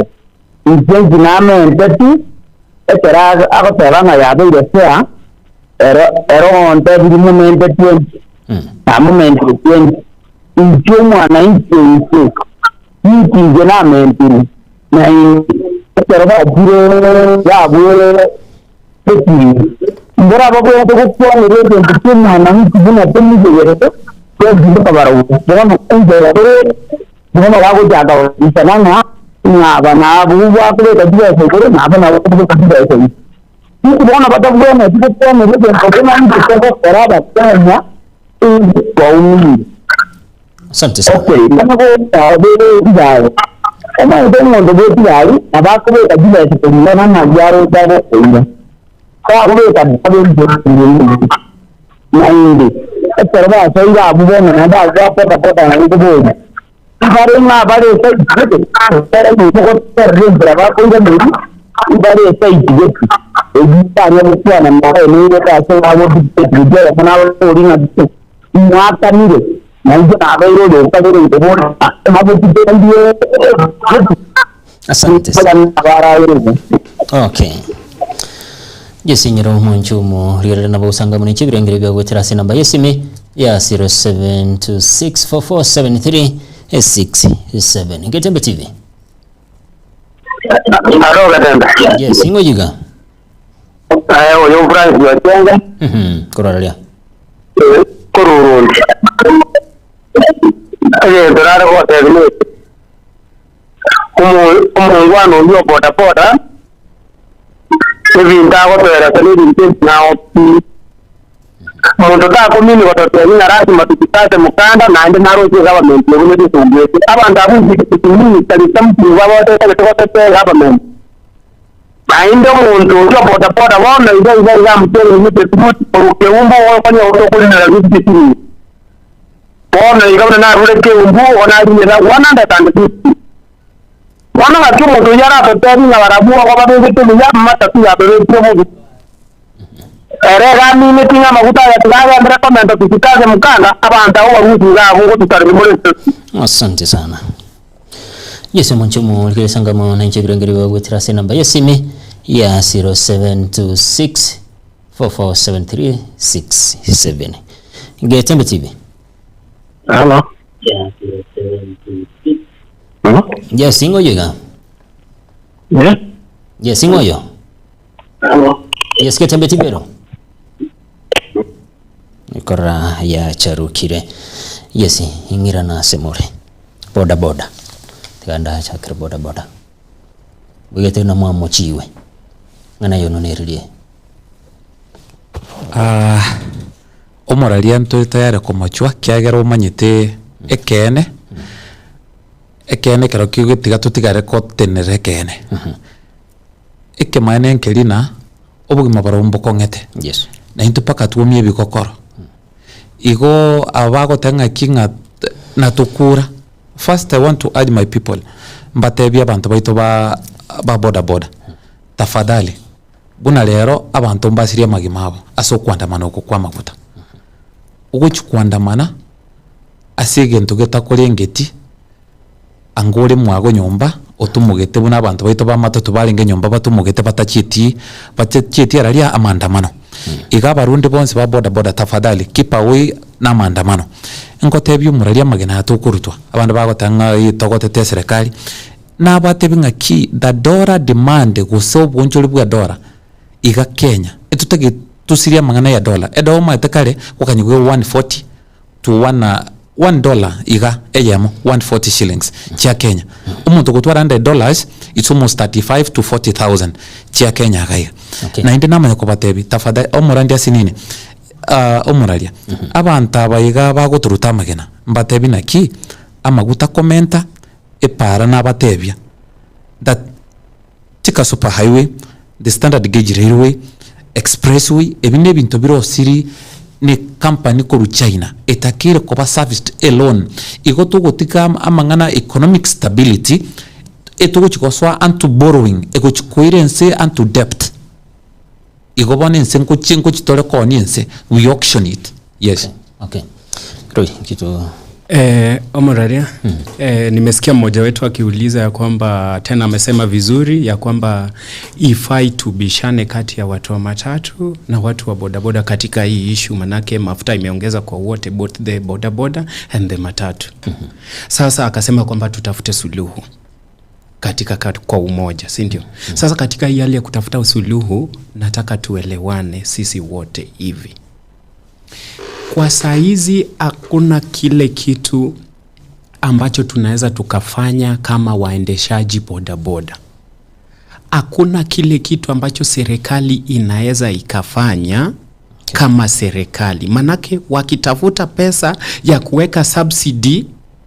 inche inki namenteti, ekero agoteba ng'a yabeire fair, ero ero ontebirie momente 20, namomentire 20. Inche omwananchi oinche, ninki inche namentire? Na inche ekero bachire babwere ekiina, mbora babwenerete gokwanera egento ki'omwananchi buna tomoiyegerete, twensi tokabarabwo. Bono enchera ere Bono bagochaka goisana ng'a ng'a aba nabwo bakobeka chibesa igoro, na aba nabwo bakobeka chibesa inse. Inki bono batabwenereti gokwanera egento buna inche togokora abakenya inche twaumire. Asante sana. Okay, bono gocha bere chigari, omanyete omonto bwe chigari nabo akobeka chibesa kulingana naki aroche agokoira. Bakobeka double Naende ekero basoire abwo bono naende abwo ba boda boda naende koboria, Mbare ng'a bare esaidi gete? Ekero omonto ogoterera enchera bakoiraneria, Mbare esaidi gete? Eyio tanya gokwana naye nigo ase bagodichete gochia oyomo nababorie ng'a gose mwakanire, na inche nabeire oyo okabere nkoboria ng'a nabotigete ndie gete? Asante sana. Okay. Gesinyero omonche omo rigerere nabo gosanga muna chibirengere bia goetera ase namba y'esimi ya 0726447367. Getembe TV. Alo Gatembe. Yes, ingo yiga. Eh, oyo Francis Ochenga. Kororaria. Korurundi. Egento nare gotebia neke. Omongwana oyio o bodaboda, ebinto agotoeresa nebinto ebing'ao pi. Omonto takomini gototebia ng'a lasima tujikaze mokanda naende naroche egovernment eye buna egesongo eke. Abanto abwo it is something babotete gototebia egovernment. Naende omonto oria o bodaboda bono iga iga iga I'm telling you the truth korwa keumbu ogokonya okorinera fifty shillings. Bono iga buna narure keumbu, igo narinera 150. Bono ng'aki omonto oyio aratoteebie ng'a barabwo igo babegete buya, amatatu yabebekire bobe? Ere iga aminetie ng'a amaguta aya tiga agenderere komenta tusike ase mokanda, abanto abwo barue iga abwo ngotusareria more ense. Asante sana. Yesu omonche omorigereria sangamo na inche ebirengererio biago goetera ase enamba y'esimi ya 0726 447367. Getembe TV. Hello. Hello. Yes, ing'oyo iga. Yeah. Yes, ing'oyo. Hello. Yes, Getembe TV ero. Ikorora yacharukire. Yes, ing'irana ase more. Boda boda. Tiga ndachakere boda boda. Bwegete buna mwamochiwe. Ng'ana yono neririe. Omoraria ntore tayari komochwa kiagera omanyete ekeene, ekeene ekero kegetiga totigare gotenenera ekeene. Ekemaene nkeri na obogima barobwo mbokong'ete, Yes. na intwe mpaka twomie ebigokoro. Igo aba bagoteba ng'aki ng'a natokura, first I want to urge my people, mbatebie abanto baito ba ba bodaboda. Tafadhali, buna rero abanto mbasirie amagima abo ase okoandamana oko kwa amaguta. Ogochia koandamana ase egento getakorengeti, anga ore mwago nyomba otumogete buna abanto baito ba matatu barenge nyomba batumogete batachieti batachieti araria amaandamano. Iga abarundi bonsi ba boda boda tafadhali keep away na amaandamano. Ngotebia omorari amagena aya tokorutwa, abande bagoteba ng'a eh togotete eserekari, nabatebi ng'aki the dollar demand gose obonchori bwa dollar iga Kenya, etotagete tosirie amang'ana ya dollar, edollar omanyete kare, okanyigwa 140 to one one dollar iga eyemo 140 shillings chia Kenya. Omonto ogotwara 100 dollars it's almost 35 to 40,000 chia Kenya iga iga. Okay. Naende namanya kobatebia tafadhali omorandi ase nini ah, omoraria abanto aba iga bagotoruta amagena mbatebie naki amaguta komenta epara nabatebia that Thika super highway, the standard gauge railway, expressway, ebi na ebinto birosiri ne company korwa China etakeire koba serviced alone. Igo togotiga amang'ana economic stability etogochi gosoa unto borrowing egochi koira ense unto debt. Igo bono ense nkochi nkochi tore koonia ense, we auction it, yes. Okay. Roy, kitu Eh, Omoraria, eh, nimesikia mmoja wetu akiuliza ya kwamba tena amesema vizuri ya kwamba ifai tubishane kati ya watu wa matatu na watu wa bodaboda katika hii issue, manake mafuta imeongeza kwa wote, both the bodaboda and the matatu. Sasa akasema kwamba tutafute suluhu katika kat, kwa umoja, si ndio? Sasa katika hii hali ya kutafuta suluhu, nataka tuelewane sisi wote hivi kwa saizi hakuna kile kitu ambacho tunaweza tukafanya kama waendeshaji bodaboda. Hakuna kile kitu ambacho serikali inaweza ikafanya kama serikali, manake wakitafuta pesa ya kuweka subsidy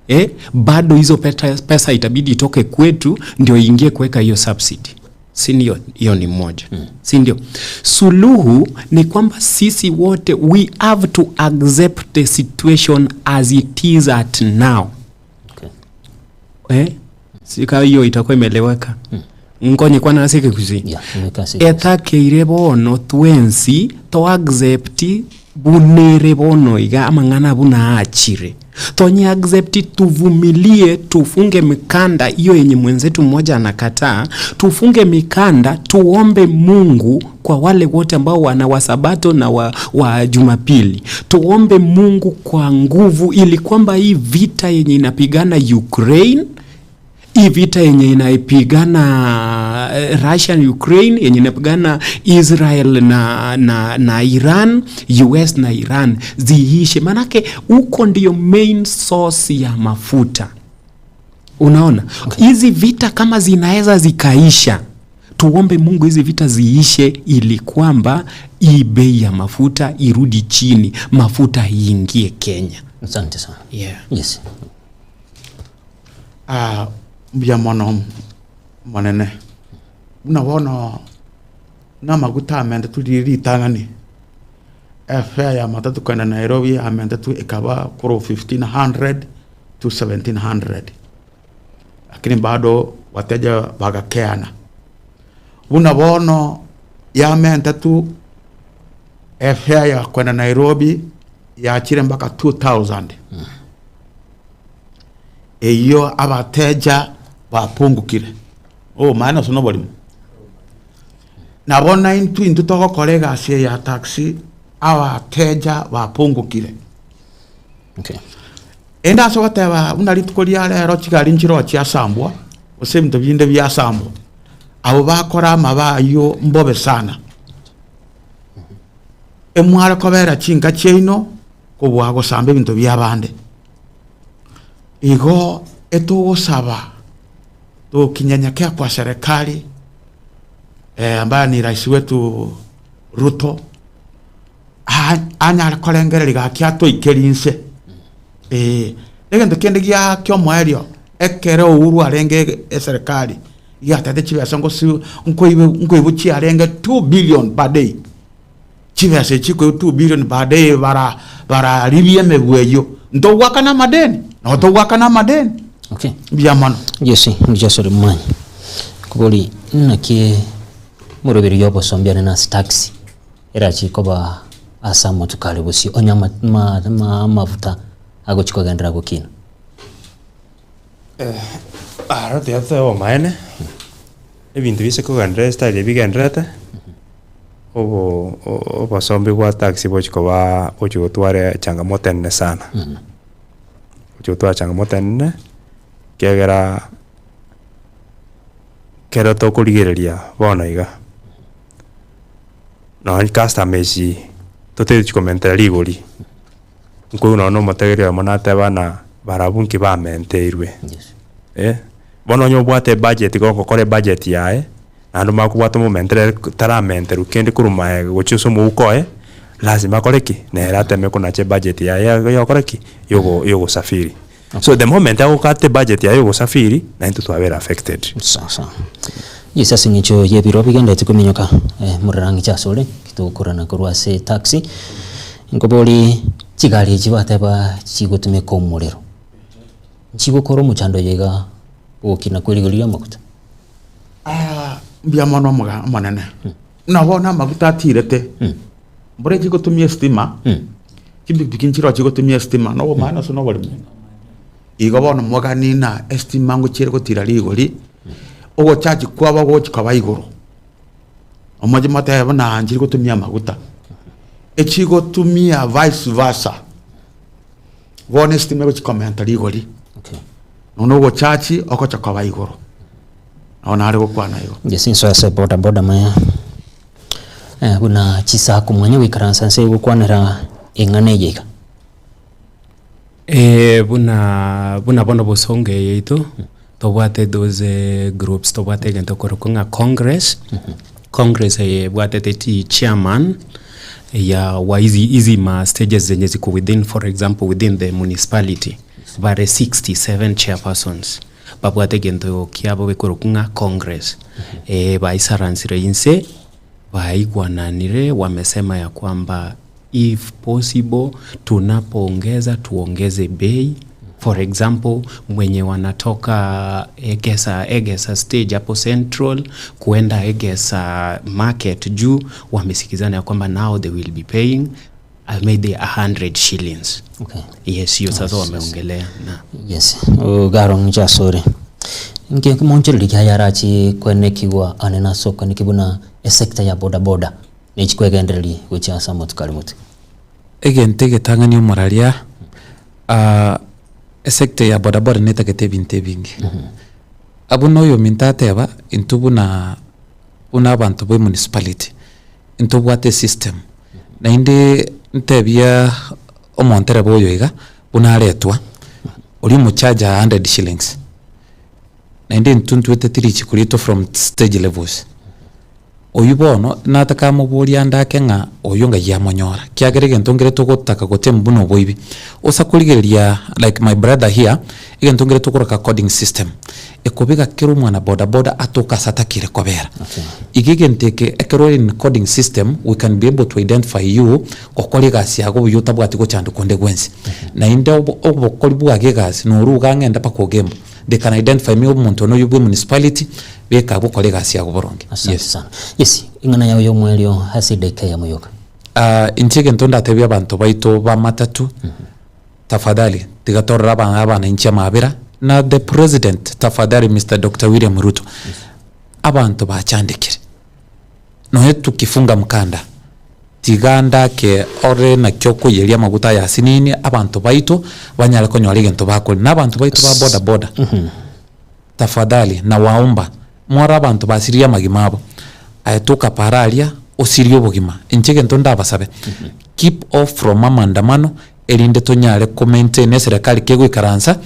eh, bado hizo peta, pesa itabidi itoke kwetu ndio iingie kuweka hiyo subsidy, si ndio? Hiyo ni moja, si ndio? Suluhu ni kwamba sisi wote we have to accept the situation as it is at now. Eh? Sika hiyo itakuwa imeeleweka nkonye kwana nasike kuzi etakeire bono twensi to accept bunere bono iga amang'ana buna achire tonye accept tuvumilie tufunge mikanda hiyo yenye mwenzetu mmoja anakataa tufunge mikanda tuombe mungu kwa wale wote ambao wana wasabato na wa, wa jumapili tuombe mungu kwa nguvu ili kwamba hii vita yenye inapigana ukraine hii vita yenye inaipigana eh, Russia na Ukraine yenye inapigana Israel na, na, na Iran, US na Iran ziishe, maanake huko ndiyo main source ya mafuta. Unaona hizi okay. Vita kama zinaweza zikaisha, tuombe Mungu hizi vita ziishe, ili kwamba hii bei ya mafuta irudi chini, mafuta iingie Kenya. Asante sana. Yeah. Yes. Ah, mbuya mono monene buna bono namaguta amente turi ritang'ani efare ya matatu kwenda Nairobi amente tu ikaba koro 1500 to 1700 lakini bado wateja bagakeana buna bono yamente tu efare ya kwenda Nairobi yachire mpaka 2000 eyo abateja bapungukire oh maana ase noborimo nabo naintwe intwe togokora egasi eye ya taxi abateja bapungukire Okay. ende ase ogoteba buna rituko ria rero chigari nchiroo chiasambwa gose ebinto binde biasambwa abo bakora amaba aywo mbobe sana emware kobera chinka chiaino kobua gosamba ebinto bia abande igo etogosaba tokinyenyekea kwa serikali eh, ambaye ni rais wetu Ruto anyare korengereria gaki atoikerie inse eh, egento kende gia kiomoerio ekere Uhuru arenge eserikali giatete chibesa ngosi nkoibe nkoibu chiarenge 2 billion per day chibesa echi koibu 2 billion per day bara bararibia emegwe eywo ntogwakana amadeni no togwakana amadeni Okay. mbuya mono. Yes, mujasore mmanyi. Kobori naki Omoroberi y'obosombi ane nase taxi erachi koba ase amatuko are bosio onye ama ma ma amafuta agochi kogenderera gokina. Aro tiga tobe obomaene, ebinto bise kogenderera estyle eye bigendererete, obo obosombi bwa taxi bochi koba bochi gotwara echangamoto enene sana. Bochi gotwara changamoto enene, ekiagera ekero tokorigereria bono iga, nonye customer echi totari komentera rigori, nkoigwa nonye na omotegereria oyomo nateba ng'a barabwo nki bamenteirwe, eh. Bono onye obwate ebudget igo ogokora ebudget yaye, naende omanye kobwata omomentere taramenterwa kende korwa maega gochia ase omouko oye, lazima akore ki? Nere ateme konacha ebudget yaye yogokora ki? Yogo yogosafiri. So the moment agokata ebudget yaye yogosafiri, naintwe twabera affected. Sawa sawa. Yes, ase eng'encho y'ebiro bigendereti kominyoka eh, morarang'iche asore kitokorana korwa ase taxi nkobori chigari echi bateba chigotumeka omorero nchigokora omochando oyo iga ogokina kwe rigori ri'amaguta? Ah, mbuya mono omoga omonene. Buna bono amaguta atirete, mbore chigotumia estima, chipikipiki nchiroo chigotumia estima, na obomani ase na oborimo. Igo bono mogani ng'a estima ngochiere gotira rigori, ogochaji kwabo gochi koba igoro. Omochi motebe buna nchiri gotumia amaguta, echigotumia vice versa, bono estima egochi komenta rigori, nonya ogochaji ogocha koba igoro, nabo nare gokwana igo. Yes, inso ase boda boda maya eh, buna chisaku mwanya goikaransa nse gokwanera eng'ana eye iga. Eh, buna buna bono bosongo eye yaito, tobwate those groups, tobwate egento korokwa ng'a congress, congress eye ebwatete chi chairman ya wa hizi hizi ma stages zenye ziko within for example within the municipality, bare 67 chairpersons, babwate egento kiabo gekorokwa ng'a congress, baisaransire inse, baigwananire wamesema ya kwamba If possible tunapoongeza tuongeze bei for example mwenye wanatoka Egesa, Egesa stage hapo central kuenda Egesa market juu wamesikizana ya kwamba now they will be paying uh, maybe 100 shillings. Okay. Yes, hiyo sasa wameongelea na Yes, ogaro nchasore. Nki monchereri kia yarachi kwenekigwa ane nase okweneki buna esector ya boda boda. Ne chikwegendererie gochia ase amatuko aria motwe. Egento egetang'ani omoraria, esector ya bodaboda netagete ebinto ebinge. Abwo na oyominto ateba, intwe buna buna abanto ba emunicipality, ntobwate esystem, naende ntebia omontereba oyo iga, buna aretwa, oria omocharge a hundred shillings, naende intwe ntweteti richiko riaito from stage levels. Oyio bono natakamoboria ande ake ng'a oyio ngai amonyora, kiagera egento nkere togotaka gotemu buna oboibi. Osa korigereria like my brother here, egento nkere tokoroka coding system, ekobeka kera omwana boda boda atoke ase atakire kobera. Iga egento eke ekero ore in coding system, we can be able to identify you, gokora egasi yago buya otabwati gochandwa konde gwensi. Naende obo obokori bwago egasi noruga ang'e ende mpaka ogembo. They can identify me omonto one oyio bwe municipality, beka abwo kora egasi yago boronge. Asante Yes. sana. Yes, ing'ana yao y'omoerio ase edaika eyemo yoka. Ah, inche egento ndatebie abanto baito ba matatu, tafadhali tiga torore aba abananchi amabera, na the president tafadhali Mister Doctor William Ruto, abanto bachandekire, nonye tukifunga mkanda, tiga ndake ore naki okoiyeria amaguta aya asinini, abanto baito banyare konyora egento bakoria, na abanto baito ba boda boda. Tafadhali nawaomba, mwore abanto basirie amagima abo, aye toka para aria osirie obogima. Inche egento ndabasabe, keep off from amandamano erinde tonyare ko maintain eserekari kegoikaransa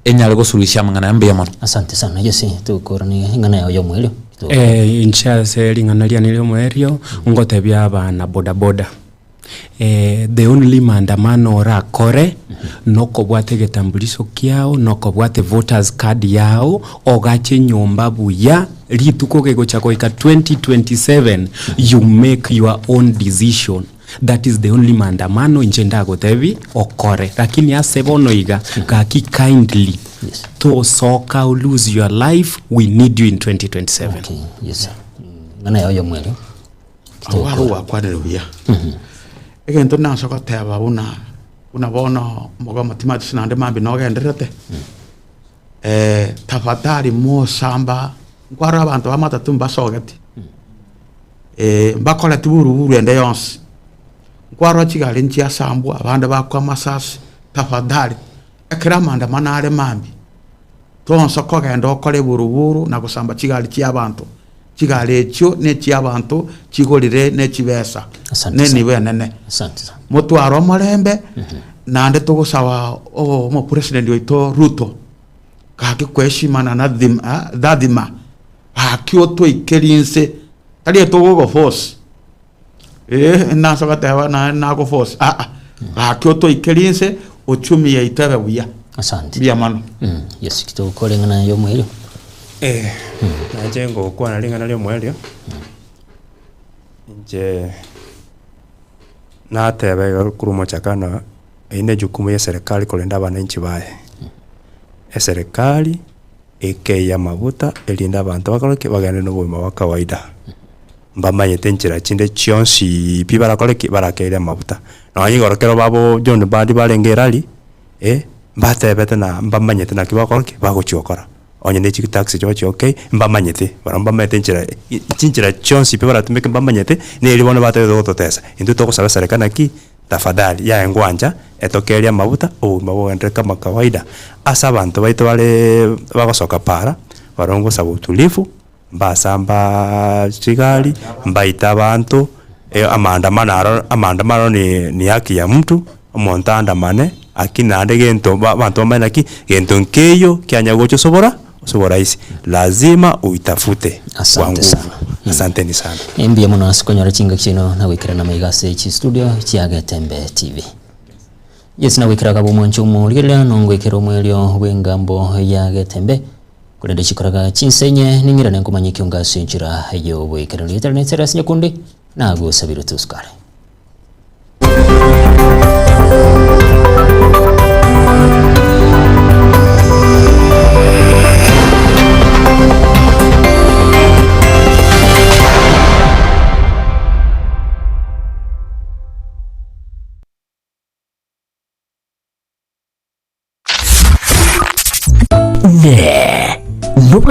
enyare gosuluhisha amang'ana aya. Mbuya mono. Asante sana Jesse, tokorane eng'ana yao y'omoerio. Eh, inche ase ring'ana riane ri'omoerio, ngotebia abana bodaboda. The only maandamano orakore nokobwata egetambulisho kiao, nokobwata evoters card yao, ogache nyomba buya, rituko gegocha goika 2027 you make your own decision. That is the only maandamano inche ndagotebi okore. Lakini ase bono iga, gaki kindly, tosoka o lose your life, we need you in 2027. Okay, yes. Ng'ana yago y'omwerio. Abwo aro gwakwanire buya. Egento nase goteba buna buna bono omogomo timanyeti naende mambia nogendererete, tafadhali mosamba nkware abanto ba matatu mbasogeti, mbakoreti buruburu ende yonsi, nkwarora chigari nchiasambwa abande bakwa amasasi, tafadhali ekero amaandamano are mambia, Tonsa kogenda okore eburuburu na gosamba chigari chi'abanto. Chigari echio nechi'abanto chigorire ne chibesa, Asante nenibo sana. enene. Asante sana. Motware omorembe, naende togosaba omopresident oito Ruto, gaki kwa heshima na nadhima dhadhima, gaki otoikerie inse, tari etogogoforce, eh, nase goteba naye nagoforce aa, gaki otoikerie inse, uchumi yaito ebe buya. Asante. Mbuya mono. Mm, yes, kitogokora eng'ana y'omoerio. Eh, nainche ngokwana ring'ana ri'omoerio, inche nateba iga korwa omochakano, eyio ne ejukumu ya eserekari korenda abananchi baye. Eserekari, ekeyia amaguta erinde abanto bakore ki? Bagende na obogima bwa kawaida. Mbamanyete enchera chinde chionsi pi barakore ki? Barakeire amaguta. Nonya igoro ekero babo John Mbadi barenge erari, eh, mbatebete na mbamanyete naki bagokora ki? Bagochia gokora. Onye ne chitaxi chigochia okay, mbamanyete, barabwo mbamanyete enchera chinchera chionsi pi baratumeke mbamanyete, neri bono batagete gototesa. Intwe togosaba eserekari naki, tafadhali yaye ngwancha etokerie amaguta obogima bogenderere kama kawaida. Ase abanto baito bareee bagosoka para, barabwo ngosaba utulivu, mbasamba chigari, mbaite abanto, amaandamano aro amaandamano ni ni haki ya mtu, omonto aandamane, lakini naende gento ba abanto bamanye naki, gento nkeiyo kianya gocha osobora ase oborahisi, lazima uitafute kwa Asante nguvu. sana. Asanteni sana. Mbuya mono ase konyora chingaki chiaino na goikerana maiga ase chistudio chia Getembe TV. Yes nagoikera akaba omwancho omorigereria nongoikera omwerio bw'engambo ya Getembe korende chikoraga chinsenye ning'irane nkomanya ekionga ase enchera y'oboikeranu etari nechera ase nyakundi nagosabire tusukare. Ne.